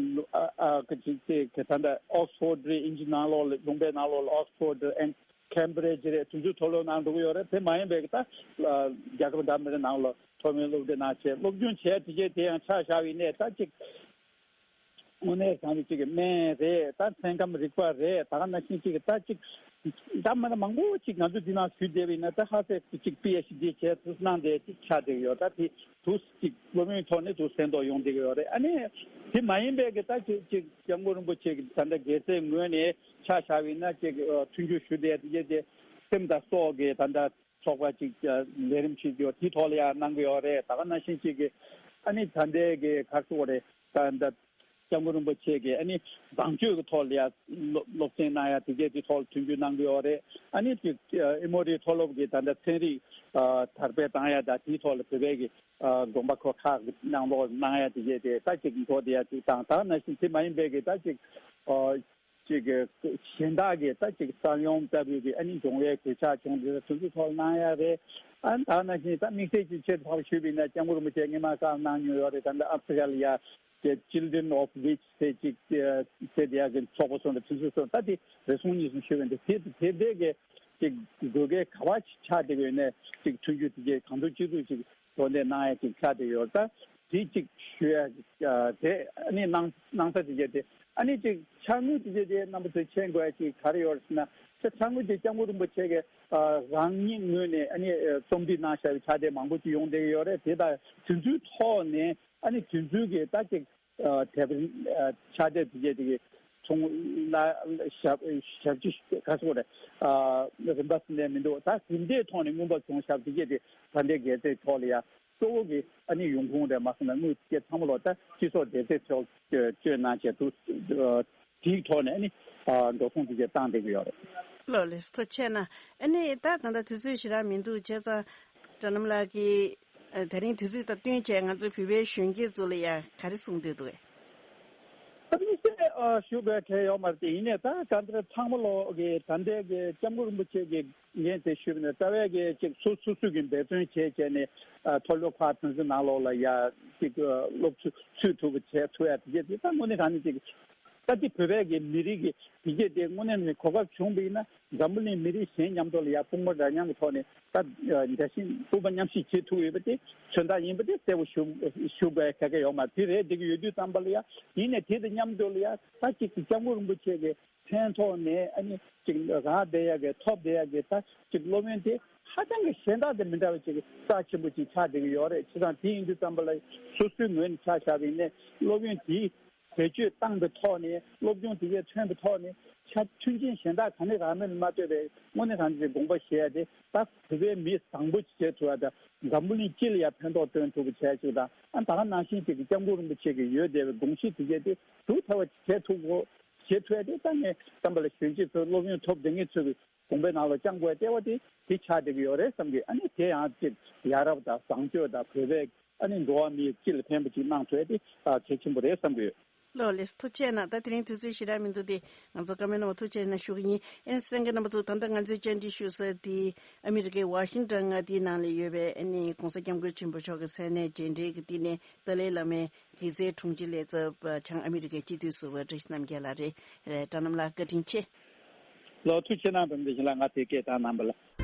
ཨ་ཨ་གི་ཅིག་དེ་གི་ད་ལྟ་ཨོག་སི་ཕོརཌ་རེད། དབྱིན་ཇི་ནང་ལོགས་ལ་ལུང་པའི་ནང་ལོགས་ལ་ཨོག་སི་ཕོརཌ་རེད། ཨེན་ཁེམ་བྷི་རིཇ་རེད། དེ་ཚོའི་མཐོ་སློབ་ནང་འགྲོ་གི་ཡོད་རེད། དེ་མ་ཡིན་པའི་གི་ད་རྒྱལ་ཁབ་འདྲ་མི་འདྲ་ནང་ལ་མཐོ་དམན་སློབ་གྲྭའི་ནང་བྱས་སློབ་སྦྱོང་བྱས་དེ་གྱད་དེ་ཡང་ཆ་བཞག་པ་ཡིན་ནའི་ད་ཅིག་དངོས་གནས་དྲང་གནས་ཅིག་གི་སྨན་རེད། ད་ཚན་ཁམས་རིག་པ་རེད། ད་ག་ནང་བཞིན་ཅིག་གི་ད་ཅིག་འདྲ་མི་འདྲ་མང་པོ་ཅིག་ང་ཚོ་འདི་ནང་ཞུགས་བསྡད་པ་ཡིན་ན། ད་ཧ་སེ་ཅིག་པི་ཨེཆ་ཌི་བྱས་ཚུལ་གནང་བསྡད་ཅིག་ཆགས་བསྡད་ཀྱི་ཡོད། ད་དེ་དུས་ཅིག་སློབ་ཡོན་ཐོག་ནས་དུ་ཕན་ཐོགས་ཡོང་བསྡད་ཀྱི་ཡོད་རེད། ཨ་ནི་དེ་མ་ཡིན་པའི་གི་ད་ཅིག་ཅིག་སྐྱབས་མགོན་རིན་པོ་ཆེ་གི་ད་ལྟ་དགེ་རྩའི་ངོས་ནས་ཆ་བཞག་པ་ཡིན་ན། ཅིག་ཨ་མཐུན་འགྱུར་ཞུ་བསྡད་དེ་གྱད་དེ་སེམས་དང་སྲོག་གི་ད་ལྟ་ཚོགས་པ་ཅིག་ཨ་ལས་རིམ་ཞིག་ཡོད། དེའི་ཐོག་ལ་ཡང་གནང་གི་ཡོད་རེད། ད་ག་ནང་བཞིན་ཅིག་གི་ཨ་ནི་ད་ལྟའི་གི་ག་རེ་ཟེར་དགོས་རེད། ད་ད་སྐྱབས་མགོན་རིན་པོ་ཆེ་གིས་ཨ་ནི་བཟང་སྤྱོད་ཀྱི་ཐོག་ལ་ཡང་སློབ་སློབ་ཚན་གནང་ཡ་དེ་གྱད་དེའི་ཐོག་ལ་མཐུན་འགྱུར་གནང་གི་ཡོད་རེད། ཨ་ནི་ཅིག་ཨ་ཨི་མོ་རི་མཐོ་སློབ་ཀྱི་ད་ལྟ་ཚན་རིག་ཨ་དར་སྤེལ་བཏང་ཡ་དང་དེའི་ཐོག་ལ་བོད་པའི་གི་ཨ་དགོན་པ་ཁག་གི་ནང་ལོགས་གནང་ཡ་དེ་གྱད་དེ་ད་ཅིག་འགྲོ་བསྡད་ཡ་ཅིག་དང་། ད་ག་ནང་བཞིན་དེ་མ་ཡིན་པའི་གི་ད་ཅིག་ཨ་ཅིག་གི་གཞན་དག་གི་ད་ཅིག་ས་ཡོམ་ལྟ་བུའི་གི་ཨ་ནི་འབྱུང་བའི་གོད་ཆག་བྱུང་དེ་དེ་ཚོའི་ཐོག་གནང་ཡ་རེད། ཨ་ནི་ད་ག་ནང་བཞིན་ད་དམིགས་བསལ་གྱི་ཆེད་དུ་ཕར་ཞུས་པ་ཡིན་ན། སྐྱབས་མགོན་རིན་པོ་ཆེ་སྔོན་མ་བཀའ་གནང་མྱོང་ཡོད་རེད། ད་ལྟ་ཨ་ཧྥི་རི་ཀ་ལ་ཡ་གི་Children of Witch་ཟེར་ཅིག་ཟེར་དེ་ཡ་གི་ཚོགས་པ་སོགས་དང་དེ་ཚོའི་སོགས། ད་དེ་རེ་ཟུང་གཉིས་ཟུང་ཞུས་པ་ཡིན་ད། དེ་དེ་དེ་གི་ཅིག་དགོས་གལ་ག་བ་ཆགས་བསྡད་ཡོད་ནའི་ཅིག་མཐུན་འགྱུར་དེ་གྱད་གང་ཐུབ་ཅི་ཐུབ་ཅིག་གྲོགས་འདེགས་གནང་ཡ་ཅིག་ཆགས་བསྡད་ཡོད། ད་དེ་ཅིག་ཞུ་ཡ་ཨ་དེ་ཨ་ནི་གནང་གནང་ས་དེ་གྱད་དེ། ཨ་ནི་ཅིག་ཕྱག་དངུལ་དེ་གྱད་དེ་རྣམ་པ་ཚོས་མཁྱེན་དགོས་ཡ་ཅིག་ག་རེ་ཡོད་ཟེར་ན། ཕྱག་དངུལ་དེ་སྐྱབས་མགོན་རིན་པོ་ཆེ་གིས་ཨ་རང་ཉིད་ངོས་ནས་ཨ་ནི་ཨ་རྩོམ་སྒྲིག་གནང་བཞག་པའི་ཕྱག་དེབ་མང་པོ་ཅིག་ཡོང་བསྡད་ཀྱི་ཡོད་རེད། དེ་དང་དེ་ཚོའི་ཐོག་ནས་ཨ་ནི་དེ་ཚོའི་གི་ད་ཅིག་ཨ་དེབ་ཨ་ཕྱག་དེབ་དེ་གྱད་དེ་གི་ཚོང་ལ་ཞབས་ཞབས་ཕྱི་ག་ཚོད་རེད། ཨ་རིན་པ་སུ་ནས་མི་འདུག། ད་རིན་པའི་ཐོག་ནས་མངོན་པ་བྱུང་ཞབས་དེ་གྱད་དེ་ད་ལྟའི་དགེ་རྩའི་ཐོག་ལ་ཡ་གཙོ་བོ་གི་ཨ་ནི་ཡོང་ཁུངས་རེད་མ་སོང་ན། དངུལ་དེ་གྱད་ཚང་མ་ལོ་ད་སྤྱི་ཚོགས་དགེ་རྩའི་ཐོག་སྤྱོད་གནང་བྱས་འདུག། དེའི་ཐོག་ནས་ཨ་ནི་ཨ་འགྲོ་སོང་དེ་གྱད་བཏང་བསྡད་ཀྱི་ཡོད་རེད། ལགས་ལགས་སོ། ཐུགས་རྗེ་ཆེ་གནང་། ཨ་ནི་ད་ད་ལྟ་དུས་ཚོད་ཞེ་དྲག་མི་འདུག། བྱས་ཙང་སྒྲོལ་ལམ་ལགས་ཀྱིས་ཨ་དེ་རིང་དུས་ཚོད་དང་བསྟུན་བྱས་ང་ཚོའི་བོད་པའི་གཞོན་སྐྱེས་ཚོ་ལ་ཡ་ག་རེ་གསུང་འདོད་འདུག་གས། ཨ། ཞུ་དགོས་གལ་ཡོད་མ་རེད་དེ། ཡིན་ནའི་ད་ག་འདྲ་ཚང་མ་ལོག་གི་ད་ལྟའི་གི་སྐྱབས་མགོན་རིན་པོ་ཆེ་གི་འགན་དེ་ཞུས་པ་ནས་རྩ་བའི་གི་ཅིག་སོ་སོ་སོ་གི་འབད་བརྩོན་བྱས་བྱས་ནས། ཨ། མཐོ་སློབ་ཁག་ཕན་ཚུན་ནང་ལོགས་ལ་ཡ་ཅིག་སློབ་ཚུ་ཚུད་ཐུབ་པ་བྱས་ཐུབ་ཡ་དེ་གྱད་དེ་ད་དངོས་གནས་དྲང་གནས་ཅིག་ད་དེ་བོད་པའི་གི་མི་རིགས་ཀྱི་དེ་གྱད་དེ་དངོས་གནས་ནས་གོ་སྐབས་བྱུང་བ་ཡིན་ན་འཛམ་བུ་གླིང་མི་རིགས་གཞན་མཉམ་དུ་ལ་ཡ་དཔུང་པ་འདྲ་མཉམ་གྱི་ཐོག་ནས། ད་འདྲ་བཞིན་དབུ་མ་མཉམ་གཤིབ་བྱེད་ཐུབ་ཡོད་པ་དེ་མཚོན་རྟགས་ཡིན་པ་དེ་གསལ་པོ་ཞུ་ཞུ་དགོས་གལ་ཆེ་ཡོད་མ་རེད། དེ་རེད་འགྲིག་གི་ཡོད་དུས་ཙམ་པ་ལ་ཡ། ཡིན་ནའི་དེ་དང་མཉམ་དུ་ལ་ཡ་ད་ཅིག་སྐྱབས་མགོན་རིན་པོ་ཆེ་གི་མཚན་ཐོག་ནས་ཨ་ནི་ཅིག་རག་བསྡད་ཡ་གི་ཐོབ་བསྡད་ཡ་གི་ད་ཅིག་སློབ་ཡོན་དེ་ཧ་ཅང་གི་གཞན་དག་དང་མི་འདྲ་བ་ཅིག་རྩ་ཆེན་པོ་ཅིག་ཆགས་བསྡད་ཀྱི་ཡོད་རེད། བྱས་ཙང་དེ་ཡིན་དུས་ཙམ་པ་ལ་སོ་སོའི་ངོས་ནས་ཆ་བཞག་པ་ཡིན་ནའི་སློབ་ཡོན་དེའི་བེད་སྤྱོད་བཏང་པའི་ཐོག་ནས་སློབ་སྦྱོང་དེ་གས་ཐོན་པའི་ཐོག་ནས་ཆ་མཐུན་རྐྱེན་གཞན་དག་ག་ནས་རག་མིན་མ་ལྟོས་པའི་དངོས་གནས་དྲང་གནས་ཀྱི་དགོངས་པ་བཞེས་ཡ་དེ་ད་བོད་པའི་མི་བཟང་པོ་ཅིག་བྱེད་ཐུབ་ཡ་དང་འཛམ་བུ་གླིང་སྤྱི་ལ་ཡ་ཕན་ཐོགས་སྟོན་ཐུབ་པ་བྱས་ཅིག་དང་། ཨ། ད་ག་ནང་བཞིན་ཅིག་གི་སྐྱབས་མགོན་རིན་པོ་ཆེ་གི་ཡོད་བསྡད་པའི་དགོངས་གཞི་དེ་གས་དེ་སྒྲུབ་ཐུབ་པ་བྱེད་ཐུབ་དགོས། བྱེད་ཐུབ་ཡ་དེ་ད་ངས་བསམ་པ་ལ་གཞོན་སྐྱེས་ཚོ་སློབ་ཡོན་ཐོབ་བསྡད་མཁན་ཚོ་གི་དགོངས་པའི་ནང་ལ་བཅངས་དགོས་ཡ་ལྟེ་བ་དེ་དེ་ཆགས་བསྡད་ཀྱི་ཡོད་རེད་བསམ་གི། ཨ་ནི་དེ་ཡང་ཅིག་ཡ་རབས་དང་བཟང་སྤྱོད་དང་བོད་པའི་ཨ་ནི་འགྲོ་བ་མིའི་སྤྱི་ལ་ཕན་པ་ཅིག་གནང་ཐུབ་ཡ་དེ་གལ་ཆེན་པོ་རེད་བསམ་གི་ཡོད། ལགས་ལགས་སོ། ཐུགས་རྗེ་གནང་། ད་དེ་རིང་དུས་ཚོད་ཞེ་དྲག་མི་འདུག་སྟེ། ང་ཚོ་བཀའ་མོལ་གནང་བ་ཐུགས་རྗེ་གནང་ཞུ་གི་ཡིན། ཨེ་ནས་གསན་མཁན་རྣམ་པ་ཚོ། ད་ལྟ་ང་ཚོས་བཅར་འདྲི་ཞུ་ས་དེ་ཨ་མི་རི་ཀའི་ཝ་ཤིང་ཊོན་མངའ་སྡེའི་ནང་ལ་ཡོད་པའི་ཨ་ནི་༸གོང་ས་༸སྐྱབས་མགོན་ཆེན་པོ་མཆོག་གི་མཚན་གནས་རྗེས་དྲན་གྱི་བསྟི་གནས་ཏཱ་ལའི་བླ་མའི་གདན་སའི་དྲུང་ཆེ་ལས་ཚབ་བྱང་ཨ་མི་རི་ཀའི་སྤྱི་འཐུས་ཟུར་པ་བཀྲ་ཤིས་རྣམ་རྒྱལ་ལགས་རེད། རེད། བཀྲ་རྣམ་ལགས་བཀའ་དྲིན་ཆེ། ལགས་ཐུགས་རྗེ་གནང་། བུ་མོ་བདེ་ཆེན་ལགས་ང་དེ་སྐད་བཏང་གནང་བ་ལ།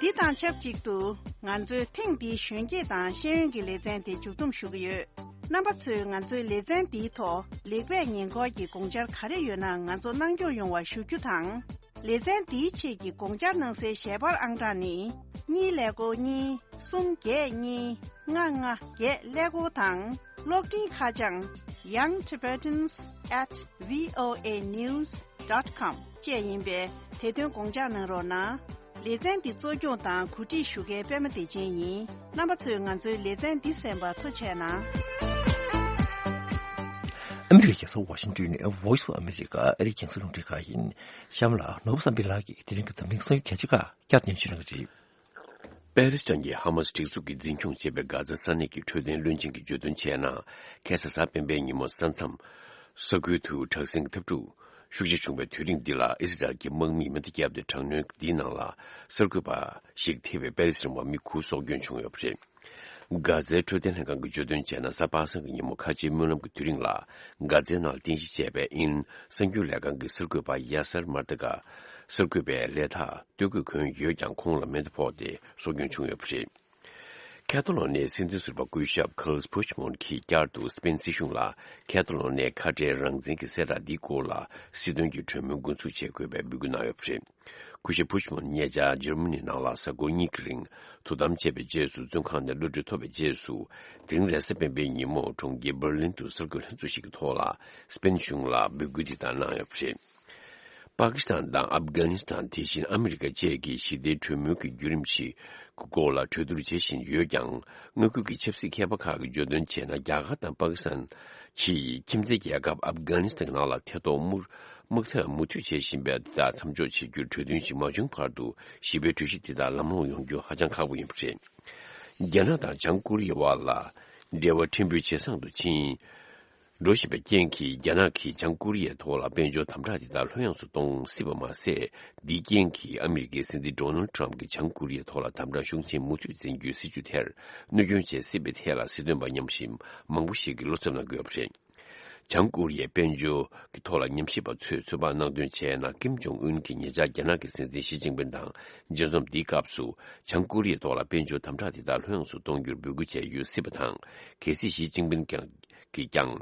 འདི་དང་ཆབས་ཅིག་ཏུ་ང་ཚོའི་ཐེངས་འདིའི་གཞོན་སྐྱེས་དང་ཤེས་ཡོན་གྱི་ལེ་ཚན་དེ་མཇུག་བསྡོམས་ཞུ་གི་ཡོད། རྣམ་པ་ཚོས་ང་ཚོའི་ལེ་ཚན་འདིའི་ཐོག་ལེགས་སྤེལ་ཉེས་འགོག་གི་དགོངས་འཆར་ག་རེ་ཡོད་ན་ང་ཚོ་གནང་སྐྱོང་ཡོང་བ་ཞུ་རྒྱུ་དང་། ལེ་ཚན་འདིའི་ཆེད་ཀྱི་དགོངས་འཆར་གནང་སའི་ཞལ་པར་ཨང་གྲངས་ནི། གཉིས་ཀླད་ཀོར་གཉིས། གསུམ་བརྒྱད་གཉིས། ལྔ་ལྔ་བརྒྱད་ཀླད་ཀོར་དང་། གློག་འཕྲིན་ཁ་བྱང་young tibetans at voa news dot com བཅས་ཡིན་པས་དེ་དོན་དགོངས་འཇགས་གནང་རོགས་གནང་། ལེ་ཚན་འདི་གཙོ་སྐྱོང་དང་གོ་སྒྲིག་ཞུ་མཁན་པད་མ་བདེ་ཆེན་ཡིན། རྣམ་པ་ཚོས་ང་ཚོའི་ལེ་ཚན་འདི་གསན་པར་ཐུགས་རྗེ་གནང་། ཨ་མི་རི་ཀའི་རྒྱལ་ས་ཝ་ཤིང་ཏོན་ནས་Voice of America ཨ་རིའི་རྒྱང་སྲིང་རླུང་འཕྲིན་ཁང་ཡིན། གཤམ་ལ་ནོར་བུ་བསམ་འཕེལ་ལགས་ཀྱིས་དེ་རིང་གི་འཛམ་གླིང་གསར་འགྱུར་གལ་ཆེ་ཁག་བསྐྱར་སྙན་ཞུ་གནང་གི་རེད། པེ་ལེ་སི་ཐན་གྱི་ཧ་མ་སི་སྒྲིག་འཛུགས་ཀྱིས་འཛིན་སྐྱོང་བྱེད་པའི་གྷ་ཛ་ས་གནས་ཀྱི་འཕྲོད་བསྟེན་བློན་ཆེན་གྱིས་བརྗོད་དོན་བྱས་ན། ཁ་སང་གཟའ་སྤེན་པའི་ཉིན་མོ་ས་མཚམས་ས་ཁུལ་དུ་དྲག་ཟིང་འཐབ་འཁྲུག་ཤུགས་ཆེ་བྱུང་བའི་དུས་རིང་འདི་ལ་ཨི་སི་རལ་གྱི་དམག་མིས་མུ་མཐུད་བརྒྱབ་སྟེ། དྲག་གནོན་འདིའི་ནང་ལ་གསར་འགོད་པ་ཞིག་ཐེ་བའི་པེ་ལེ་སི་ཐན་བ་མི་དགུ་སྲོག་སྐྱོན་བྱུང་ཡོད་པ་རེད། གྷ་ཛའི་འཕྲོད་བསྟེན་ལྷན་ཁང་གིས་བརྗོད་དོན་བྱས་ན། གཟའ་པ་སངས་ཀྱི་ཉིན་མོ་ཁ་ཆེའི་སྨོན་ལམ་གྱི་དུས་རིང་ལ་གྷ་ཛའི་ནང་ལ་རྟེན་གཞི་བྱས་པའི་དབྱིན་གསར་འགྱུར་ལས་ཁང་གི་གསར་འགོད་པ་ཡ་སར་མར་ཏི་ཀ་གསར་འགོད་པའི་ལས་ཐག་སྟོད་གོས་གོན་ཡོད་ཀྱང་ཁོང་ལ་མེ་མདའ་ཕོག་སྟེ་སྲོག་སྐྱོན་བྱུང་ཡོད་པ་རེད། ཁེ་ཐ་ལོ་ནིའི་སྲིད་འཛིན་ཟུར་པ་སྐུ་ཞབས་ཁཱརལ་ཕུཆ་མོན་གྱིས་བསྐྱར་དུ་སི་པེན་སྲིད་གཞུང་ལ་ཁེ་ཐ་ལོ་ནིའི་ཁ་བྲལ་རང་བཙན་གྱི་གསལ་བསྒྲགས་འདིའི་སྐོར་ལ་སྲིད་དོན་གྱི་གྲོས་མོལ་འགོ་འཛུགས་བྱེད་དགོས་པའི་འབོད་སྐུལ་གནང་ཡོད་པ་རེད། སྐུ་ཞབས་ཕུཆ་མོན་ཉེ་ཆར་འཇར་མ་ནི་ནང་ལ་གཟའ་འཁོར་གཉིས་ཀྱི་རིང་དོ་དམ་བྱས་པའི་རྗེས་སུ། བཙོན་ཁང་ནས་གློད་གྲོལ་ཐོབ་པའི་རྗེས་སུ། དེ་རིང་རེས་གཟའ་སྤེན་པའི་ཉིན་མོ་གྲོང་ཁྱེར་འབར་ལིན་དུ་གསར་འགོད་ལྷན་ཚོགས་ཤིག་གི་ཐོག་ལ་སི་པེན་གཞུང་ལ་འབོད་སྐུལ་དེ་ལྟར་གནང་ཡོད་པ་རེད། པ་ཀི་སི་ཐན་དང་ཨབ་གྷ་ནི་སི་ཐན། དེ་བཞིན་ཨ་མི་རི་ཀ་བཅས་ཀྱིས་ཞི་བདེའི་གྲོས་མོལ་གྱི་བརྒྱུད་རིམ་ཞིག་གི་སྐོར་ལ་གྲོས་བསྡུར་བྱེད་བཞིན་ཡོད་ཀྱང་། མངའ་ཁུལ་གྱི་ཆབ་སྲིད་མཁས་པ་ཁག་གིས་བརྗོད་དོན་བྱས་ན། རྒྱ་གར་དང་པ་ཀི་སི་ཐན་གྱིས་ཁྱིམ་མཚེས་རྒྱལ་ཁབ་ཨབ་གྷ་ནི་སི་ཐན་ནང་ལ་ཐེ་གཏོགས་དམག་དམག་འཐབ་མུ་མཐུད་བྱེད་བཞིན་པ་དེ་དག་མཚམས་འཇོག་བྱེད་རྒྱུར་གྲོས་མཐུན་ཞིག་མ་བྱུང་བར་དུ། ཞི་བའི་གྲོས་གཞི་དེ་དག་ལམ་ལྷོང་ཡོང་རྒྱུ་ཧ་ཅང་ཁག་པོ་ཡིན་པ་རེད། རྒྱ་ནག་དང་བྱང་ཀོ་རི་ཡའི་བར་ལ་འབྲེལ་བ་ཕྲན་བུ་ཇེ་བཟང་དུ་ཕྱིན། འགྲོ་བཞིན་པའི་རྐྱེན་གྱིས། རྒྱ་ནག་གིས་བྱང་ཀོ་རི་ཡའི་ཐོག་ལ་དཔལ་འབྱོར་དམ་དྲག་དེ་དག་ལྷོད་ཡངས་སུ་གཏོང་སྲིད་པ་མ་ཟད། འདིའི་རྐྱེན་གྱིས་ཨ་མི་རི་ཀའི་སྲིད་འཛིན་ཌོ་ནལ་ཊམ་གྱིས་བྱང་ཀོ་རི་ཡའི་ཐོག་ལ་དམ་དྲག་ཤུགས་ཆེན་མུ་མཐུད་འཛིན་རྒྱུའི་སྲིད་བྱུས་དེར་གནོད་སྐྱོན་བྱེད་སྲིད་པའི་ཐད་ལ་སྲིད་དོན་པ་ཉམས་ཞིབ་མང་པོ་ཞིག་གིས་བློ་འཚབ་གནང་གི་ཡོད་པ་རེད། བྱང་ཀོ་རི་ཡའི་དཔལ་འབྱོར་གྱི་ཐོག་ལ་ཉམས་ཞིབ་པ་ཚོས་ཚོད་དཔག་གནང་དོན་བྱས་ན། ཀིམ་ཇོང་ཨུན་གྱིས་ཉེ་ཆར་རྒྱ་ནག་གི་སྲིད་འཛིན་ཞི་ཅིན་ཕིན་དང་མཇལ་འཛོམས་འདིའི་སྐབས་སུ། བྱང་ཀོ་རི་ཡའི་ཐོག་ལ་དཔལ་འབྱོར་དམ་དྲག་དེ་དག་ལྷོད་ཡངས་སུ་གཏོང་རྒྱུར་འབོད་སྐུལ་བྱས་ཡོད་སྲིད་པ་དང་། གལ་སྲིད་ཞི་ཅིན་ཕིན་ཀྱང་གིས་ཀྱང་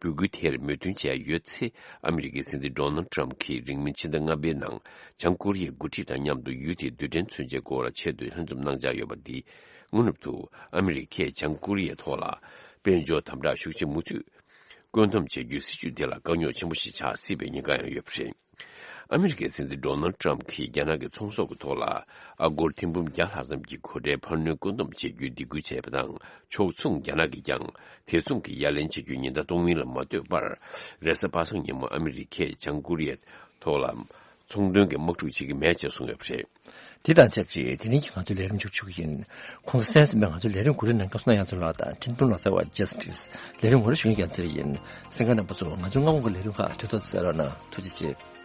འབོད་སྐུལ་དེར་མོས་མཐུན་བྱས་ཡོད་ཚེ། ཨ་མི་རི་ཀའི་སྲིད་འཛིན་ཌོ་ནལ་ཊམ་གྱིས་རིང་མིན་ཕྱི་ཟླ་ལྔ་པའི་ནང་བྱང་ཀོ་རི་ཡའི་འགོ་ཁྲིད་དང་མཉམ་དུ་ཡུལ་དེའི་རྡུལ་ཕྲན་མཚོན་ཆའི་སྐོར་ལ་ཆེད་དུ་ལྷན་འཛོམས་གནང་འཆར་ཡོད་པ་འདི། དངོས་གནས་དུ་ཨ་མི་རི་ཀས་བྱང་ཀོ་རི་ཡའི་ཐོག་ལ་དཔལ་འབྱོར་དམ་དྲག་ཤུགས་ཆེ་མུ་མཐུད་བཀོད་འདོམས་བྱེད་རྒྱུའི་སྲིད་བྱུས་དེ་ལ་དཀའ་རྙོག་ཆེན་པོ་ཞིག་ཆགས་སྲིད་པའི་ཉེན་ཁ་ཡང་ཡོད་པ་རེད། ཨ་མི་རི་ཀའི་སྲིད་འཛིན་ཌོ་ནལ་ཊམ་གྱིས་རྒྱ་ནག་གི་ཚོང་ཟོག་གི་ཐོག་ལ་ཨ་སྒོར་ཐེར་འབུམ་བརྒྱ་ལྷག་ཙམ་གྱི་གོ་ཁྲལ་འཕར་སྣོན་བཀོད་འདོམས་བྱེད་རྒྱུའི་སྡིགས་སྐུལ་བྱས་པ་དང་། ཕྱོགས་མཚུངས་རྒྱ་ནག་གིས་ཀྱང་དེ་མཚུངས་ཀྱི་ཡ་ལན་བྱེད་རྒྱུའི་ཉེན་བརྡ་གཏོང་མིན་ལ་མ་ལྟོས་པར། རེས་གཟའ་པ་སངས་ཉིན་མོ་ཨ་མི་རི་ཀས་བྱང་ཀོ་རི་ཡའི་ཐོག་ལ་ཚོང་དོན་གྱི་དམག་འཁྲུག་བྱེད་ཀྱི་མེད་ཅེས་གསུངས་ཡོད་པ་རེད། དེ་དང་ཆབས་ཅིག་དེ་རིང་གི་ང་ཚོའི་ལས་རིམ་མཇུག་ཞུ་གི་ཡིན། ཁོང་ཚོ་གསན་གཟིགས་པའི་ང་ཚོའི་ལས་རིམ་གོ་རིམ་ནང་སྐབས་སུ་ཡང་ཚོ་ལགས་དང་འཕྲིན་ཕུང་ལག་རྩལ་བ་ཇེ་སི་ཊི་སི་ལས་རིམ་ངོ་སྤྲོད་ཞུ་མཁན་རྒྱལ་མཚན་ཡིན། གསན་མཁན་རྣམ་པ་ཚོ་ང་ཚོའི་སྔ་དགོང་གི་ལས་རིམ་ཁག་དུས་ཐོག་ཏུ་གསན་རོགས་གནང་། ཐུགས་རྗེ་ཆེ།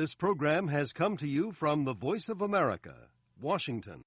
This program has come to you from the Voice of America, Washington.